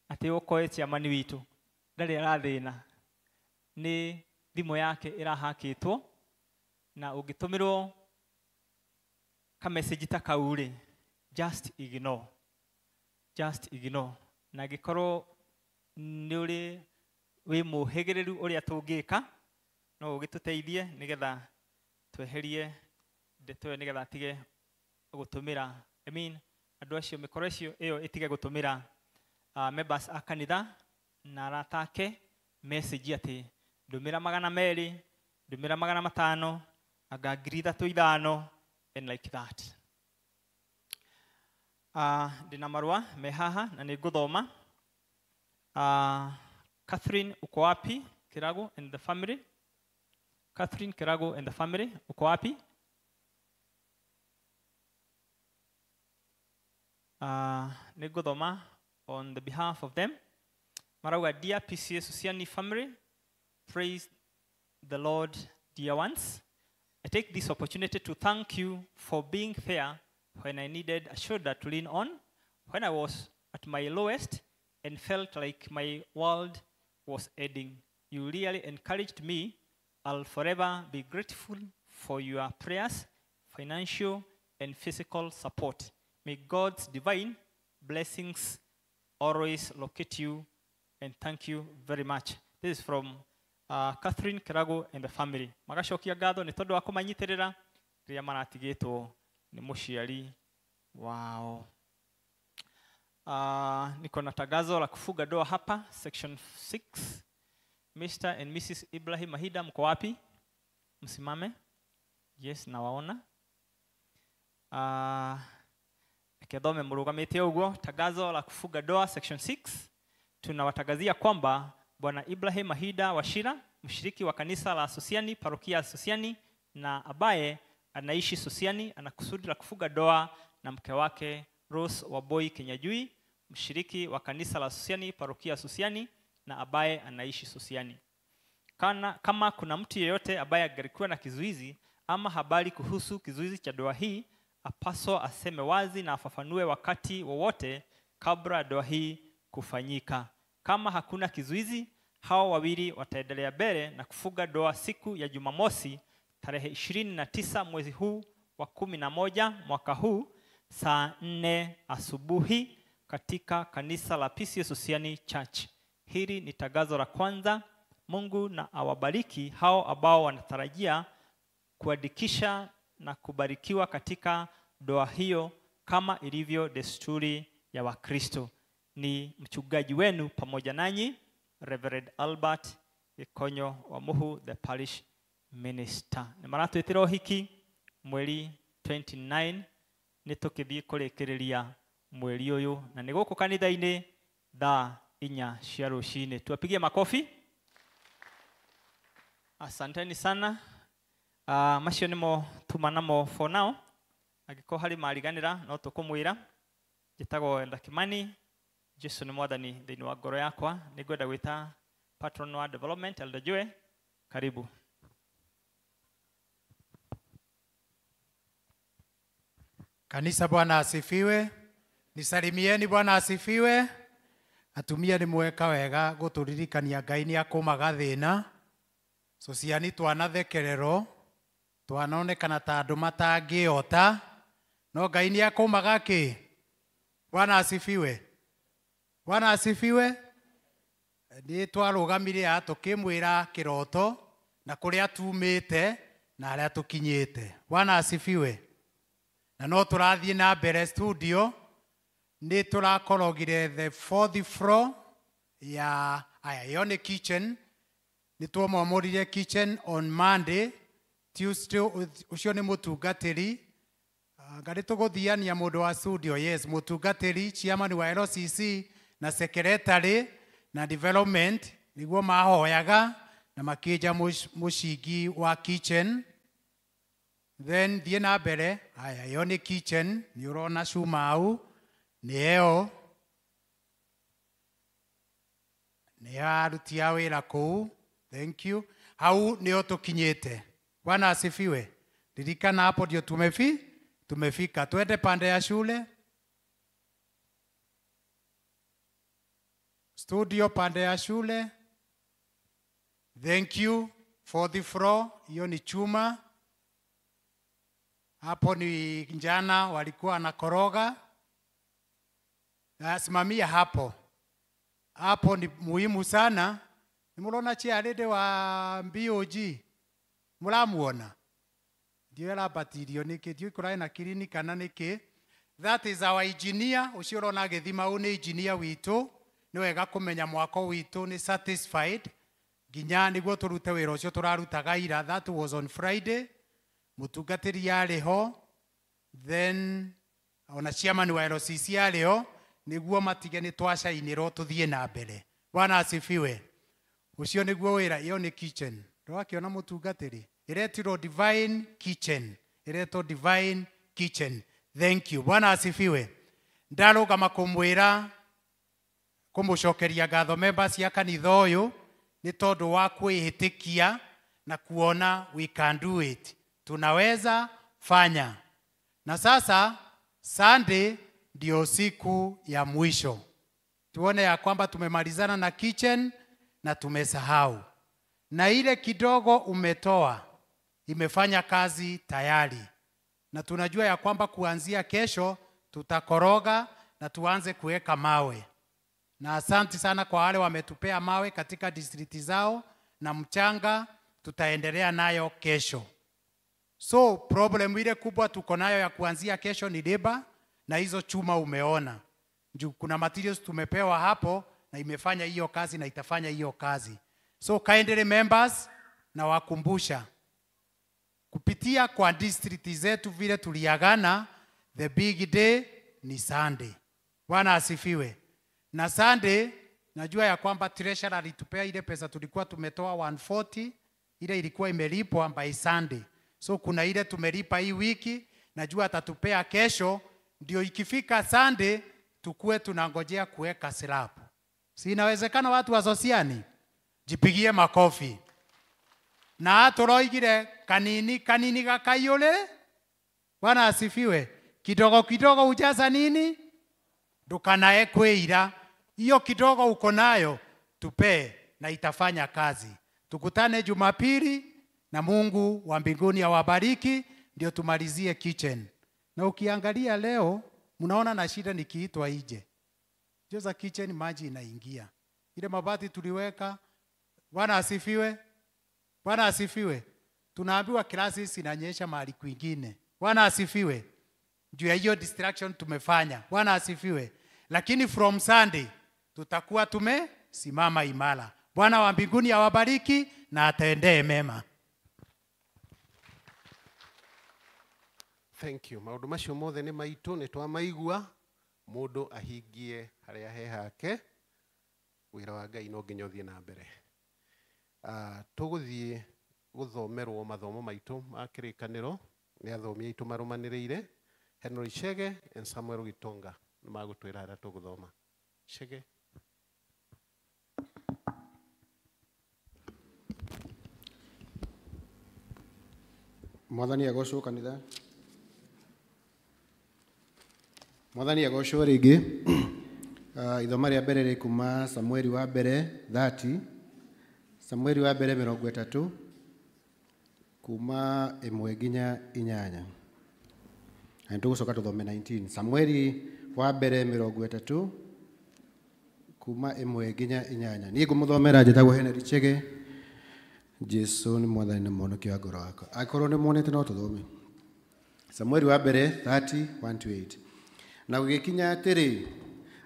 S9: atĩ ũkoe chairman witũ ndarĩ arathĩna nĩ thimũ yake ĩrahakĩtwo na ũngĩtũmĩrwo ka message ta kau rĩ just ignore, just ignore. Na angĩkorwo nĩ ũrĩ wĩ mũhĩgĩrĩru ũrĩa tũngĩka no ũgĩtũteithie nĩgetha tweherie ndeto ĩyo nĩgetha atige gũtũmĩra, I mean andũ acio mĩkoro icio ĩyo ĩtige gũtũmĩra members a kanitha na arata ake message atĩ ndũmĩra 200, ndũmĩra 500, anga 3,500 and like that. Ndĩna marũa me haha na nĩ ngũthoma. Catherine uko wapi? Kirago and the family. Catherine Kirago and the family uko wapi? Nĩ ngũthoma on the behalf of them. Marauga, dear PCA Susiani family, praise the Lord, dear ones. I take this opportunity to thank you for being there when I needed a shoulder to lean on, when I was at my lowest and felt like my world was ending. You really encouraged me. I'll forever be grateful for your prayers, financial and physical support. May God's divine Blessings always locate you, and thank you very much. This is from Catherine Kirago and the family. Magacokia ngatho nĩ tondũ wa kũmanyitĩrĩra rĩrĩa maratigĩtwo nĩ mũciari wao. Niko na tangazo la kufuga doa hapa section 6. Mr. and Mrs. Ibrahim Mahida, mko wapi? Msimame. Yes, nawaona. Kethome murugamite uguo. Tangazo la kufuga doa section 6. Tunawatangazia kwamba Bwana Ibrahim Mahida Wachira, mshiriki wa kanisa la Sosiani, parokia Sosiani, na abaye anaishi Sosiani, ana kusudi la kufuga doa na mke wake Rose Waboi Kenyajui, mshiriki wa kanisa la Sosiani, parokia Sosiani, na abaye anaishi Sosiani. Kama kuna mtu yeyote abaye angelikuwa na kizuizi ama habari kuhusu kizuizi cha doa hii, apaswa aseme wazi na afafanue wakati wowote kabla doa hii kufanyika. Kama hakuna kizuizi, hao wawili wataendelea mbele na kufuga doa siku ya Jumamosi tarehe 29 mwezi huu wa 11 mwaka huu saa 4 asubuhi katika kanisa la PCEA Sosiani Church. Hili ni tangazo la kwanza. Mungu na awabariki hao ambao wanatarajia kuandikisha na kubarikiwa katika doa hiyo kama ilivyo desturi ya Wakristo. Ni mchungaji wenu pamoja nanyi, Reverend Albert Gikonyo Wamuhu, the parish minister. Nĩ maratwĩtĩra ũhiki mweri 29, nĩ tũkĩthiĩ kũrĩkĩrĩria mweri ũyũ, na nĩ gũkũ kanitha-inĩ thaa 4 cia rũcinĩ. Tuwapigie makofi. Asanteni sana. Macio nĩmo tuma namo for now. Angĩkorwo harĩ mariganĩra no tũkũmwĩra. Njĩtagwo Elder Kimani. Jesu nĩ mwathani thĩinĩ wa ngoro yakwa. Nĩngwenda gwĩta patron wa development Elder Joe. Karibu.
S8: Kanisa, Bwana asifiwe. Nisalimieni, Bwana asifiwe. Atumia nĩ mweka wega gũtũririkania Ngai nĩ akũmaga thĩna. Sociani twanathekererwo, twanonekana ta andũ matangĩota, no Ngai nĩ akũmaga kĩ? Bwana asifiwe. Bwana asifiwe. Nĩ twarũgamire haha tũkĩmwĩra kĩroto na kũrĩa tumĩte na harĩa tũkinyĩte. Bwana asifiwe. Na no tũrathiĩ na mbere studio, nĩ tũrakorogire the fourth floor ya aya, ĩyo nĩ kitchen. Nĩ twamwamũrire kitchen on Monday. Tuesday ũcio nĩ mũtungatĩri. Ngarĩ tũgũthiania mũndũ wa studio. Yes, mũtungatĩri, chairman wa LCC na secretary na development nĩguo mahoyaga na makĩnja mũcingi wa kitchen. Then thiĩ na mbere. Aya, ĩyo nĩ kitchen, nĩ ũrona cuma hau, nĩ ĩyo nĩ aruti a wĩra kũu. Thank you. Hau nĩho tũkinyĩte. Bwana asifiwe. Ririkana hapo ndio tumefika. Twende pande ya shule. Studio pande ya shule. Thank you. Fourth floor, hiyo ni chuma. Hapo ni njana walikuwa na koroga. Simamia hapo. Hapo ni muhimu sana. Nimulona chairlady wa BOG. Muramuona. Ndiyo arabatirio niki, ndiyo kũrarĩ na clinic kana niki. That is our engineer. Ũcio ũrona agĩthima ũyũ nĩ engineer witũ. Nĩ wega kũmenya mwako witũ nĩ satisfied nginya nĩguo tũrute wĩra ũcio tũrarutaga ira. That was on Friday. Mũtungatĩri arĩ ho, then ona chairman wa LCC arĩ ho, nĩguo matige nĩ twacainĩrwo tũthiĩ na mbere. Bwana asifiwe. Ũcio nĩguo wĩra. Ĩyo nĩ kitchen. Ndũrakĩona mũtungatĩri? Ĩretirwo Divine Kitchen. Ĩretwo Divine Kitchen. Thank you. Bwana asifiwe. Ndarũgama kũmwĩra kũmũcokeria ngatho members cia kanitha ũyũ nĩ tondũ wa kwĩhĩtĩkia na kuona we can do it. Tunaweza fanya. Na sasa Sunday ndio siku ya mwisho. Tuone ya kwamba tumemalizana na kitchen na tumesahau. Na ile kidogo umetoa imefanya kazi tayari. Na tunajua ya kwamba kuanzia kesho tutakoroga
S10: na tuanze kuweka mawe. Na asanti sana kwa wale wametupea mawe katika distrikti zao na mchanga, tutaendelea nayo kesho. So problem ile kubwa tuko nayo ya kuanzia kesho ni labor na hizo chuma umeona. Juu kuna materials tumepewa hapo na imefanya hiyo kazi na itafanya hiyo kazi. So kindly members, na wakumbusha kupitia kwa district zetu vile tuliagana, the big day ni Sunday. Bwana asifiwe. Na Sunday najua ya kwamba treasurer alitupea ile pesa tulikuwa tumetoa 140, ile ilikuwa imelipwa by Sunday. So kuna ile tumelipa hii wiki, najua atatupea kesho, ndio ikifika Sunday tukue tunangojea kuweka slab. Si inawezekana watu wa Sosiani? Jipigie makofi. Na turoigire kanini kanini gakayole. Bwana asifiwe. Kidogo kidogo ujaza nini? Ndukanae kwira. Hiyo kidogo uko nayo tupee na itafanya kazi. Tukutane Jumapili na Mungu wa mbinguni awabariki, ndio tumalizie kitchen. Na ukiangalia leo mnaona na shida nikiitwa ije. Joza kitchen maji inaingia. Ile mabati tuliweka. Bwana asifiwe. Bwana asifiwe. Tunaambiwa classes inanyesha mahali kwingine. Bwana asifiwe. Juu ya hiyo distraction tumefanya. Bwana asifiwe. Lakini from Sunday tutakuwa tumesimama imara. Bwana wa mbinguni awabariki na atendee mema.
S3: Thank you. Maundu macio mothe ni maitu ni twamaigua mundu ahingie haria he hake. Wira wa Ngai no nginya uthie na mbere. Tuguthie guthomerwo mathomo maitu ma kirikaniro ni athomi aitu marumaniriire Henry Chege and Samuel Gitonga ni magutwira haria tuguthoma. Chege.
S11: Mwathani agocwo kanitha. Mwathani agocwo ringi. Ithoma ria mbere rĩ kuma Samueli wa mbere 30, Samueli wa mbere 30 kuma 1 nginya 8. Na tũgũcoka tũthome 19. Samueli wa mbere 30 kuma 1 nginya 8. Niĩ ngũmũthomera njĩtagwo Henry Chege. Jesu nĩ mwathani na mũhonokia wa ngoro yakwa. Angĩkorwo nĩ muonete no tũthome. Samueli wa mbere 30 1-8. Na gũgĩkinya atĩrĩ,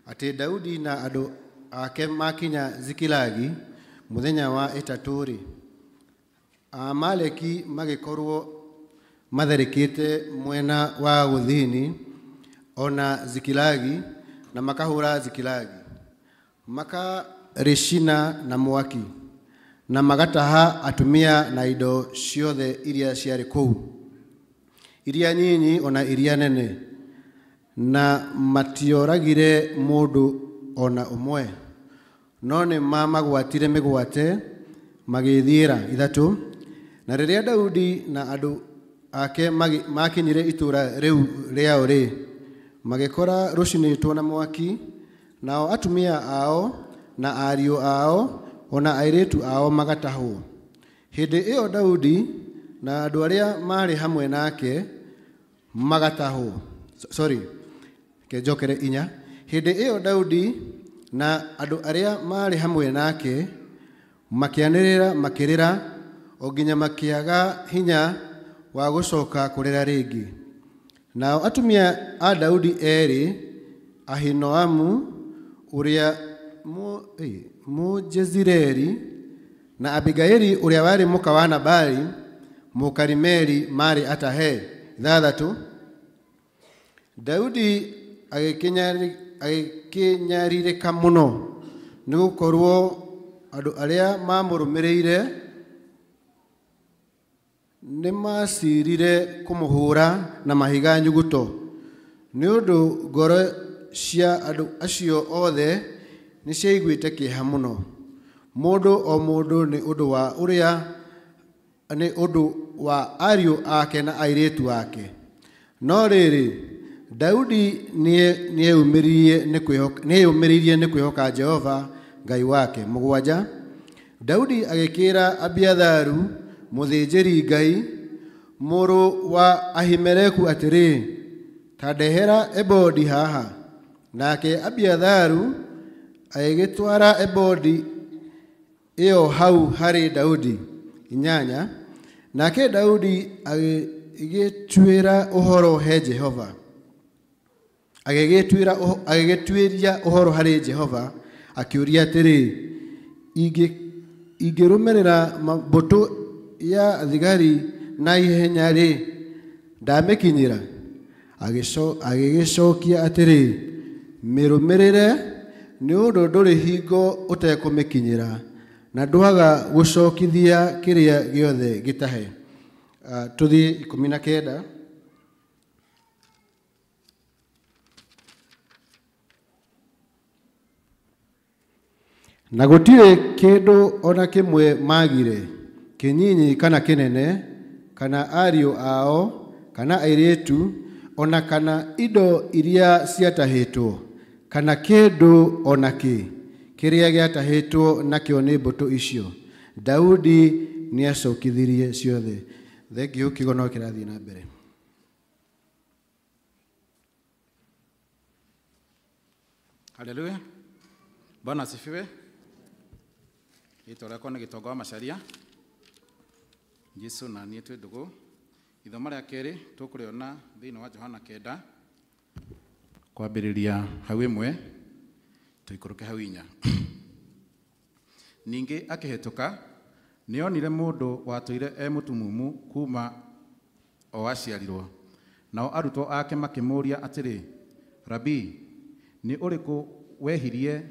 S11: atĩ Daudi na andũ ake makinya Zikilagi mũthenya wa ĩtatũ-rĩ, Amaleki magĩkorwo matharĩkĩte mwena wa gũthini ona Zikilagi, na makahũra Zikilagi, makarĩcina na mwaki, na magataha atumia na indo ciothe iria ciarĩ kũu, iria nyinyi ona iria nene, na matioragire mũndũ ona ũmwe, no nĩ mamagwatire mĩgwate magĩthiĩra 3. Na rĩrĩa Daudi na andũ ake makinyire itũũra rĩu rĩao-rĩ, magĩkora rũcinĩtwo na mwaki, nao atumia ao na ariũ ao ona airĩtu ao magatahwo. Hĩndĩ ĩyo Daudi na andũ arĩa maarĩ hamwe nake magatahwo. Sorry, kenjokere 4. Hĩndĩ ĩyo Daudi na andũ arĩa maarĩ hamwe nake makĩanĩrĩra makĩrĩra o nginya makĩaga hinya wa gũcoka kũrĩra rĩngĩ. Nao atumia a Daudi erĩ, Ahinoamu ũrĩa Mũjezireeli na Abigaili ũrĩa warĩ mũka wa Nabali Mũkarimeli maarĩ atahe. 6. Daudi agĩkĩnyarirĩka mũno nĩ gũkorwo andũ arĩa mamũrũmĩrĩire nĩ macirire kũmũhũra na mahiga nyuguto, nĩ ũndũ ngoro cia andũ acio othe nĩ ciaiguĩte kĩeha mũno, mũndũ o mũndũ nĩ ũndũ wa ũrĩa nĩ ũndũ wa ariũ ake na airĩtu ake. No rĩrĩ, Daudi nĩeyũmĩrĩirie nĩ kwĩhoka Jehova Ngai wake. 7. Daudi agĩkĩra Abiatharu mũthĩnjĩri Ngai mũrũ wa Ahimeleku atĩrĩ, ta ndehera ebodi haha. Nake Abiatharu agĩgĩtwara ebodi ĩyo hau harĩ Daudi. 8. Nake Daudi agĩgĩtuĩra ũhoro he Jehova. Agĩgĩtuĩria ũhoro harĩ Jehova akĩũria atĩrĩ, ingĩrũmĩrĩra mbũtũ ya thigari na ihenya rĩ, ndamĩkinyĩra? Agĩgĩcokia atĩrĩ, mĩrũmĩrĩre, nĩ ũndũ ndũrĩ hingo ũtekũmĩkinyĩra, na ndwaga gũcokithia kĩrĩa gĩothe gĩtahe. Tũthiĩ 19. Na gũtirĩ kĩndũ ona kĩmwe magire, kĩnyinyi kana kĩnene, kana ariũ ao, kana airĩtu, ona kana indo iria ciatahĩtwo, kana kĩndũ ona kĩ kĩrĩa gĩatahĩtwo nakĩo nĩ mbũtũ icio. Daudi nĩacokithirie ciothe. Thengiũ, kiugo no kĩrathiĩ na mbere.
S12: Haleluya. Bwana asifiwe. Rĩtwa rĩakwa nĩ Gĩtonga wa Macharia. Jesu na niĩ twĩ ndũgũ. Ithomo rĩa kerĩ tũkũrĩona thĩinĩ wa Johana 9 kwambĩrĩria hau 1 tũikũrũke hau 4. Ningĩ akĩhĩtũka nĩonire mũndũ watũire e mũtumumu kuma o aciarirwo. Nao arutwo ake makĩmũũria atĩrĩ, Rabii, nĩ ũrĩkũ wehirie,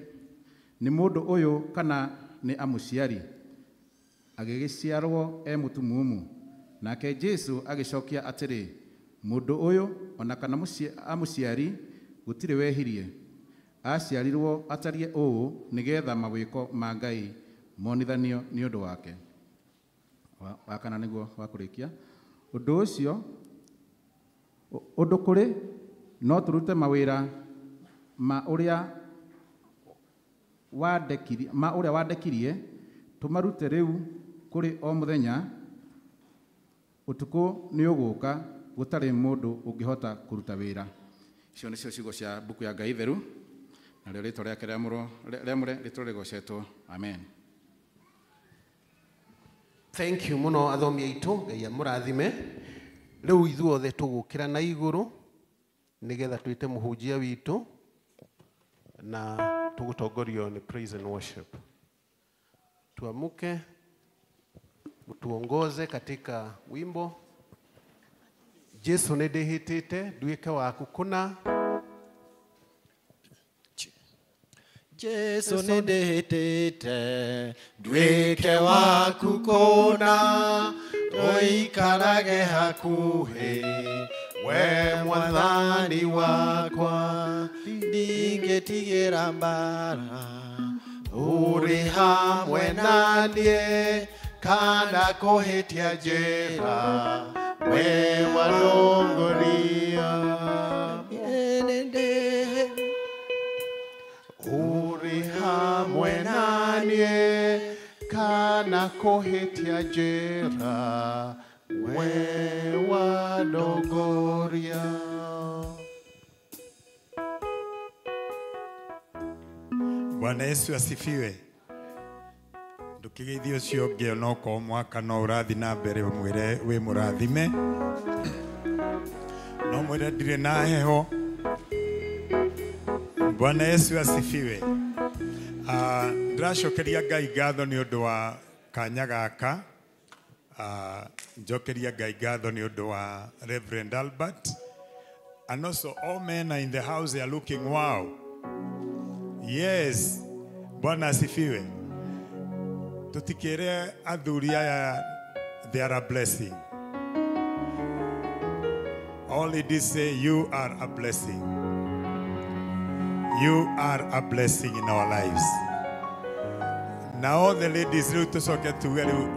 S12: nĩ mũndũ ũyũ kana nĩ amũciari, agĩgĩciarwo e mũtumumu? Nake Jesu agĩcokia atĩrĩ, mũndũ ũyũ ona kana amũciari gũtirĩ wehirie, aciarirwo atariĩ ũũ nĩgetha mawĩko ma Ngai monithanio nĩ ũndũ wake. Wa kana nĩguo wa kũrĩkia. Ũndũ ũcio ũndũ kũrĩ no tũrute mawĩra ma ũrĩa wandekirie tũmarute rĩu kũrĩ o mũthenya. Ũtukũ nĩ ũgũka gũtarĩ mũndũ ũngĩhota kũruta wĩra. Icio nĩcio ciugo cia mbuku ya Ngai theru, narĩo rĩtwa rĩake rĩamũre rĩtũre rĩgocetwo. Amen.
S3: Thank you mũno athomi aitũ, Ngai amũrathime. Rĩu ithuothe tũgũkĩra na igũrũ nĩgetha twĩte mũhunjia witũ na tũgũtongorio nĩ praise and worship. Tuamuke, tuongoze katika wimbo. Jesu nĩ ndĩhĩtĩte nduĩke waku kũna.
S6: Jesu nĩ ndĩhĩtĩte nduĩke waku kũna, ũikarage hakuhĩ we mwathani wakwa, ndingĩtigĩra mbara, ũrĩ hamwe na niĩ kana kũhĩtia njĩra, we wanongoria.
S3: Ũrĩ hamwe na niĩ kana kũhĩtia njĩra, we wanongoria.
S8: Bwana Yesu asifiwe. Ndũkĩgeithie ũcio ũngĩ onokorwo mwaka no ũrathiĩ na mbere ũmwĩre wĩ mũrathime, no mwĩre ndirĩ na heho. Bwana Yesu asifiwe. Ndĩracokeria Ngai ngatho nĩ ũndũ wa kanya gaka. Njokeria Ngai ngatho nĩ ũndũ wa Reverend Albert. And also all men are in the house, they are looking wow. Yes. Bwana asifiwe. Tutikere athuri aya, they are a blessing. All ladies say you are a blessing. You are a blessing in our lives. Now all the ladies,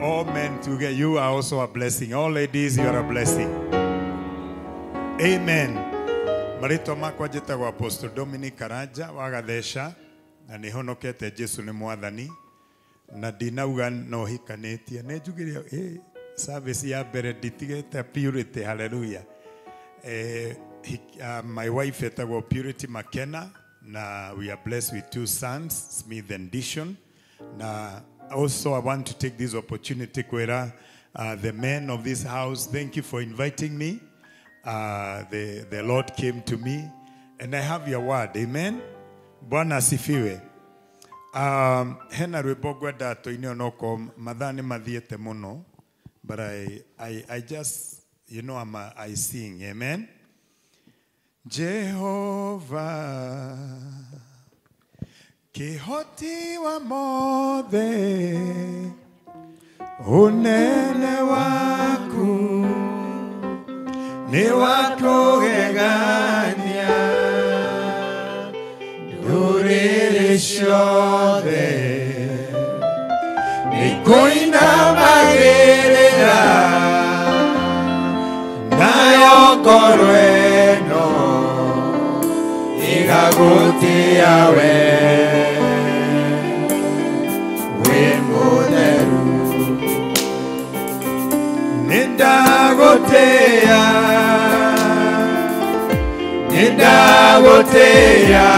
S8: all men together, you are also a blessing. All ladies, you are a blessing. Amen. Marĩtwa makwa njĩtagwo Apostle Dominic Karanja wa Gatheca, na nĩ honokete Jesu nĩ mwathani, na ndinauga no hikanĩtie. Nĩ njugire service ya mbere nditigĩte Purity, hallelujah. My wife etagwo Purity Makena, Na we are blessed with 2 sons, Smith and Dishon. Na also I want to take this opportunity, Kwera, the men of this house, thank you for inviting me. The Lord came to me, and I have your word. Amen. Bwana asifiwe. Hena rwimbo ngwenda tũine onoko mathaa nĩ mathiĩte mũno, but I just, you know, I sing. Amen. Jehovah kĩhoti wa mothe, unene waku nĩ wa kũgegania, ndũrĩrĩ ciothe nĩkũinamagĩrĩra, nayo ngoro ĩno ĩgagũtĩa we, wĩ mũtheru. Nĩndagũtĩa, nĩndagũtĩa,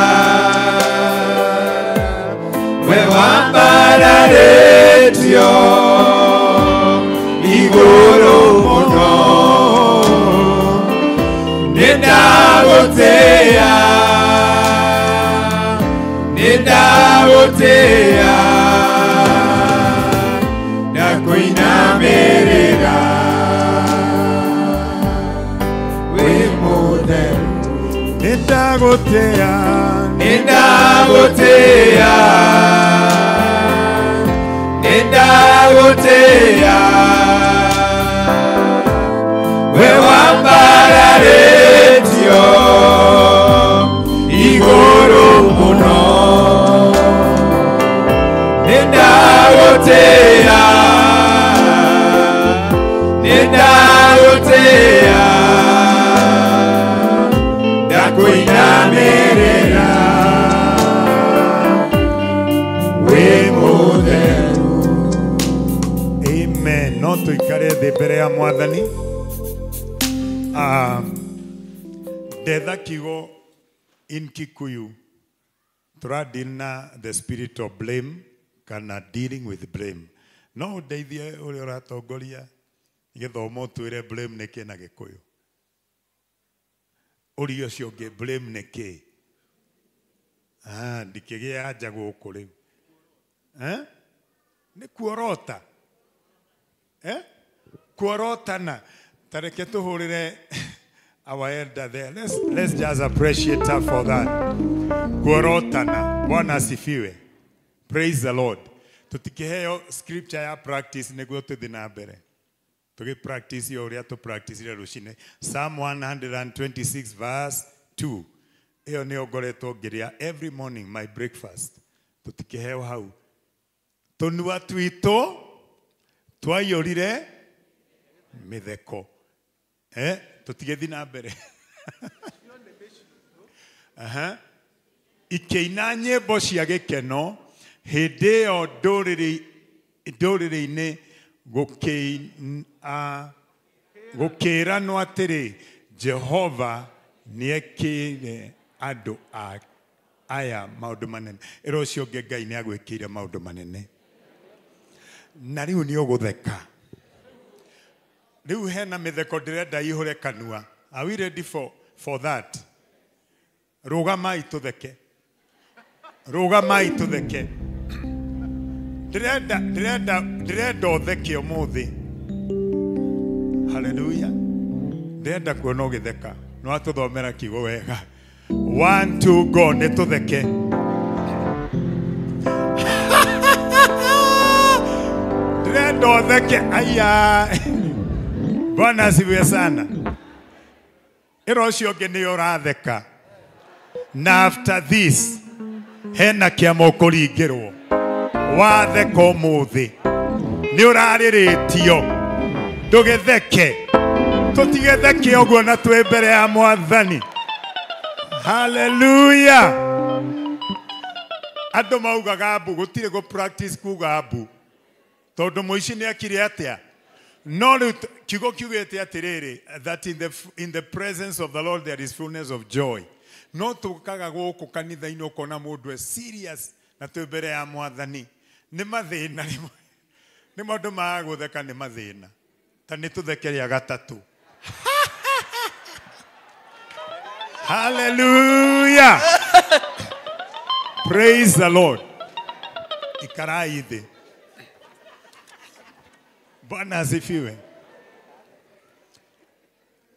S8: we wambararĩtio igũrũ mũno. Nĩndagũtĩa, nĩndagũtĩa, ndakũinamĩrĩra, wĩ mũtheru. Nĩndagũtĩa, nĩndagũtĩa, nĩndagũtĩa, we wambararĩtio igũrũ mũno. Nĩndagũtĩa, nĩndagũtĩa, ndakũinamĩrĩra, wĩ mũtheru. Amen. No tũikare thĩ mbere ya Mwathani. Ndetha kiugo in Kikuyu tũradeal na the spirit of blame kana dealing with blame. No ũndeithie ũrĩa ũratongoria gĩthomo ũtwĩre blame nĩ kĩ na Gĩkũyũ. Ũria ũcio ũngĩ blame nĩ kĩ? Ndikĩgĩa anja gũkũ rĩu. Nĩ kuorota. Kuorotana. Ta reke tũhũrĩre our elder there. Let's just appreciate her for that. Kuorotana. Bwana asifiwe. Praise the Lord. Tutikiheo scripture ya practice nĩguo tũthiĩ na mbere. Tũgĩ practice yo ũrĩa tũ practice rũcinĩ. Psalm 126 verse 2. Ĩyo nĩyo ngoretwo ngĩrĩa every morning my breakfast. Tũtikĩheo hau. Tũnua twitũ twaiyũrire mĩtheko. Tũtigĩthiĩ na mbere. Ikĩina nyĩmbo cia gĩkeno hĩndĩ ĩyo ndũrĩrĩ-inĩ gũkĩranwo atĩrĩ, Jehova nĩekĩire andũ aya maũndũ manene. Ĩra ũcio ũngĩ Ngai nĩagwĩkĩire maũndũ manene. Na rĩu nĩ ũgũtheka. Rĩu hena mĩtheko ndĩrenda ihũre kanua. Are we ready for that? Rũgamai tũtheke. Rũgamai tũtheke. Ndĩrenda ũtheke ũmũthĩ. Hallelujah. Ndĩrenda kuona ũgĩtheka. Nĩ watũthomera kiugo wega. 1 2 go, nĩ tũtheke. Ndĩrenda ũtheke. Aya. Bwana asifiwe sana. Ĩra ũcio ũngĩ nĩ ũratheka. Na after this hena kĩama ũkũringĩrwo. Watheka ũmũthĩ nĩ ũrarĩrĩtio. Ndũgĩtheke. Tũtigĩtheke ũguo na twĩ mbere ya Mwathani. Hallelujah. Andũ maugaga mbu, gũtirĩ gũ practice kuga mbu. Tondũ mũici nĩ akire atĩa? No rĩu kiugo kiugĩte atĩrĩrĩ, that in the presence of the Lord there is fullness of joy. No tũkaga gũkũ kanitha-inĩ ũkona mũndũ e serious na twĩ mbere ya mwathani. Nĩ mathĩna rĩmwe. Nĩ maũndũ ma gũtheka nĩ mathĩna. Ta nĩ tũtheke rĩa gatatũ. Hallelujah. Praise the Lord. Ikarai thĩ. Bwana asifiwe.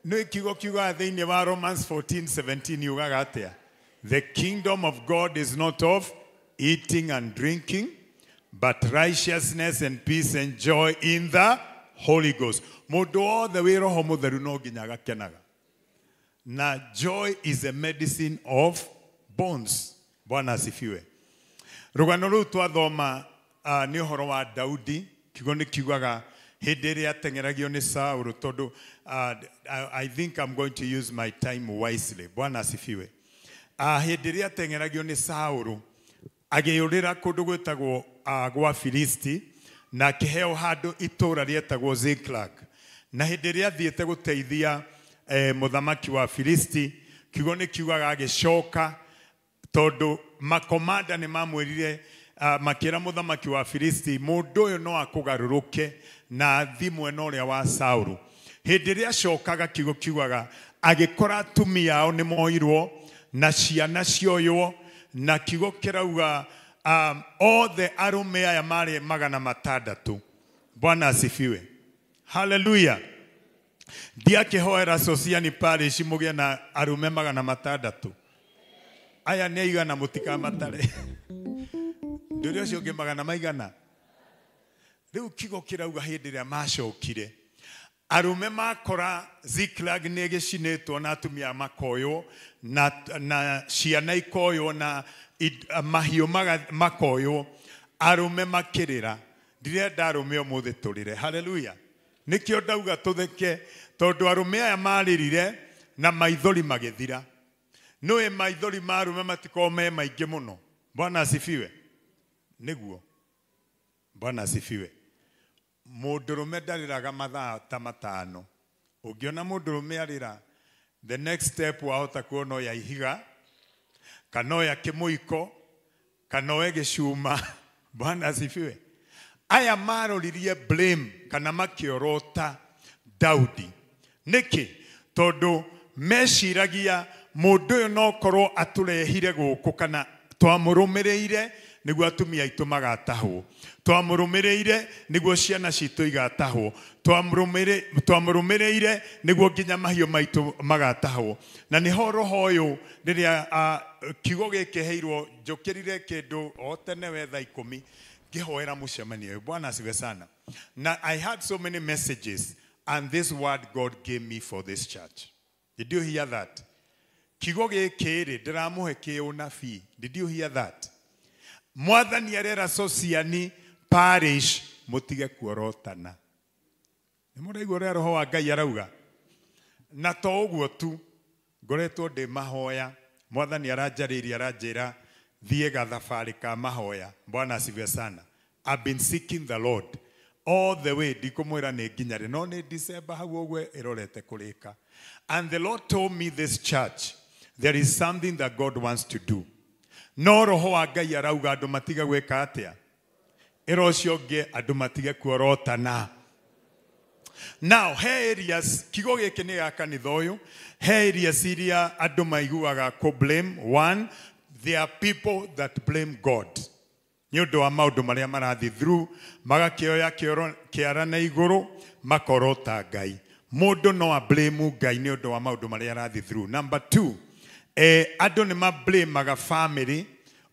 S8: Nĩ kiugo kiugaga thĩinĩ wa Romans 14:17 yugaga atĩa? The kingdom of God is not of eating and drinking, but righteousness and peace and joy in the Holy Ghost. Mũndũ wothe wĩ Roho Mũtheru no nginya agakenaga. Na joy is a medicine of bones. Bwana asifiwe. Rũgano rũu twathoma nĩ ũhoro wa Daudi. Kiugo nĩ kiugaga hĩndĩ ĩrĩa ateng'eragio nĩ Saũlũ tondũ I think I'm going to use my time wisely. Bwana asifiwe. Hĩndĩ ĩrĩa ateng'eragio nĩ Saũlũ agĩũrĩra kũndũ gwĩtagwo gwa Filisti na akĩheo handũ itũũra rĩetagwo Ziklag. Na hĩndĩ ĩrĩa athiĩte gũteithia mũthamaki wa Filisti, kiugo nĩ kiugaga agĩcoka tondũ makomanda nĩ mamwĩrire makĩra mũthamaki wa Filisti mũndũ ũyũ no akũgarũrũke na athi mwena ũrĩa wa Saũlũ. Hĩndĩ ĩrĩa acokaga kiugo kiugaga agĩkora atumia ao nĩ moirwo na ciana cioywo na kiugo kĩrauga othe arũme aya marĩ 600. Bwana asifiwe. Hallelujah. Ndiakĩhoera Sociani Parish mũgĩe na arũme 600. Aya nĩ aigana mũtikamatare. Ndũrĩ ũcio ũngĩ magana maigana. Rĩu kiugo kĩrauga hĩndĩ ĩrĩa macokire arũme makora Ziklag nĩ ĩgĩcinĩtwo na atumia makoywo na ciana ikoywo na mahiũ makoywo arũme makĩrĩra. Ndirenda arũme ũmũthĩ tũrĩre. Hallelujah. Nĩkĩo ndauga tũtheke tondũ arũme aya marĩrire na maithori magĩthira. Nĩũĩ maithori ma arũme matikoragwo me maingĩ mũno. Bwana asifiwe. Nĩguo. Bwana asifiwe. Mũndũrũme ndarĩraga mathaa ta 5. Ũngĩona mũndũrũme arĩra, the next step wahota kuona oya ihiga, kana oya kĩmũiko, kana oe gĩcuma. Bwana asifiwe. Aya maroririe blame kana makĩorota Daudi. Nĩkĩ? Tondũ meciragia mũndũ ũyũ no korwo atũrehire gũkũ kana twamũrũmĩrĩire nĩguo atumia aitũ magatahwo, twamũrũmĩrĩire nĩguo ciana citũ igatahwo, twamũrũmĩrĩire nĩguo nginya mahiũ maitũ magatahwo. Na nĩho roho ũyũ rĩrĩa kiugo gĩkĩ heirwo njũkĩrire kĩndũ o tene we thaa 10 ngĩhoera mũcemanio ũyũ. Bwana asifiwe sana. Na I had so many messages and this word God gave me for this church. Did you hear that? Kiugo gĩkĩ rĩ ndĩramũhe kĩũnabii. Did you hear that? Mwathani arera Sociani Parish mũtige kuorotana. Nĩ mũraigua ũrĩa roho wa Ngai arauga? Na to ũguo tu, ngoretwo ndĩ mahoya. Mwathani aranjarĩirie aranjĩra thiĩ gathabarĩ ka mahoya. Bwana asifiwe sana. I've been seeking the Lord all the way. Ndikũmwĩra nĩ nginya rĩ, no nĩ December hau ũguo ĩrorete kũrĩka. And the Lord told me this church, there is something that God wants to do. No roho wa Ngai arauga andũ matige gwĩka atĩa? Ĩra ũcio ũngĩ andũ matige kuorotana. Now, he areas, kiugo gĩkĩ nĩ gĩa kanitha ũyũ, he areas iria andũ maiguaga kũ blame. One, there are people that blame God. Nĩ ũndũ wa maũndũ marĩa marathiĩ through, magakĩoya kĩara na igũrũ, makorota Ngai. Mũndũ no a blame Ngai nĩ ũndũ wa maũndũ marĩa arathiĩ through. Number two, andũ nĩ ma blame family.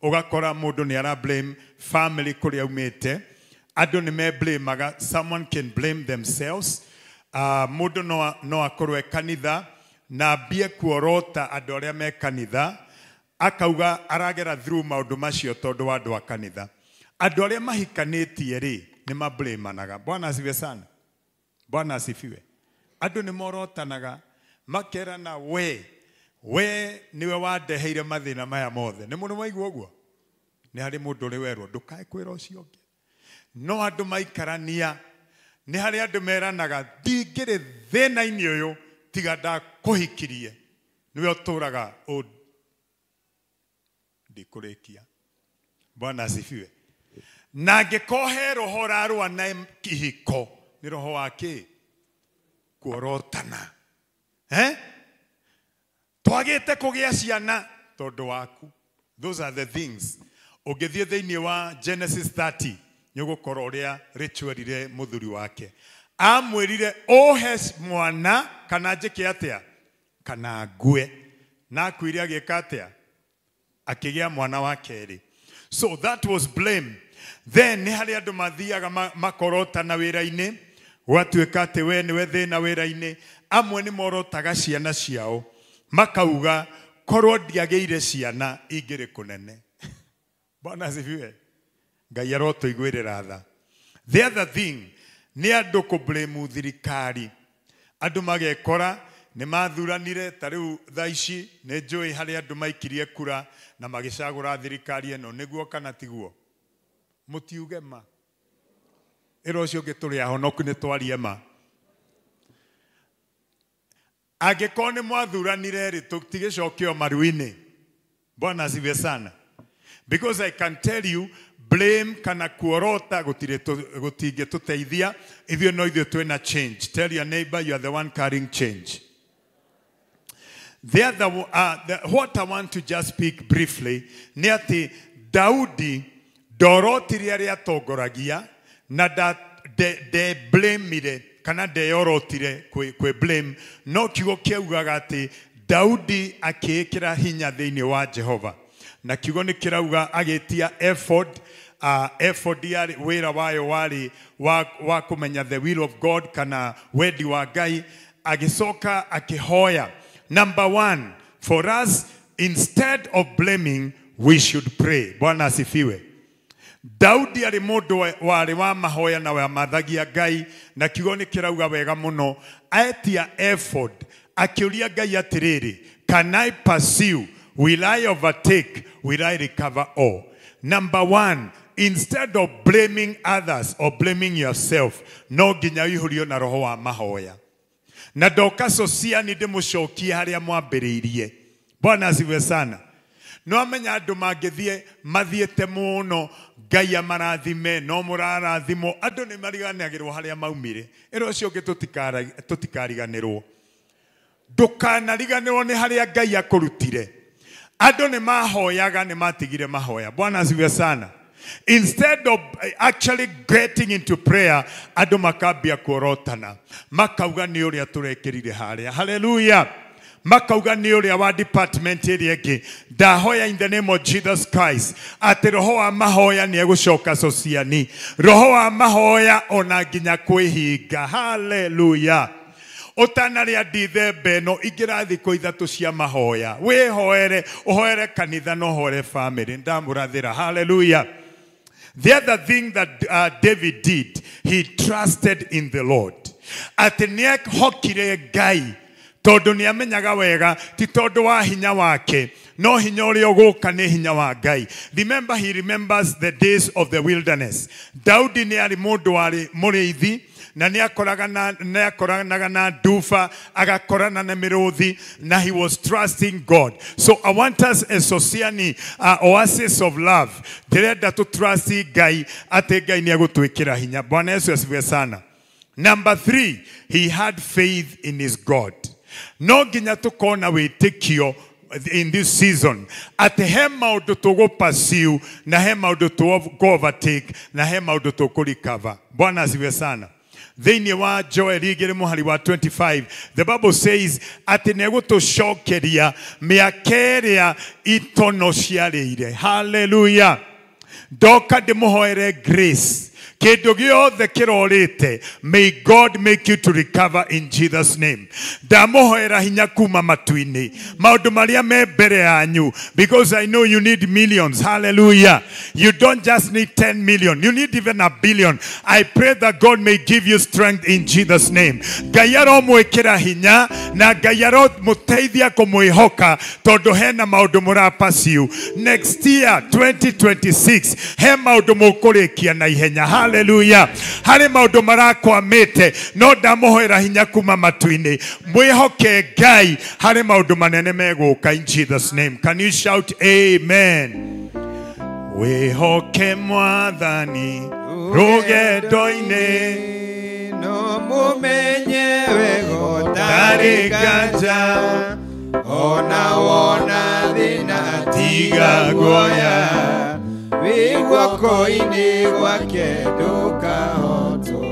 S8: Ũgakora mũndũ nĩ ara blame family kũrĩa aumĩte. Andũ nĩ me blame, someone can blame themselves. Mũndũ no akorwo e kanitha na ambie kuorota andũ arĩa me kanitha, akauga aragera through maũndũ macio tondũ wa andũ a kanitha. Andũ arĩa mahikanĩtie rĩ nĩ mablamanaga. Bwana asifiwe sana. Bwana asifiwe. Andũ nĩ morotanaga makerana we niwe wandeheire mathĩna maya mothe. Nĩ mũndũ waigua ũguo? Nĩ harĩ mũndũ ũrĩ werwo ndũkae kwĩra ũcio ũngĩ. No andũ maikarania nĩ harĩ andũ meranaga ndingĩrĩ thĩna-inĩ ũyũ tiga ndakũhikirie. Nĩwe ũtũraga Ndikũrĩkia. Bwana asifiwe. Na angĩkorwo he roho ũrarũa na kĩhiko, nĩ roho wa kĩ? Kuorotana. Eh? Twagĩte kũgĩa ciana tondũ waku. Those are the things. Ũngĩthiĩ thĩinĩ wa Genesis 30, nĩ ũgũkora ũrĩa Rachel erire mũthuri wake. Amwĩrire ũhe mwana kana njĩke atĩa? Kana ngue. Na akuire agĩka atĩa? Akĩgĩa mwana wa kerĩ. So that was blame. Then nĩ harĩ andũ mathiaga makorotana wĩra-inĩ, gwatuĩka atĩ we nĩwe thĩna wĩra-inĩ. Amwe nĩ morotaga ciana ciao, makauga korwo ndiagĩire ciana ingĩrĩ kũnene. Bwana asifiwe. Ngai arotũiguĩrĩra tha. The other thing nĩ andũ kũblame thirikari. Andũ magekora nĩ mathuranire ta rĩu thaa ici nĩ njũĩ harĩ andũ maikirie kura na magĩcagũra thirikari ĩno, nĩguo kana tiguo? Mũtiuge ma. Ĩra ũcio ũngĩ tũrĩ ahonoku nĩ twarie ma. Angĩkorwo nĩ mwathuranire rĩ, tũtigĩcokio maru-inĩ. Bwana asifiwe sana. Because I can tell you, blame kana kuorota gũtingĩtũteithia. Ithuĩ no ithuĩ twĩna change. Tell your neighbor you are the one carrying change. The other, what I want to just speak briefly nĩ atĩ Daudi ndorotire arĩa atongoragia na ndeblamire kana ndeyorotire kwĩ blame, no kiugo kĩaugaga atĩ Daudi akĩĩkĩra hinya thĩinĩ wa Jehova. Na kiugo nĩ kĩrauga agĩtia ephod. Ephod yarĩ wĩra wayo warĩ wa kũmenya the will of God kana wendi wa Ngai. Agĩcoka akĩhoya. Number one, for us, instead of blaming, we should pray. Bwana asifiwe. Daudi arĩ mũndũ warĩ wa mahoya na wamathagia Ngai, na kiugo nĩ kĩrauga wega mũno. Etia ephod, akĩũria Ngai atĩrĩrĩ, can I pursue? Will I overtake? Will I recover all? Number one, instead of blaming others or blaming yourself, no nginya ũihũrio na roho wa mahoya. Na ndoka Sociani ndĩmũcokie harĩa mwambĩrĩirie. Bwana asifiwe sana. No amenya andũ mangĩthiĩ mathiĩte mũno, Ngai amarathime, no mũrarathimwo, andũ nĩ mariganagĩrwo harĩa maumire. Ĩra ũcio ũngĩ tũtikariganĩrwo. Ndũkanariganĩrwo nĩ harĩa Ngai akũrutire. Andũ nĩ mahoyaga, nĩ matigire mahoya. Bwana asifiwe sana. Instead of actually getting into prayer, andũ makambia kuorotana. Makauga nĩ ũrĩa tũrekĩrire harĩa. Hallelujah. Makauga nĩ ũrĩa wa department ĩrĩa ĩngĩ. Ndahoya in the name of Jesus Christ atĩ roho wa mahoya nĩ egũcoka Sociani. Roho wa mahoya ona nginya kwĩhinga. Hallelujah. Ũtanarĩa ndithemba ĩno ingĩra thikũ ithatũ cia mahoya. Wĩhoere, ũhoere kanitha na ũhoere family. Ndamũrathĩra. Hallelujah. The other thing that David did, he trusted in the Lord. Atĩ nĩehokire Ngai tondũ nĩamenyaga wega ti tondũ wa hinya wake, no hinya ũrĩa ũgũka nĩ hinya wa Ngai. Remember, he remembers the days of the wilderness. Daudi nĩ arĩ mũndũ warĩ mũrĩithi na nĩakoranaga na nduba, agakorana na mĩrũthi, na he was trusting God. So I want us as Sociani, oasis of love, ndĩrenda tũ trust Ngai atĩ Ngai nĩegũtwĩkĩra hinya. Bwana Yesu asifiwe sana. Number three, he had faith in his God. No nginya tũkona wĩtĩkio in this season atĩ he maũndũ tũgũ-pursue na he maũndũ tũgũ-overtake na he maũndũ tũkũ-recover. Bwana asifiwe sana. Thĩinĩ wa Joel igĩrĩ mũhari wa 25, the Bible says atĩ nĩegũtũcokeria mĩaka ĩrĩa itono ciarĩire. Hallelujah. Ndoka ndĩmũhoere grace. Kĩndũ gĩothe kĩrorĩte, may God make you to recover in Jesus' name. Ndamũhoera hinya kuma matu-inĩ, maũndũ marĩa me mbere yanyu, because I know you need millions. Hallelujah. You don't just need 10 million, you need even a billion. I pray that God may give you strength in Jesus' name. Ngai aromwĩkĩra hinya na Ngai aromũteithia kũmwĩhoka tondũ hena maũndũ mũrapaciu. Next year 2026 he maũndũ mũkũrĩkia na ihenya. Hallelujah. Harĩ maũndũ marakwamĩte no ndamũhoera hinya kuma matu-inĩ. Mwĩhoke Ngai harĩ maũndũ manene megũka in Jesus name. Can you shout amen? Wĩhoke Mwathani rũgendo-inĩ
S13: no mumenye wega ũtarĩ nganja ona wona thĩna tiga guoya wĩ guoko-inĩ gwake ndũkahotwo.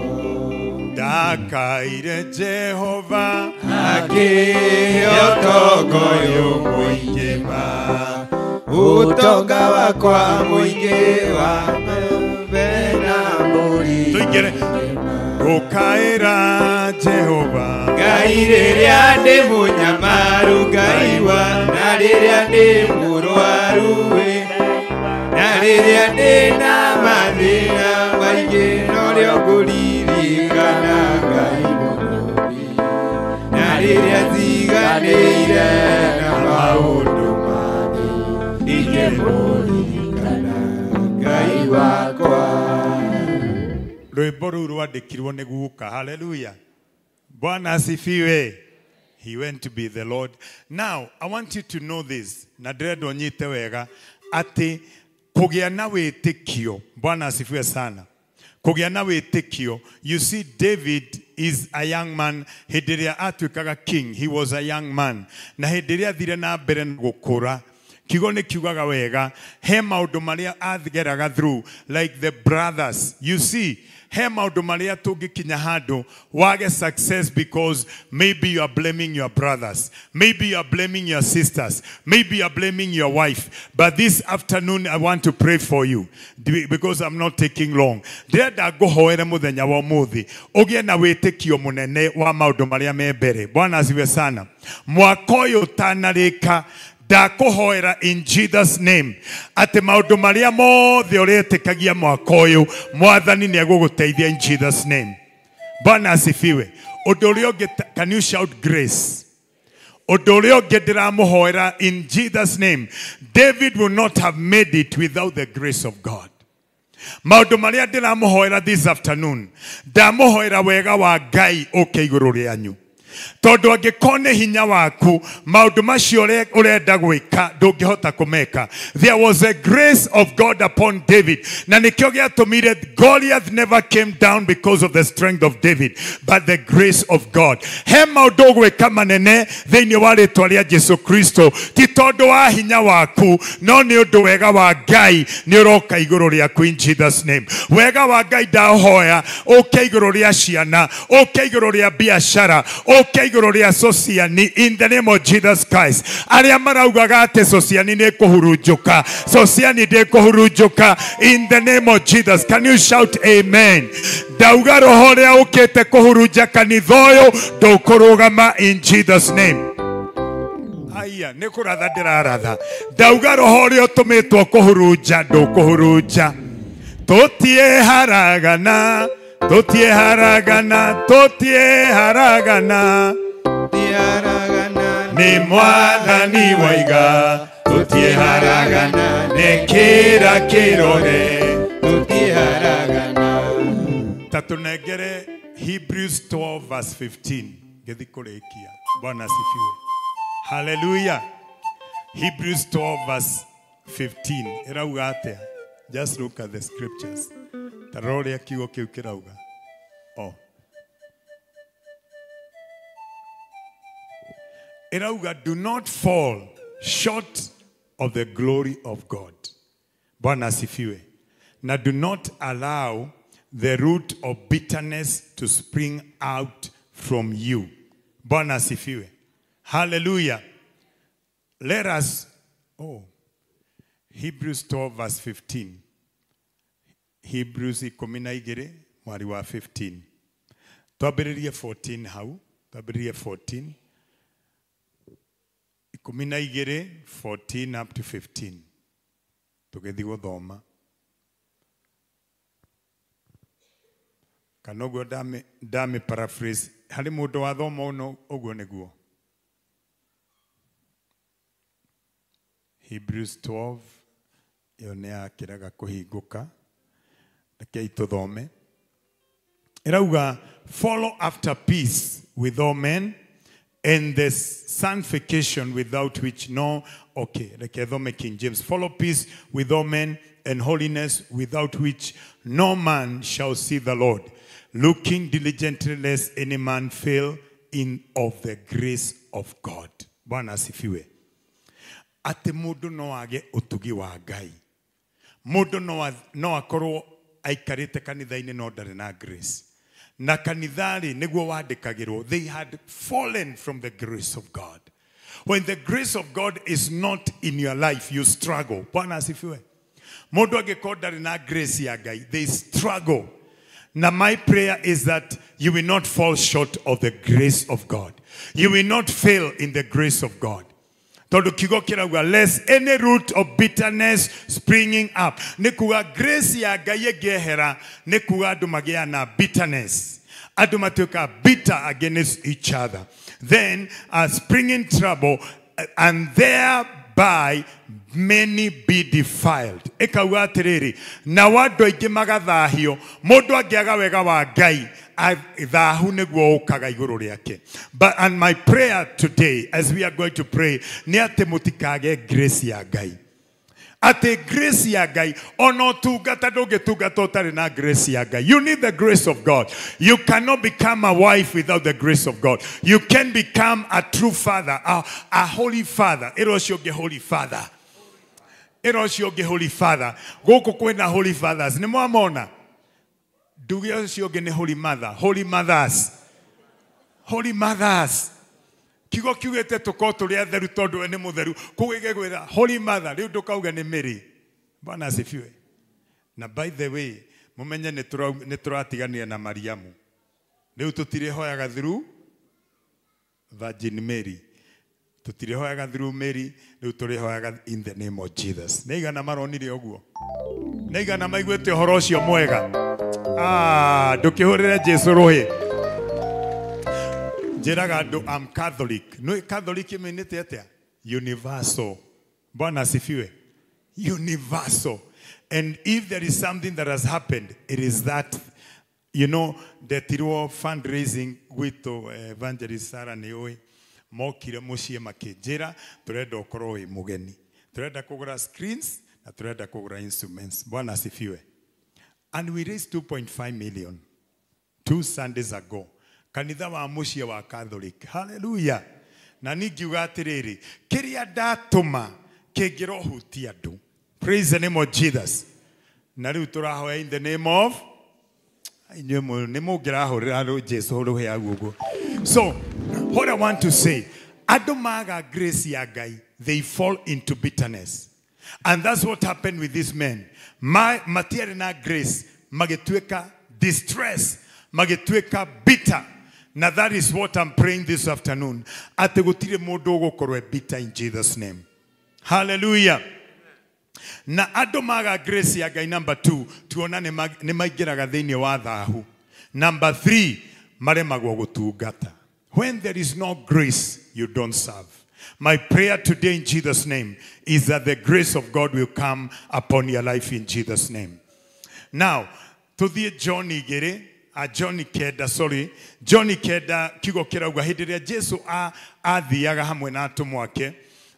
S8: Ndakaire Jehova
S13: akĩhe ũtonga ũyũ mũingĩ ma ũtonga wakwa mũingĩ wa ng'ombe na mbũri.
S8: Tũingĩre gũkaĩra Jehova
S13: Ngai rĩrĩa ndĩ mũnyamaru ngaigua na rĩrĩa ndĩ mũrwaru wĩ na rĩrĩa ndĩ na mathĩna maingĩ norĩo ngũririkana Ngai mũnũmi na rĩrĩa njiganĩire na maũndũ mangĩ ingĩmũririkana Ngai wakwa.
S8: Rwĩmbo rũu rwandĩkirwo nĩ guka. Hallelujah. Bwana asifiwe. He went to be the Lord. Now, I want you to know this. Na ndĩrenda ũnyite wega atĩ kũgĩa na wĩtĩkio. Bwana asifiwe sana. Kũgĩa na wĩtĩkio. You see, David is a young man. Hĩndĩ ĩrĩa atuĩkaga king, he was a young man. Na hĩndĩ ĩrĩa athire na mbere na gũkũra, kiugo nĩ kiugaga wega he maũndũ marĩa athigeraga through like the brothers. You see, he maũndũ marĩa tũngĩkinya handũ wage success because maybe you are blaming your brothers, maybe you are blaming your sisters, maybe you are blaming your wife. But this afternoon I want to pray for you because I'm not taking long. Ndĩrenda ngũhoere mũthenya wa ũmũthĩ ũgĩe na wĩtĩkio mũnene wa maũndũ marĩa me mbere. Bwana asifiwe sana. Mwaka ũyũ ũtanarĩka ndakũhoera in Jesus name atĩ maũndũ marĩa mothe ũretĩkagia mwaka ũyũ Mwathani nĩ egũgũteithia in Jesus name. Bwana asifiwe. Ũndũ ũrĩa ũngĩ, can you shout grace? Ũndũ ũrĩa ũngĩ ndĩramũhoera in Jesus name, David would not have made it without the grace of God. Maũndũ marĩa ndĩramũhoera this afternoon, ndamũhoera wega wa Ngai ũke igũrũ rĩanyu. Tondũ angĩkorwo nĩ hinya waku maũndũ macio ũrenda gwĩka ndũngĩhota kũmeka. There was a grace of God upon David. Na nĩkĩo gĩatũmire Goliath never came down because of the strength of David, but the grace of God. He maũndũ ũgwĩka manene thĩinĩ wa rĩtwa rĩa Jesu Kristo ti tondũ wa hinya waku no nĩ ũndũ wega wa Ngai nĩ ũroka igũrũ rĩaku in Jesus name. Wega wa Ngai ndahoya ũke igũrũ rĩa ciana, ũke igũrũ rĩa biashara, ũke igũrũ rĩa sociani in the name of Jesus Christ. Arĩa maraugaga atĩ sociani nĩ kũhurunjũka, sociani ndĩkũhurunjũka in the name of Jesus. Can you shout amen? Ndauga roho ũrĩa ũkĩte kũhurunja kanitha ũyũ ndũkũrũgama in Jesus name. Aya nĩ kũratha ndĩraratha. Ndauga roho ũrĩa ũtũmĩtwo kũhurunja ndũkũhurunja. Tũtiĩharagana, tũtiĩharagana, tũtiĩharagana. Nĩ Mwathani waiga tũtiĩharagana, nĩ kĩra kĩrore
S13: tũtiĩharagana.
S8: Ta tũnengere Hebrews 12 verse 15 ngĩthi kũrĩkia. Bwana asifiwe. Hallelujah. Hebrews 12 verse 15 ĩrauga atĩa? Just look at the scriptures. Ta rora ũrĩa kiugo kĩu kĩrauga. Oh. Ĩrauga, do not fall short of the glory of God. Bwana asifiwe. Na do not allow the root of bitterness to spring out from you. Bwana asifiwe. Hallelujah. Let us, Hebrews 12 verse 15. Hebrews 12 mwari wa 15. Twambĩrĩrie 14 hau, twambĩrĩrie 14. 12, 14 up to 15. Tũgĩthiĩ gũthoma. Kana ũguo ndamĩ paraphrase harĩ mũndũ wathoma ũno ũguo nĩguo. Hebrews 12 ĩyo nĩ yakĩraga kũhingũka. Rekei tũthome. Ĩrauga, follow after peace with all men and the sanctification without which no, okay, reke thome King James. Follow peace with all men and holiness without which no man shall see the Lord. Looking diligently lest any man fail in of the grace of God. Bwana asifiwe. Ati mundu no age utugi wa Ngai. Mundu no akorwo aikarite kanitha-inĩ no ndarĩ na grace. Na kanitha-rĩ nĩguo wandĩkagĩrwo. They had fallen from the grace of God. When the grace of God is not in your life, you struggle. Bwana asifiwe. Mundu angĩkorwo ndarĩ na grace ya Ngai, they struggle. Now my prayer is that you will not fall short of the grace of God. You will not fail in the grace of God. Tondu kiugo kirauga, lest any root of bitterness springing up. Nĩ kuga grace ya Ngai ĩngĩehera, nĩ kuga andũ magĩa na bitterness. Andũ matuĩka bitter against each other. Then springing trouble, and thereby many be defiled. Ĩkauga atĩrĩrĩ, nao andũ aingĩ magathahio, mũndũ angĩaga wega wa Ngai, thahu nĩguo ũkaga igũrũ rĩake. But and my prayer today, as we are going to pray, nĩ atĩ mũtikage grace ya Ngai. Atĩ grace ya Ngai, ona ũtungata ndũngĩtungata ũtarĩ na grace ya Ngai. You need the grace of God. You cannot become a wife without the grace of God. You can become a true father, a holy father. Ĩra ũcio ũngĩ holy father. Ĩra ũcio ũngĩ holy father. Gũkũ kwĩna holy fathers. Nĩ mwamona? Nduge ũcio ũngĩ nĩ holy mother. Holy mothers. Holy mothers. Kiugo kiugĩte tũkorwo tũrĩ atheru tondũ we nĩ mũtheru. Koguo ĩgegwĩra holy mother, rĩu ndũkauge nĩ Mary. Bwana asifiwe. Na by the way, mũmenye nĩ tũratiganire na Mariamu. Rĩu tũtirĩhoyaga through Virgin Mary. Tũtirĩhoyaga through Mary, rĩu tũrĩhoyaga in the name of Jesus. Nĩ igana maronire ũguo? Nĩ igana maiguĩte ũhoro ũcio mwega? Ah, ndũkĩhũrĩre Jesu rũhĩ. Njĩraga andũ I'm Catholic. Nĩ Catholic ĩmeanĩte atĩa? Universal. Bwana asifiwe. Universal. And if there is something that has happened, it is that, you know, ndetirwo fundraising gwitũ Evangelist Sarah nĩũĩ, mokire mũciĩ makĩnjĩra tũrenda ũkorwo wĩ mũgeni. Tũrenda kũgũra screens na tũrenda kũgũra instruments. Bwana asifiwe. And we raised 2.5 million 2 Sundays ago. Kanitha wa mũciĩ wa Catholic. Hallelujah. Na ningiuga atĩrĩrĩ, kĩrĩa ndatũma kĩngĩrohutia andũ. Praise the name of Jesus. Na rĩu tũrahoya in the name of inyuĩ nĩ mũngĩrahũrĩra Jesu rũhĩ hau ũguo. So, what I want to say, andũ maga grace ya Ngai, they fall into bitterness. And that's what happened with these men. Matiarĩ na grace, magĩtuĩka distress, magĩtuĩka bitter. Now that is what I'm praying this afternoon. Atĩ gũtirĩ mũndũ ũgũkorwo e bitter in Jesus' name. Hallelujah. Na andũ maga grace ya Ngai, number 2, tuona nĩ maingĩraga thĩinĩ wa thahu. Number 3, maremagwo gũtungata. When there is no grace, you don't serve. My prayer today in Jesus' name is that the grace of God will come upon your life in Jesus' name. Now, tũthiĩ John igĩrĩ, John kenda, sorry, John kenda kiugo kĩrauga hĩndĩ ĩrĩa Jesu athiaga hamwe na atũmwo ake,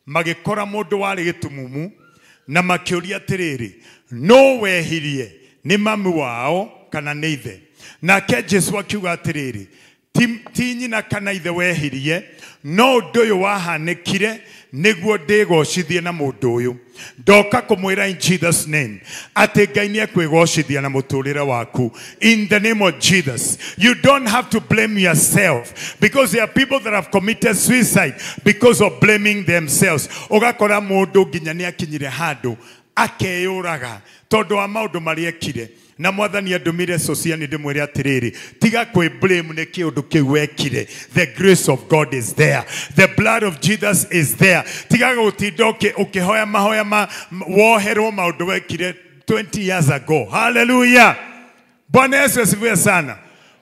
S8: magĩkora mũndũ warĩ gĩtumumu na makĩũria atĩrĩrĩ, no wehirie nĩ mami wao kana nĩ ithe? Nake Jesu akiuga atĩrĩrĩ, ti nyina kana ithe wehirie, no ũndũ ũyũ wahanĩkire nĩguo ndĩgocithie na mũndũ ũyũ. Ndoka kũmwĩra in Jesus' name atĩ Ngai nĩekwĩgocithia na mũtũrĩre waku. In the name of Jesus. You don't have to blame yourself, because there are people that have committed suicide because of blaming themselves. Ũgakora mũndũ nginya nĩakinyire handũ akeyũraga tondũ wa maũndũ marĩa ekire. Na mwathani andũmire Sociani ndĩmwĩre atĩrĩrĩ, tiga kwĩ blame nĩ kĩũndũ kĩu wekire. The grace of God is there. The blood of Jesus is there. Tiga gũtinda ũkĩhoya mahoya ma woherwo maũndũ wekire 20 years ago. Hallelujah. Bwana Yesu asifiwe sana.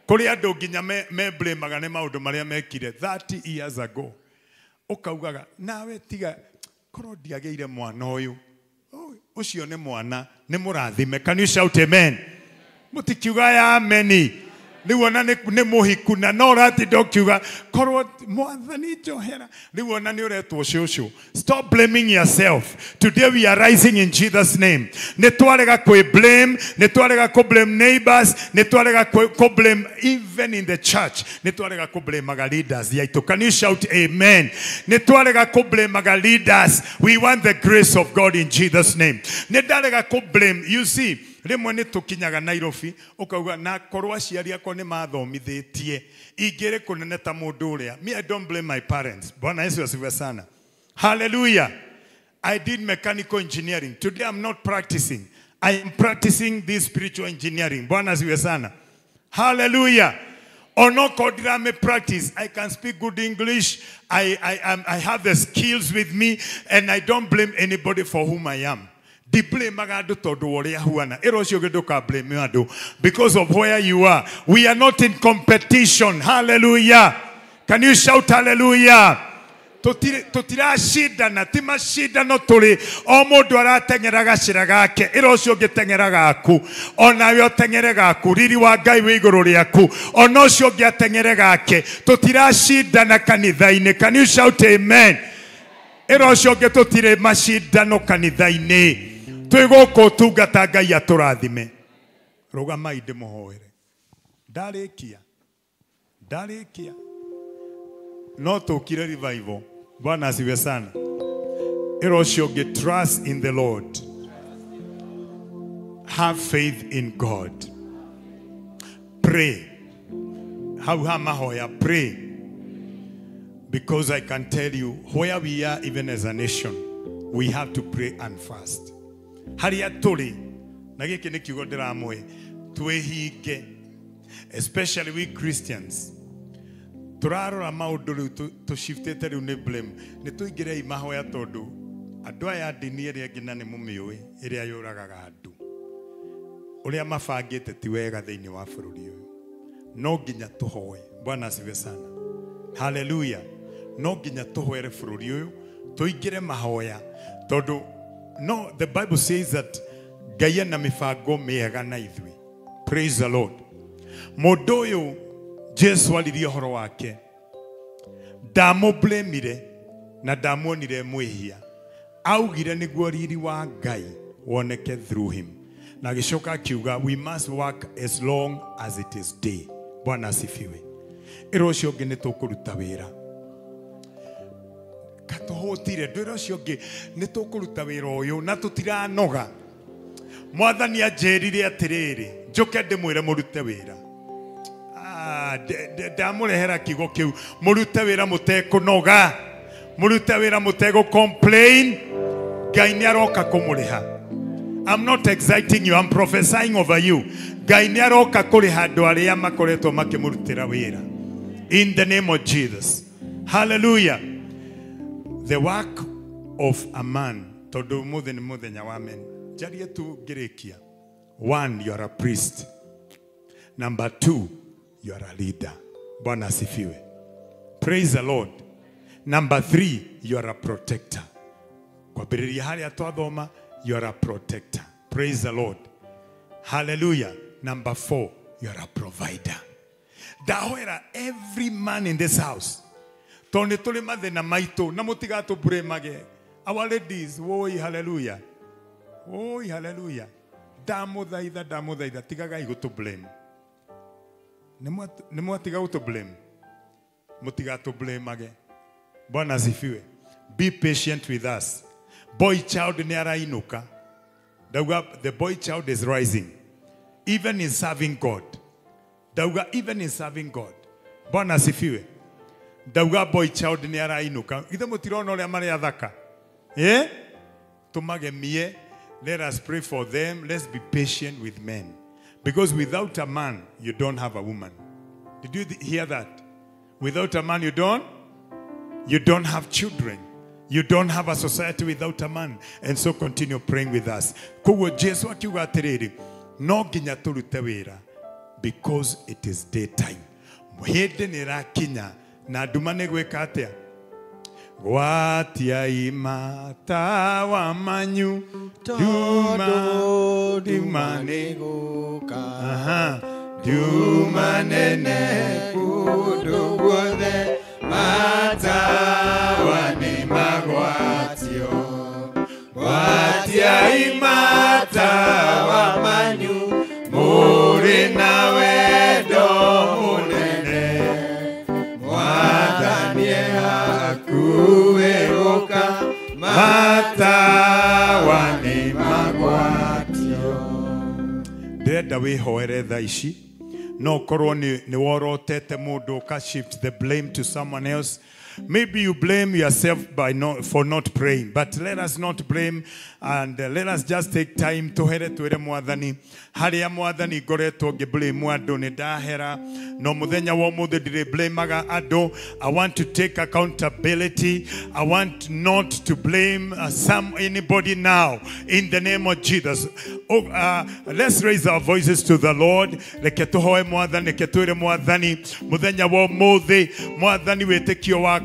S8: Kũrĩ andũ nginya me blame-aga nĩ maũndũ marĩa mekire 30 years ago. Ũkaugaga nawe tiga korwo ndiagĩire mwana ũyũ. Ũcio nĩ mwana, nĩ mũrathime. Can you shout amen? Mutikiuga ya ameni. Rĩu ona nĩ mũhiku na no ũratinda ũkiuga korwo mwathani njohera. Rĩu ona nĩ ũretwo cũcũ. Stop blaming yourself. Today we are rising in Jesus name. Nĩ twarega kwĩ blame, nĩ twarega kũ blame neighbors, nĩ twarega kũ blame even in the church. Nĩ twarega kũ blame leaders yaitũ. Can you shout amen? Nĩ twarega kũ blame leaders. We want the grace of God in Jesus name. Nĩ ndarega kũ blame. You see, rĩmwe nĩ tũkinyaga Nairobi ũkauga na korwo aciari akwa nĩ mathomithĩtie ingĩrĩ kũnene ta mũndũ ũrĩa. Me, I don't blame my parents. Bwana Yesu asifiwe sana. Hallelujah. I did mechanical engineering. Today I'm not practicing. I am practicing this spiritual engineering. Bwana asifiwe sana. Hallelujah. Onokodirame practice. I can speak good English. I have the skills with me, and I don't blame anybody for whom I am. Blame andũ tondũ wa ũrĩa huana. Ĩra ũcio ũngĩ ndũka blame andũ because of where you are. We are not in competition. Hallelujah. Can you shout hallelujah? Tũtiracindana, ti macindano tũrĩ. O mũndũ arateng'era gacĩra gake. Ĩra ũcio ũngĩ teng'era gaku. Onawe ũteng'ere gaku. Riri wa Ngai wĩ igũrũ rĩaku. Ona ũcio ũngĩ ateng'ere gake. Tũtiracindana kanitha-inĩ. Can you shout amen? Ĩra ũcio ũngĩ tũtirĩ macindano kanitha-inĩ. Twĩ gũkũ tungata Ngai atũrathime. Rũgamai ndĩmũhoere. Ndarĩkia. Ndarĩkia. No tũkire revival. Bwana asifiwe sana. Ĩra ũcio ũngĩ, trust in the Lord. Have faith in God. Pray. Hau ha mahoya, pray. Because I can tell you where we are even as a nation, we have to pray and fast. Haria tũrĩ, na gĩkĩ nĩ kiugo ndĩramũhe, twĩhinge, especially we Christians. Tũrarora maũndũ rĩu tũshiftĩte rĩu nĩ blame. Nĩ tũingĩrei mahoya tondũ andũ aya a ndini ĩrĩa ĩngĩ na nĩ mũmĩũĩ ĩrĩa yũragaga andũ. Ũrĩa mabangĩte ti wega thĩinĩ wa bũrũri ũyũ. No nginya tũhoe. Bwana asifiwe sana. Hallelujah. No nginya tũhoere bũrũri ũyũ, tũingĩre mahoya tondũ no, the Bible says that Ngai ena mĩbango mĩega na ithuĩ. Praise the Lord. Mũndũ ũyũ Jesu aririe ũhoro wake. Ndamũblamire na ndamuonire mwĩhia. Augire nĩguo riri wa Ngai woneke through him. Na agĩcoka akiuga we must work as long as it is day. Bwana asifiwe. Ĩra ũcio ũngĩ nĩ tũkũruta wĩra. Katũhũtire ndwĩra ũcio ũngĩ nĩ tũkũruta wĩra ũyũ na tũtiranoga. Mwathani anjĩrire atĩrĩrĩ, njũke ndĩmwĩre mũrute wĩra. Ndamũrehera kiugo kĩu, mũrute wĩra mũtekũnoga, mũrute wĩra mũtegũ complain. Ngai nĩ aroka kũmũrĩha. I'm not exciting you, I'm prophesying over you. Ngai nĩ aroka kũrĩha andũ arĩa makoretwo makĩmũrutĩra wĩra. In the name of Jesus. Hallelujah. The work of a man, tondũ ũmũthĩ nĩ mũthenya wa men. Njarie tu ngĩrĩkia. One, you are a priest. Number two, you are a leader. Bwana asifiwe. Praise the Lord. Number three, you are a protector. Kwambĩrĩria harĩa twathoma, you are a protector. Praise the Lord. Hallelujah. Number four, you are a provider. Ndahoera every man in this house. Tondũ nĩ tũrĩ mathĩna maitũ na mũtigatũburĩmage. Our ladies, woi hallelujah. Woi hallelujah. Ndamũthaitha, ndamũthaitha, tigagai gũtũ blame. Nĩ mwatiga gũtũ blame. Mũtigatũ blamage. Bwana asifiwe. Be patient with us. Boy child nĩ arainũka. Ndauga the boy child is rising. Even in serving God. Ndauga even in serving God. Bwana asifiwe. Ndauga boy child nĩ arainũka. Ithe mũtirona ũrĩa marĩ athaka. Eh? Tũmagemie. Let us pray for them. Let's be patient with men. Because without a man, you don't have a woman. Did you hear that? Without a man, you don't? You don't have children. You don't have a society without a man. And so continue praying with us. Koguo Jesu akiuga atĩrĩrĩ, no nginya tũrute wĩra because it is daytime. Hĩndĩ nĩ ĩrakinya na nduma nĩ gwĩka atĩa? Gwatia matawa manyu duma duma nĩgũka. Duma nene
S13: kũndũ guothe matawa nĩ magwatio. Gwatia matawa manyu mũrĩ na wendo mũnene. Mwathani e hakuhĩ gũka matawa nĩ magwatio.
S8: Ndĩrenda wĩhoere thaa ici. No korwo nĩ worotete mũndũ ũka shift the blame to someone else. Maybe you blame yourself for not praying, but let us not blame, and let us just take time to here twire mwathani haria mwathani ngoretwo ngiblame andu ni ndahera no muthenya wa umuthi ndiri blamaga andu. I want to take accountability. I want not to blame anybody now in the name of Jesus. Oh, let's raise our voices to the Lord. Reke tuhoe mwathani, reke twire mwathani muthenya wa umuthi mwathani witikio wakwa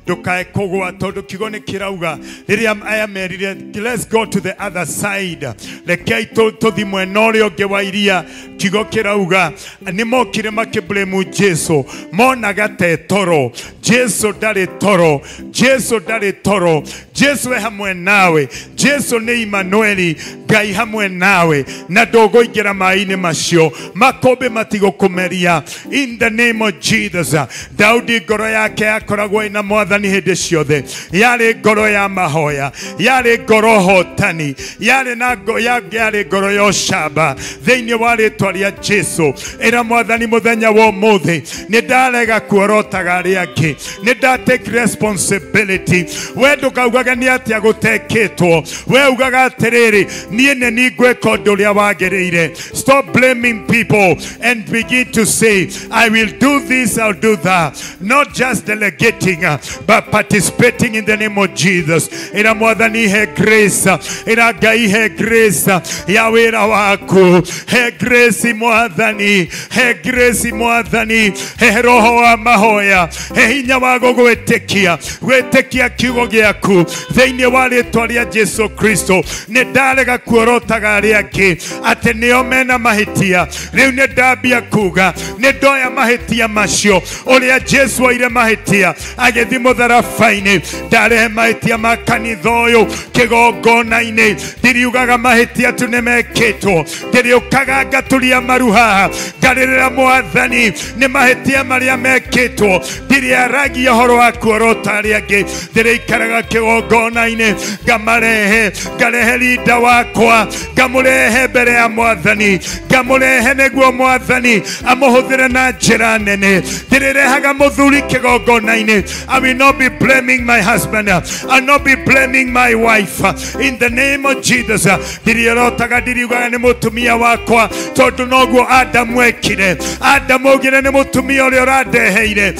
S8: ndukae kugwa tondu kiugo ni kirauga riria aya merire let's go to the other side. Rekei tuthi mwena uria ungi wa iria. Kiugo kirauga ni mokire makiblame Jesu, monaga te toro. Jesu ndari toro, Jesu ndari toro. Jesu e hamwe nawe, Jesu ni Emmanueli, Ngai hamwe nawe, na ndũgũingĩra maĩ-inĩ macio, makũmbĩ matigũkũmeria. In the name of Jesus. Daudi ngoro yake yakoragwo ĩna mwathani hĩndĩ ciothe, yarĩ ngoro ya mahoya, yarĩ ngoro hotani, yarĩ na yarĩ ngoro ya ũcamba. Thĩinĩ wa rĩtwa rĩa Jesu, ĩra mwathani mũthenya wa ũmũthĩ nĩ ndarega kuorotaga arĩa angĩ, nĩ nda take responsibility. We ndũkaugaga nĩ atĩa gũtekĩtwo, we ugaga atĩrĩrĩ, niĩ nĩ niĩ ngwĩka ũndũ ũrĩa wagĩrĩire. Stop blaming people and begin to say, I will do this, I'll do that. Not just delegating, but participating in the name of Jesus. Ĩra mwathani he grace, ĩra Ngai he grace ya wĩra waku, he grace mwathani, he grace mwathani, he roho wa mahoya, he hinya wa gũgwĩtĩkia, gwĩtĩkia kiugo gĩaku thĩinĩ wa rĩtwa rĩa Jesu Kristo. Nĩ ndarega kuorotaga arĩa angĩ atĩ nĩo mena mahĩtia. Rĩu nĩ ndambia kuga nĩ ndoya mahĩtia macio ũrĩa Jesu oire mahĩtia agĩthiĩ mũtharaba-inĩ. Ndarehe mahĩtia ma kanitha ũyũ kĩgongona-inĩ, ndiriugaga mahĩtia tu nĩmekĩtwo, ndĩrĩũkaga ngaturia maru haha ngarĩrĩra mwathani nĩ mahĩtia marĩa mekĩtwo, ndiriaragia ũhoro wa kuorota arĩa angĩ, ndĩrĩikaraga kĩgongona-inĩ ngamarehe, ngarehe rinda wakwa, ngamũrehe mbere ya mwathani, ngamũrehe nĩguo mwathani amũhũthĩre na njĩra nene. Ndĩrĩrehaga mũthuri kĩgongona-inĩ. I will not be blaming my husband, I will not be blaming my wife in the name of Jesus. Ndiriorotaga, ndiriugaga nĩ mũtumia wakwa tondũ noguo Adamu ekire. Adamu augire nĩ mũtumia ũrĩa ũrandeheire,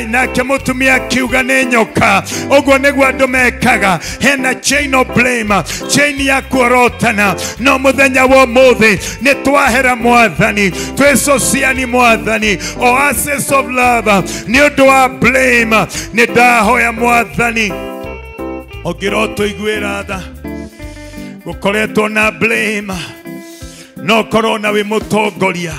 S8: nake mũtumia akiuga nĩ nyoka. Ũguo nĩguo andũ mekaga. Hena chain of blame, chain ya kuorotana. No mũthenya wa ũmũthĩ nĩ twahera mwathani, twĩcociani mwathani, oasis of love nĩ ũndũ wa blame. Nĩ ndahoya mwathani ũngĩrotũiguĩra tha gũkoretwo na blame, no korwo na wĩ mũtongoria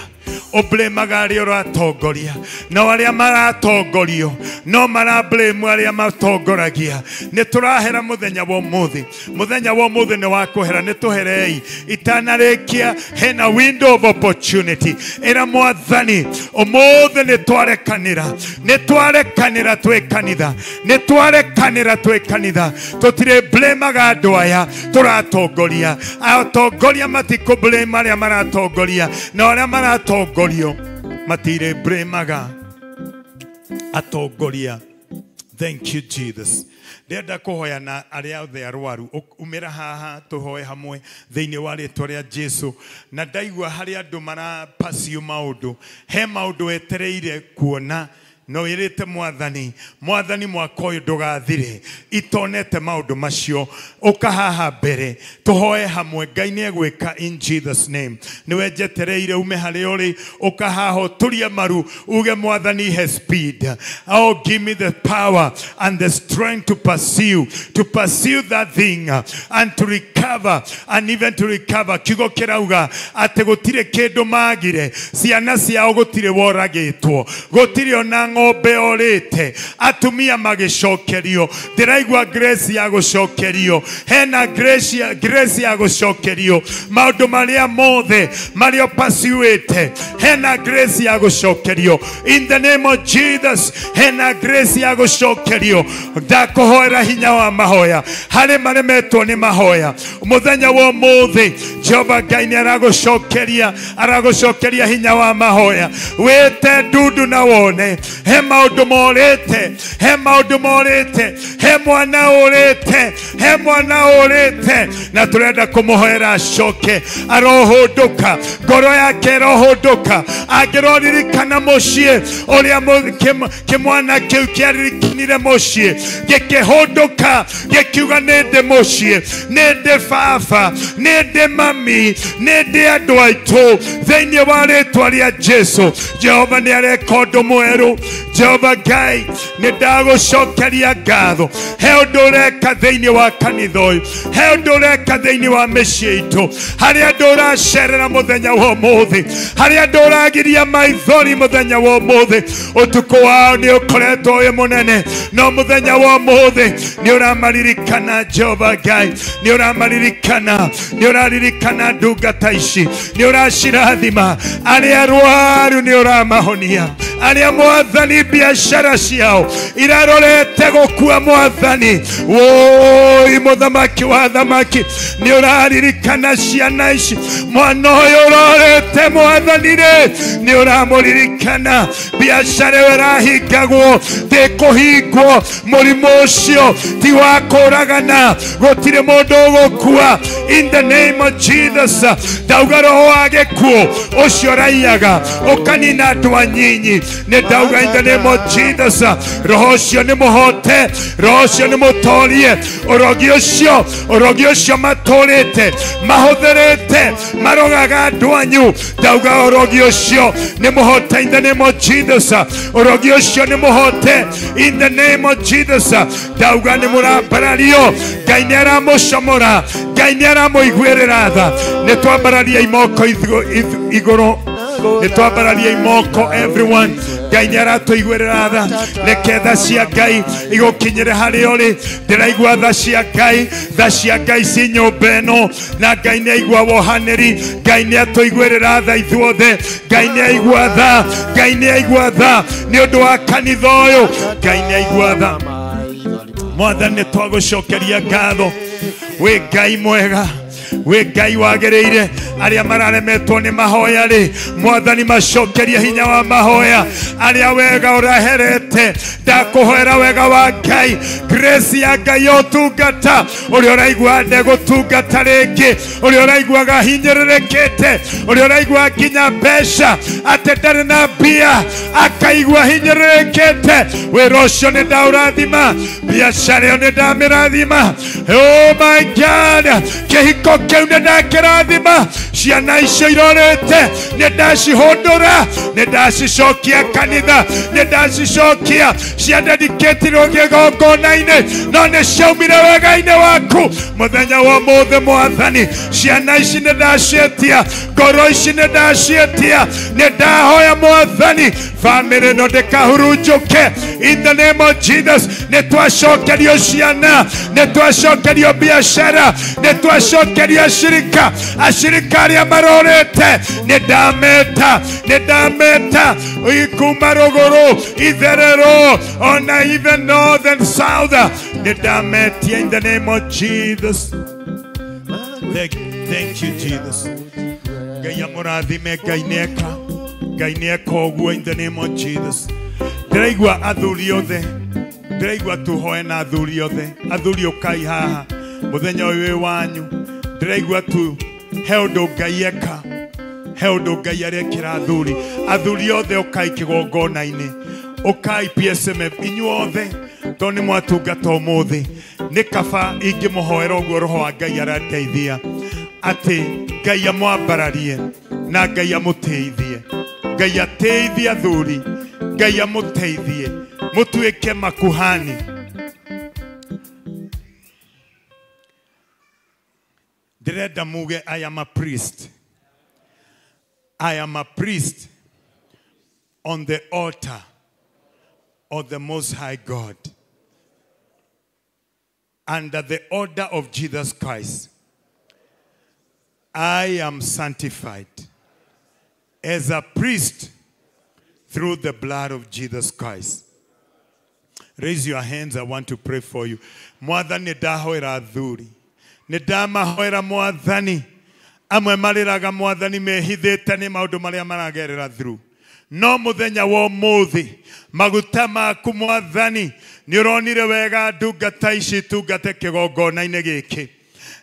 S8: ũblemaga arĩa ũratongoria, no arĩa maratongorio no marablame arĩa matongoragia. Nĩ tũrahera mũthenya wa ũmũthĩ, mũthenya wa ũmũthĩ nĩ wa kũhera, nĩ tũherei itanarĩkia. Hena window of opportunity. Ĩra mwathani ũmũthĩ nĩ twarekanĩra, nĩ twarekanĩra twĩ kanitha, nĩ twarekanĩra twĩ kanitha. Tũtirĩ blemaga andũ aya tũratongoria. Atongoria matikũblame arĩa maratongoria, na arĩa maratongorio matire blemaga atongoria. Thank you Jesus. Ndĩrenda kũhoya na arĩa othe arwaru, umĩra haha tũhoe hamwe thĩinĩ wa rĩtwa rĩa Jesu. Na ndaigua harĩ andũ marapacio maũndũ, he maũndũ wetereire kuona
S14: No wĩrĩte mwathani, mwathani mwaka ũyũ ndũgathire itonete maũndũ macio. Ũka haha mbere tũhoe hamwe, Ngai nĩ egwĩka in Jesus name. Nĩwe njetereire ume harĩa ũrĩ, ũka haha ũturie maru uge mwathani he speed. Oh, give me the power and the strength to pursue that thing and to recover, and even to recover. Kiugo kĩrauga atĩ gũtirĩ kĩndũ magire, ciana ciao gũtirĩ woragĩtwo, gũtirĩ ona ng'ombe orĩte, atumia magĩcokerio. Ndĩraigua grace ya gũcokerio, hena grace ya gũcokerio maũndũ marĩa mothe marĩa pursuĩte, hena grace ya gũcokerio in the name of Jesus. Hena grace ya gũcokerio. Ndakũhoera hinya wa mahoya harĩ maremetwo nĩ mahoya mũthenya wa ũmũthĩ. Jehova Ngai nĩ aragũcokeria, aragũcokeria hinya wa mahoya. Wĩte ndundu na wone he maũndũ morĩte, he maũndũ morĩte, he mwana ũrĩte, he mwana ũrĩte, na tũrenda kũmũhoera acoke. Arohũndũka, ngoro yake ĩrohũndũka. Angĩroririkana mũciĩ ũrĩa kĩmwana kĩu kĩaririkanire mũciĩ, gĩkĩhũndũka gĩkiuga nĩ ndĩ mũciĩ, nĩ ndĩ baba, nĩ ndĩ mami, nĩ ndĩ andũ aitũ. Thĩinĩ wa rĩtwa rĩa Jesu, Jehova nĩ areka ũndũ mwerũ. Jehova Ngai nĩ ndagũcokeria ngatho. He ũndũ ũreka thĩinĩ wa kanitha ũyũ, he ũndũ ũreka thĩinĩ wa mĩciĩ itũ, harĩa andũ ũracerera mũthenya wa ũmũthĩ, harĩa andũ ũragiria maithori mũthenya wa ũmũthĩ. Ũtukũ wao nĩ ũkoretwo wĩ mũnene, no mũthenya wa ũmũthĩ nĩ ũramaririkana. Jehova Ngai nĩ ũramaririkana, nĩ ũraririkana ndungata ici, nĩ ũracirathima. Arĩa arwaru nĩ ũramahonia, arĩa mwathani biashara ciao irarorete gũkua mwathani. Woi mũthamaki wa thamaki, nĩ ũraririkana ciana ici, mwana ũyũ ũrorete mwathani rĩ, nĩ ũramũririkana. Biashara ĩyo ĩrahingagwo ndĩkũhingwo, mũrimũ ũcio ti wa kũragana, gũtirĩ mũndũ ũgũkua in the name of Jesus. Ndauga roho wa gĩkuũ ũcio ũraiyaga ũkanina andũ anyinyi, nĩ ndauga in the name of Jesus, roho ũcio nĩ mũhote, roho ũcio nĩ mũtorie. Ũrogi ũcio matũrĩte mahũthĩrĩte marogaga andũ anyu, ndauga ũrogi ũcio nĩ mũhote in the name of Jesus. Ũrogi ũcio nĩ mũhote in the name of Jesus. Ndauga nĩ mũrambarario, Ngai nĩ aramũcomora, Ngai nĩ aramũiguĩrĩra tha. Nĩ twambararia imoko igũrũ, nĩ twambararia imoko everyone. Ngai nĩ aratũiguĩrĩra tha. Reke tha cia Ngai igũkinyĩre harĩa ũrĩ. Ndĩraigua tha cia Ngai, tha cia Ngai ci nyũmba ĩno, na Ngai nĩ aigua wohanĩri. Ngai nĩ atũiguĩrĩra tha ithuothe. Ngai nĩ aigua tha, Ngai nĩ aigua tha nĩ ũndũ wa kanitha ũyũ. Ngai nĩ aigua tha. Mwathani nĩ twagũcokeria ngatho, wĩ Ngai mwega, wĩ Ngai wagĩrĩire. Arĩa mararemetwo nĩ mahoya rĩ, mwathani macokerie hinya wa mahoya. Arĩa wega ũraherete, ndakũhoera wega wa Ngai, grace ya Ngai ya ũtungata. Ũrĩa ũraigua ndegũtungata rĩngĩ, ũrĩa ũraiguaga hinyĩrĩrĩkĩte, ũrĩa ũraigua nginya mbeca atĩ ndarĩ na mbia akaigua hinyĩrĩrĩkĩte, wĩra ũcio nĩ ndaũrathima, biacara ĩyo nĩ ndamĩrathima. Oh my God, kĩhiko kĩu nĩ ndakĩrathima, ciana icio irorete nĩ ndacihũndũra, nĩ ndacicokia kanitha, nĩ ndacicokia ciandedikĩtirwo kĩgongona-inĩ, no nĩ ciaumire wega-inĩ waku mũthenya wa ũmũthĩ. Mwathani, ciana ici nĩ ndaciĩtia, ngoro ici nĩ ndaciĩtia, nĩ ndahoya mwathani bamĩrĩ ĩno ndĩkahurunjũke in the name of Jesus. Nĩ twacokerio ciana, nĩ twacokerio biashara, nĩ twacokerio ashirika, ashirika arĩa marorete nĩ ndameta, nĩ ndameta kuma rũgũrũ, itherero, ona even north and south, nĩ ndametia in the name of Jesus. Thank you Jesus. Ngai amũrathime, Ngai nĩeka, Ngai nĩeka ũguo in the name of Jesus. Ndĩraigua athuri othe, ndĩraigua tũhoe na athuri othe. Athuri ũkai haha mũthenya ũyũ wĩ wanyu. Ndĩraigua tu he ũndũ Ngai eka, he ũndũ Ngai arekĩra athuri. Athuri othe ũkai kĩgongona-inĩ, Ũkai PSMF inyuothe tondũ nĩ mwatungata ũmũthĩ. Nĩ kaba ingĩmũhoera ũguo roho wa Ngai arandeithia atĩ Ngai amwambararie na Ngai amũteithie. Ngai ateithie athuri, Ngai amũteithie mũtuĩke makuhani. Ndĩrenda muge I am a priest. I am a priest on the altar of the Most High God, under the order of Jesus Christ. I am sanctified as a priest through the blood of Jesus Christ. Raise your hands, I want to pray for you. Mwathani ndahoera athuri, nĩ ndamahoera Mwathani. Amwe marĩraga Mwathani mehithĩte nĩ maũndũ marĩa maragerera through. No mũthenya wa ũmũthĩ maguta maku Mwathani nĩ ũronire wega ndungata ici tungate kĩgongona-inĩ gĩkĩ.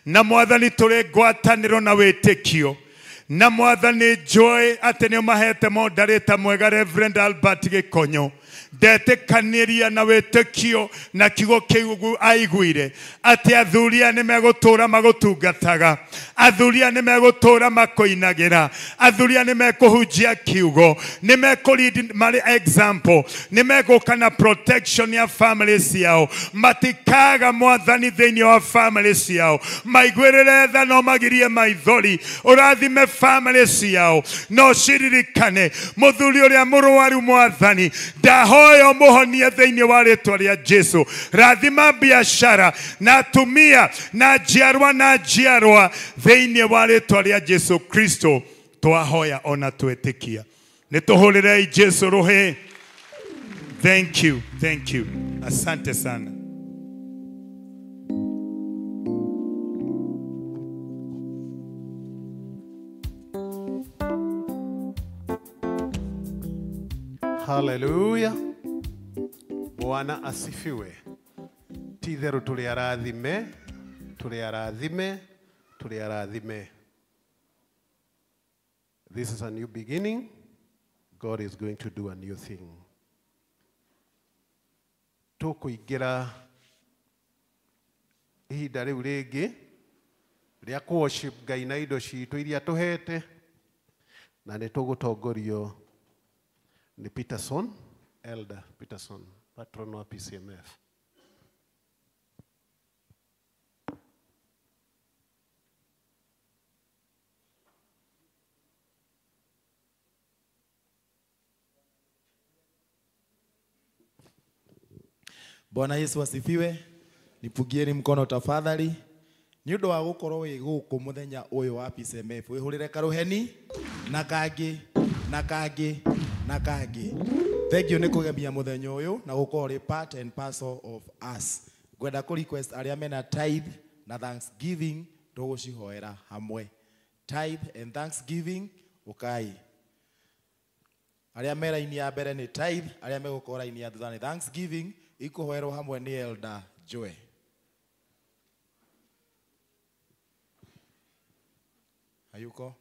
S14: Na Mwathani tũrĩ ngwatanĩro na wĩtĩkio. Na Mwathani njũĩ atĩ nĩ ũmahete moderator mwega Reverend Albert Gĩkonyo. Ndetĩkanĩria na wĩtĩkio na kiugo kĩu aiguire atĩ athuri aya nĩ megũtũũra magũtungataga, athuri aya nĩ megũtũũra makũinagĩra, athuri aya nĩ mekũhunjia kiugo, nĩ mekũlead marĩ example, nĩ megũka na protection ya family ciao. Matikaga Mwathani thĩinĩ wa family ciao, maiguĩrĩre tha no magirie maithori, ũrathime family ciao, no ciririkane mũthuri ũrĩa mũrwaru Mwathani ndahoya mũhonie thĩinĩ wa rĩtwa rĩa Jesu. Rathima biashara na atumia na njiarwa na njiarwa thĩinĩ wa rĩtwa rĩa Jesu Kristo. Twahoya ona twĩtĩkia. Nĩ tũhũrĩrei Jesu rũhĩ. Thank you, thank you. Asante sana.
S3: Hallelujah. Bwana asifiwe. Ti itherũ tũrĩ arathime, tũrĩ arathime, tũrĩ arathime. This is a new beginning. God is going to do a new thing. Tũkũingĩra ihinda rĩu rĩngĩ rĩa worship Ngai na indo citũ iria tũhete, na nĩ tũgũtongorio nĩ Peterson, Elder Peterson, patron wa PCMF.
S4: Bwana Yesu asifiwe. Nipugieni mkono tafadhali. Nĩ ũndũ wa gũkorwo wĩ gũkũ mũthenya ũyũ wa PCMF, wĩhũrĩre karuheni na kangĩ na kangĩ na kangĩ. Thank you nĩ kũgemia mũthenya ũyũ na gũkorwo ũrĩ part and parcel of us. Ngwenda kũ request arĩa mena tithe na thanksgiving tũgũcihoera hamwe. Tithe and thanksgiving ũkai. Arĩa me raini ya mbere nĩ tithe, arĩa megũkorwo raini ya thutha nĩ thanksgiving, ikũhoerwo hamwe nĩ Elder Joe. Hayuko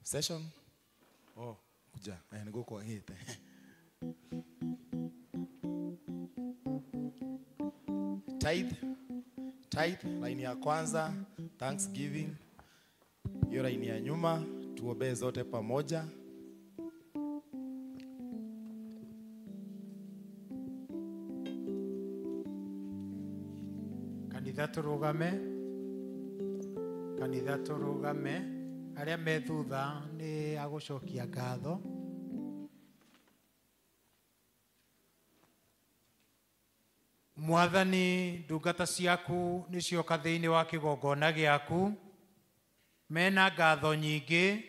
S4: session? Oh, kuja. Nĩgũkwagĩte. Tithe, tithe, laini ya kwanza, thanksgiving, hiyo laini ya nyuma, tuombee zote pamoja.
S10: Kanitha tũrũgame, kanitha tũrũgame, arĩa me thutha nĩ agũcokia ngatho. Mwathani, ndungata ciaku nĩcioka thĩinĩ wa kĩgongona gĩaku, mena ngatho nyingĩ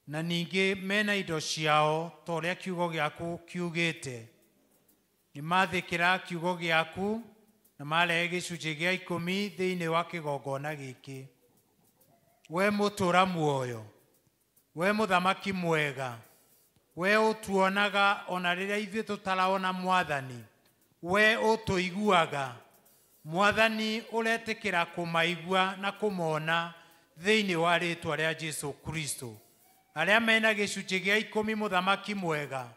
S10: na ningĩ mena indo ciao ta ũrĩa kiugo gĩaku kiugĩte. Nĩ mathĩkĩra kiugo gĩaku na marehe gĩcunjĩ gĩa 10 thĩinĩ wa kĩgongona gĩkĩ. We mũtũra muoyo, we mũthamaki mwega, we ũtuonaga ona rĩrĩa ithuĩ tũtaraona Mwathani, we ũtũiguaga. Mwathani ũretĩkĩra kũmaigua na kũmona thĩinĩ wa rĩtwa rĩa Jesu Kristo. Arĩa mena gĩcunjĩ gĩa 10 mũthamaki mwega,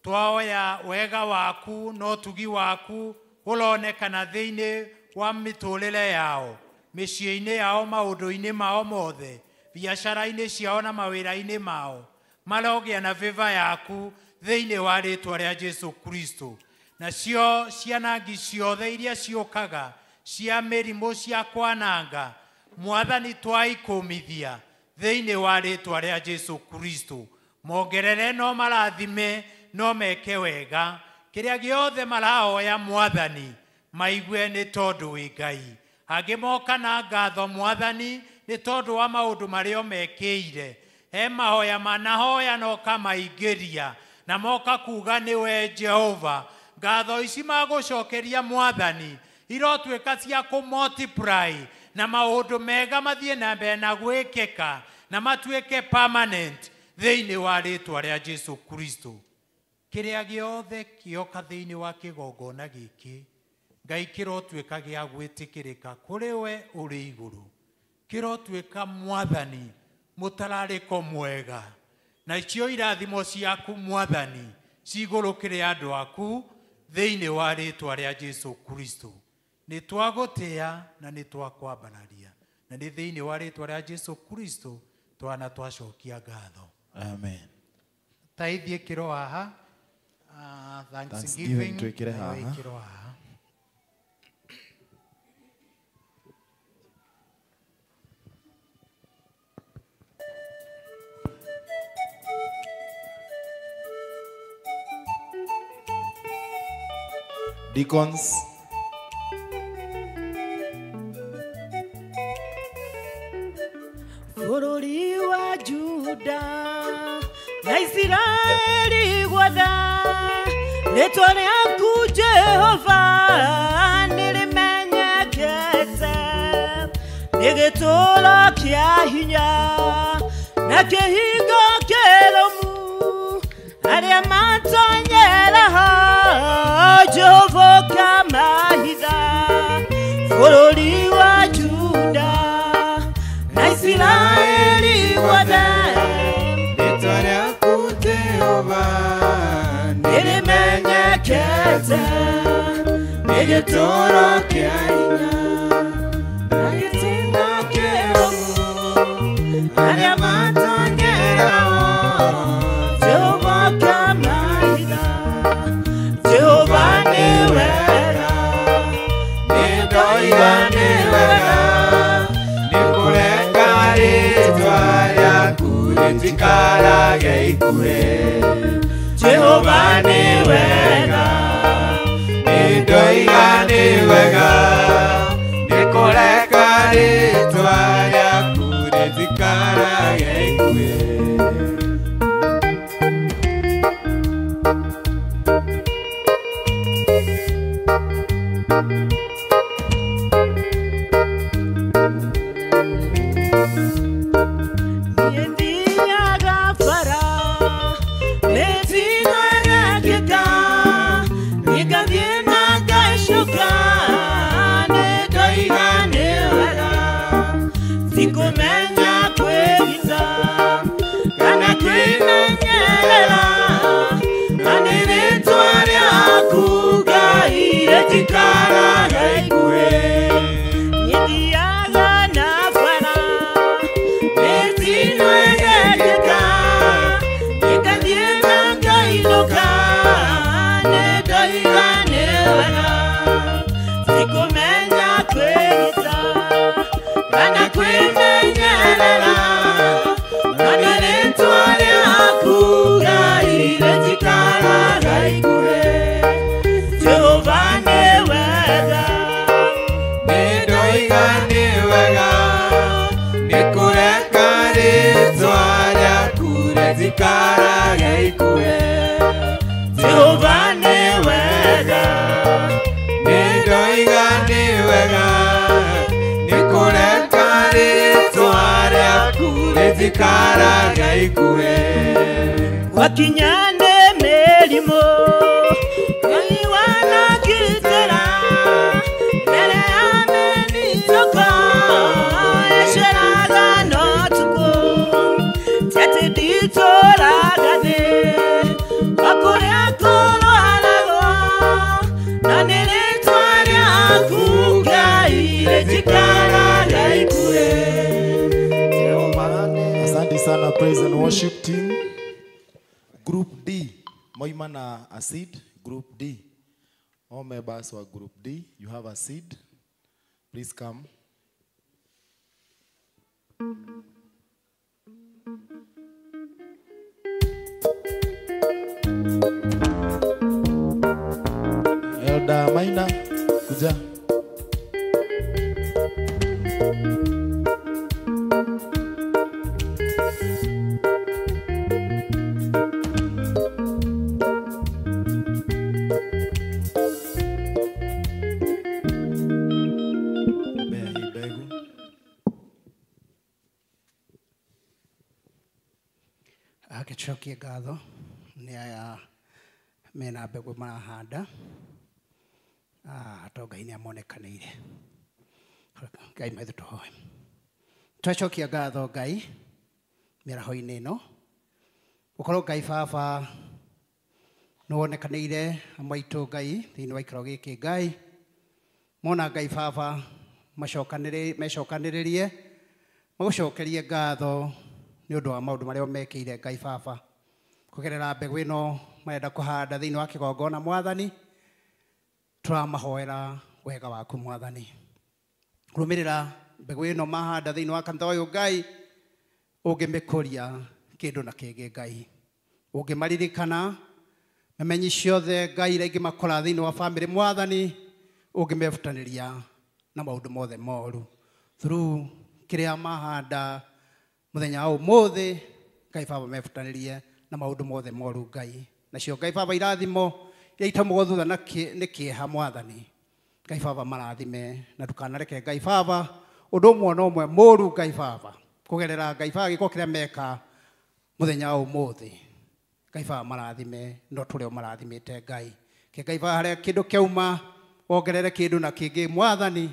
S10: Twaoya wega waku na ũtugi waku ũronekana thĩinĩ wa mĩtũrĩre yao, mĩciĩ-inĩ yao, maũndũ-inĩ mao mothe, biacara-inĩ ciao na mawĩra-inĩ mao. Marogĩa na favor yaku thĩinĩ wa rĩtwa rĩa Jesu Kristo. Nacio cianangi ciothe iria ciũkaga cia mĩrimũ cia kwananga, Mwathani twaikũmithia thĩinĩ wa rĩtwa rĩa Jesu Kristo. Mongerere no marathime no meke wega, kĩrĩa gĩothe marahoya Mwathani maigue nĩ tondũ wĩ Ngai. Angĩ moka na ngatho Mwathani nĩ tondũ wa maũndũ marĩa mekĩire. He mahoya manahoya no kamaingĩria na moka kuga nĩwe Jehova. Ngatho ici magũcokeria Mwathani irotuĩka cia kũ multiply na maũndũ mega mathiĩ na mbere na gwĩkĩka na matuĩke permanent thĩinĩ wa rĩtwa rĩa Jesu Kristo. Kĩrĩa gĩothe kĩoka thĩinĩ wa kĩgongona gĩkĩ, Ngai kĩrotuĩka gĩa gwĩtĩkĩrĩka kũrĩ we ũrĩ igũrũ. Kĩrotuĩka Mwathani mũtararĩko mwega, na icio irathimo ciaku Mwathani cigũrũkĩre andũ aku thĩinĩ wa rĩtwa rĩa Jesu Kristo. Nĩ twagũtĩa na nĩ twakwambararia, na nĩ thĩinĩ wa rĩtwa rĩa Jesu Kristo twana twacokia ngatho.
S4: Amen.
S10: Ta ithiĩ kĩro haha, Thanksgiving
S4: twĩkĩre haha.
S10: Ĩkĩrwo haha.
S4: Deacons,
S15: bũrũri wa Juda na Isiraeli guothe, rĩtwa rĩaku Jehova nĩrĩmenyekete, nĩ gĩtũũro kĩa hinya na kĩhingo kĩrũmu, arĩa matonyeraho Jehova ũkamahitha. Bũrũri wa Juda na Isiraeli guothe,
S13: rĩtwa rĩaku Jehova nĩrĩmenyekete, nĩ gĩtũũro kĩa hinya na gĩtĩno kĩrũmu, arĩa matonyeraho Jehova ũkamahitha. Jehova nĩ wega,
S6: nĩ ndoiga nĩ wega, nĩ kũreka rĩtwa rĩaku rĩtikarage ikuhĩ. Jehova nĩ wega, nĩ ndoiga nĩ wega, nĩ kũreka rĩtwa rĩaku rĩtikarage ikuhĩ.
S15: Niĩ thiaga bara, mĩtino ĩrekĩka, nĩngathiĩ na ngacoka, nĩ ndoiga nĩ wega, tikũmenya kwĩgitha kana kwĩmenyerera, na nĩ rĩtwa rĩaku Ngai rĩtikaraga ikuhĩ. Niĩ thiaga na bara, mĩtino ĩrekĩka, nĩngathiĩ na ngainũka, nĩ ndoiga nĩ wega, tikũmenya kwĩgitha kana kwĩmenyerera, na nĩ rĩtwa rĩaku Ngai rĩtikaraga ikuhĩ. Jehova nĩ wega,
S6: nĩ ndoiga nĩ wega, nĩ kũreka rĩtwa rĩaku rĩtikarage ikuhĩ.
S15: Jehova nĩ wega,
S6: nĩ ndoiga nĩ wega, nĩ kũreka rĩtwa rĩaku rĩtikarage ikuhĩ.
S15: Gwakinya nĩ mĩrimũ Ngai wanakitĩra, mbere ya mĩnitũko ĩceraga na ũtukũ, ti atĩ nditũraga thĩ o kũrĩa
S4: Worship team. Group D, moima na a seed. Group D, all members of Group D, you have a seed. Please come. Elder Maina, kuja.
S16: Agĩcokia ngatho nĩ aya mena mbegũ marahanda, to Ngai nĩ amonekanĩire. Ngai maitũ tũhoe. Twacokia ngatho Ngai mĩaraho-inĩ ĩno, gũkorwo Ngai baba nĩ wonekanĩire amwe aitũ Ngai thĩinĩ wa ikaro gĩkĩ Ngai mona Ngai baba mecokanĩrĩrie magũcokerie ngatho nĩ ũndũ wa maũndũ marĩa mekĩire Ngai baba kũgerera mbegũ ĩno marenda kũhanda thĩinĩ wa kĩgongona Mwathani. Tũramahoera wega waku Mwathani, kũrũmĩrĩra mbegũ ĩno mahanda thĩinĩ wa kanitha ũyũ Ngai, ũngĩmĩkũria kĩndũ na kĩngĩ Ngai, ũngĩmaririkana memenyi ciothe Ngai iria ingĩmakora thĩinĩ wa bamĩrĩ Mwathani, ũngĩmebutanĩria na maũndũ mothe moru through kĩrĩa mahanda mũthenya wa ũmũthĩ Ngai baba mebutanĩrie na maũndũ mothe moru Ngai. Nacio Ngai baba irathimo iria itamũgwo thutha nĩ kĩeha Mwathani, Ngai baba marathime na ndũkanareke Ngai baba ũndũ ũmwe na ũmwe mũru Ngai baba kũgerera Ngai baba gĩko kĩrĩa meka mũthenya wa ũmũthĩ Ngai baba marathime no tũrĩa ũmarathimĩte Ngai. Ke Ngai baba harĩa kĩndũ kĩauma wongerere kĩndũ na kĩngĩ Mwathani,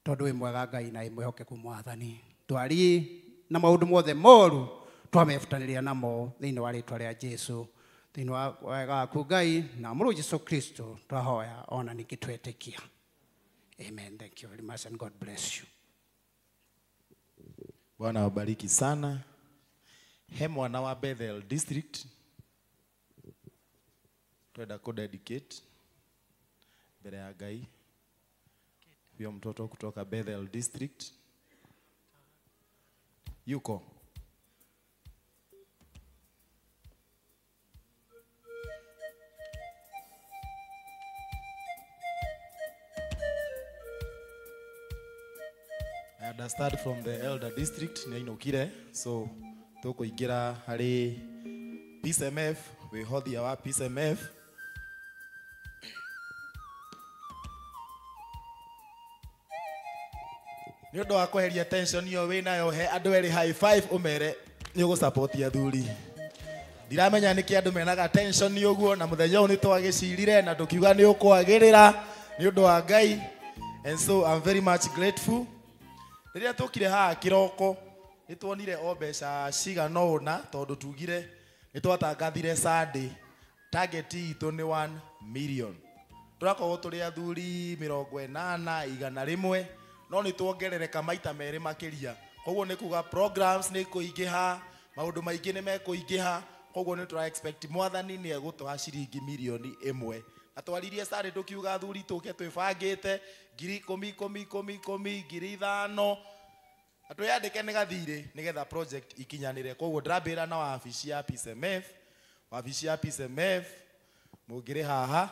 S16: tondũ wĩ mwega Ngai na wĩ mwĩhokeku Mwathani. Ndwari na maũndũ mothe moru twamebutanĩria namo thĩinĩ wa rĩtwa rĩa Jesu, thĩinĩ wa wega waku Ngai na mũrũ Jesu Kristo twahoya ona ningĩ twetĩkia. Amen. Thank you very much and God bless you.
S4: Bwana wabariki sana. He mwana wa Bethel District twenda ku dedicate mbere ya Ngai huyo mtoto kutoka Bethel District yuko. I understand from the Elder District nĩ ainũkire, so tũkũingĩra harĩ Peace MF, wĩhothia wa Peace MF. Nĩ ũndũ wa kweheria tension ĩyo wĩnayo, he andũ erĩ high five ũmere nĩ ũgũsupport athuri. Ndiramenya nĩkĩ andũ menaga tension ũguo, na mũthenya ũyũ nĩ twagĩcirire na tũkiuga nĩ ũkwagĩrĩra nĩ ũndũ wa Ngai, and so I'm very much grateful. Rĩrĩa tũkire haha kĩroko nĩ tuonire o mbeca cigana ũna, tondũ tugire nĩ twatangathire Sunday target itũ nĩ 1 million. Tũrakorwo tũrĩ athuri 80 100, no nĩ tuongerereka maita merĩ makĩria. Koguo nĩ kuga programs nĩ kũingĩha, maũndũ maingĩ nĩ mekũingĩha. Koguo nĩ tũra expect Mwathani nĩ egũtũha ciringi mirioni 1. Na twaririe Sunday tũkiuga athuri tũke twĩbangĩte 10,000 10 10 10 5,000 na twĩyandĩke nĩ gathirĩ nĩgetha project ikinyanĩre. Koguo ndĩrambĩra na wabici ya Peace MF, wabici ya Peace MF mũngĩrĩ haha,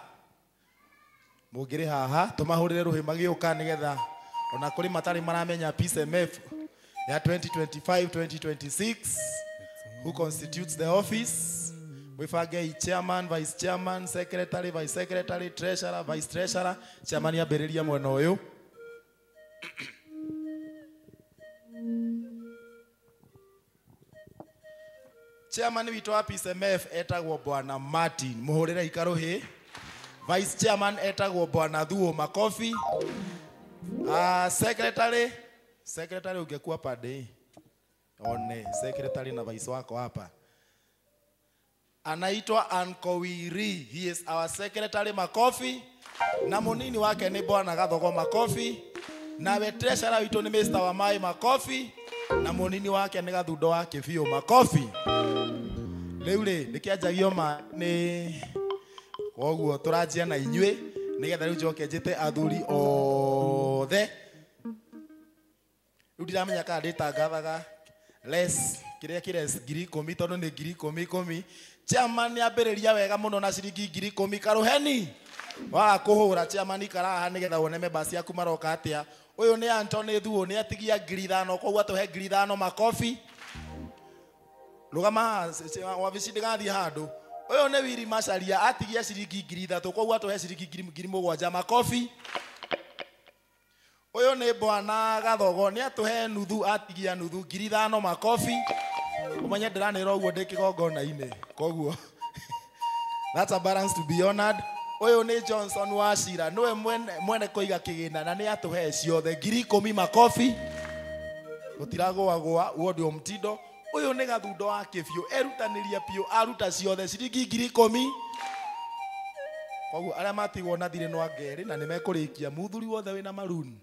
S4: mũngĩrĩ haha tũmahũrĩre rũhĩ magĩũka nĩgetha ona kũrĩ matarĩ maramenya Peace MF ya 2025 2026 who constitutes the office. Mwĩbangei chairman, vice chairman, secretary, vice secretary, treasurer, vice treasurer. Chairman ambĩrĩria mwena ũyũ. Chairman witũ wa Peace MF etagwo Bwana Martin, mũhũrĩre ikarũhĩ. Vice chairman etagwo Bwana Thuo, makofi. Secretary, secretary ungekuwa pande one, secretary na vice wako hapa anaitwa Ankowiri, he is our secretary, makofi. Na munini wake ni Bwana Gathogo, makofi. Nawe treasurer witũ ni Mr. Wamai, makofi. Na munini wake nĩ Gathundo wa Kĩbiũ. Makobi. Rĩu rĩ ndĩkĩanjagio ma nĩ koguo tũranjia na inyuĩ nĩgetha rĩu njoke njĩte athuri othe. Rĩu ndiramenya kana ndĩtangathaga less kĩrĩa kĩres 10,000 tondũ nĩ 10,000. Chairman nĩambĩrĩria wega mũno na ciringi 10,000. Karuheni waga kũhũra chairman ikara haha nĩgetha wone members ciaku maroka atĩa. Ũyũ nĩ Anthony Thuo nĩatigia 5,000 koguo atũhe 5,000. Makobi. Rũgama wabici ndĩgathiĩ handũ. Ũyũ nĩ Willy Macharia atigia ciringi 3,000 koguo atũhe ciringi 7,000. Makobi. Ũyũ nĩ Bwana Gathogo nĩatũhe nuthu atigia nuthu 5,000. Makobi. Ũmenye ndĩranĩra ũguo ndĩ kĩgongona-inĩ koguo that's a balance to be honored. Ũyũ nĩ Johnson Wachira nĩwe mwene kũiga kĩgĩna na nĩatũhe ciothe 10,000. Makobi. Gũtiragũagũa uo ndio mtindo. Ũyũ nĩ Gathundo wa Kĩbiũ erutanĩria biũ aruta ciothe ciringi 10,000. Koguo arĩa matigwo na thirĩ no angerĩ na nĩmekũrĩkia. Mũthuri wothe wĩna maroon,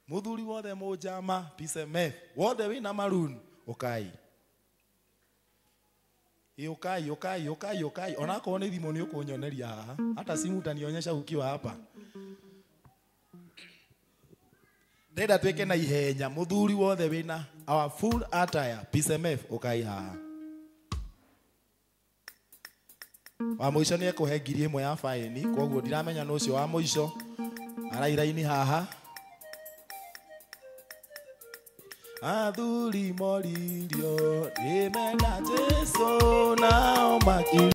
S4: mũthuri wothe mũnjama PCMF wothe wĩna maroon, ũkai. Ũkai ũkai ũkai ũkai. Onakorwo nĩ thimũ nĩ ũkũnyoneria haha, hata simu utanionyesha ukiwa hapa. Ndĩrenda twĩke na ihenya. Mũthuri wothe wĩna our full attire PCMF ũkai haha. Wa mũico nĩ ekũhe 1,000 ya faini, koguo ndiramenya nũ ũcio wa mũico arairaini haha. Athuri moririo nĩmenda Jesũ nao makiri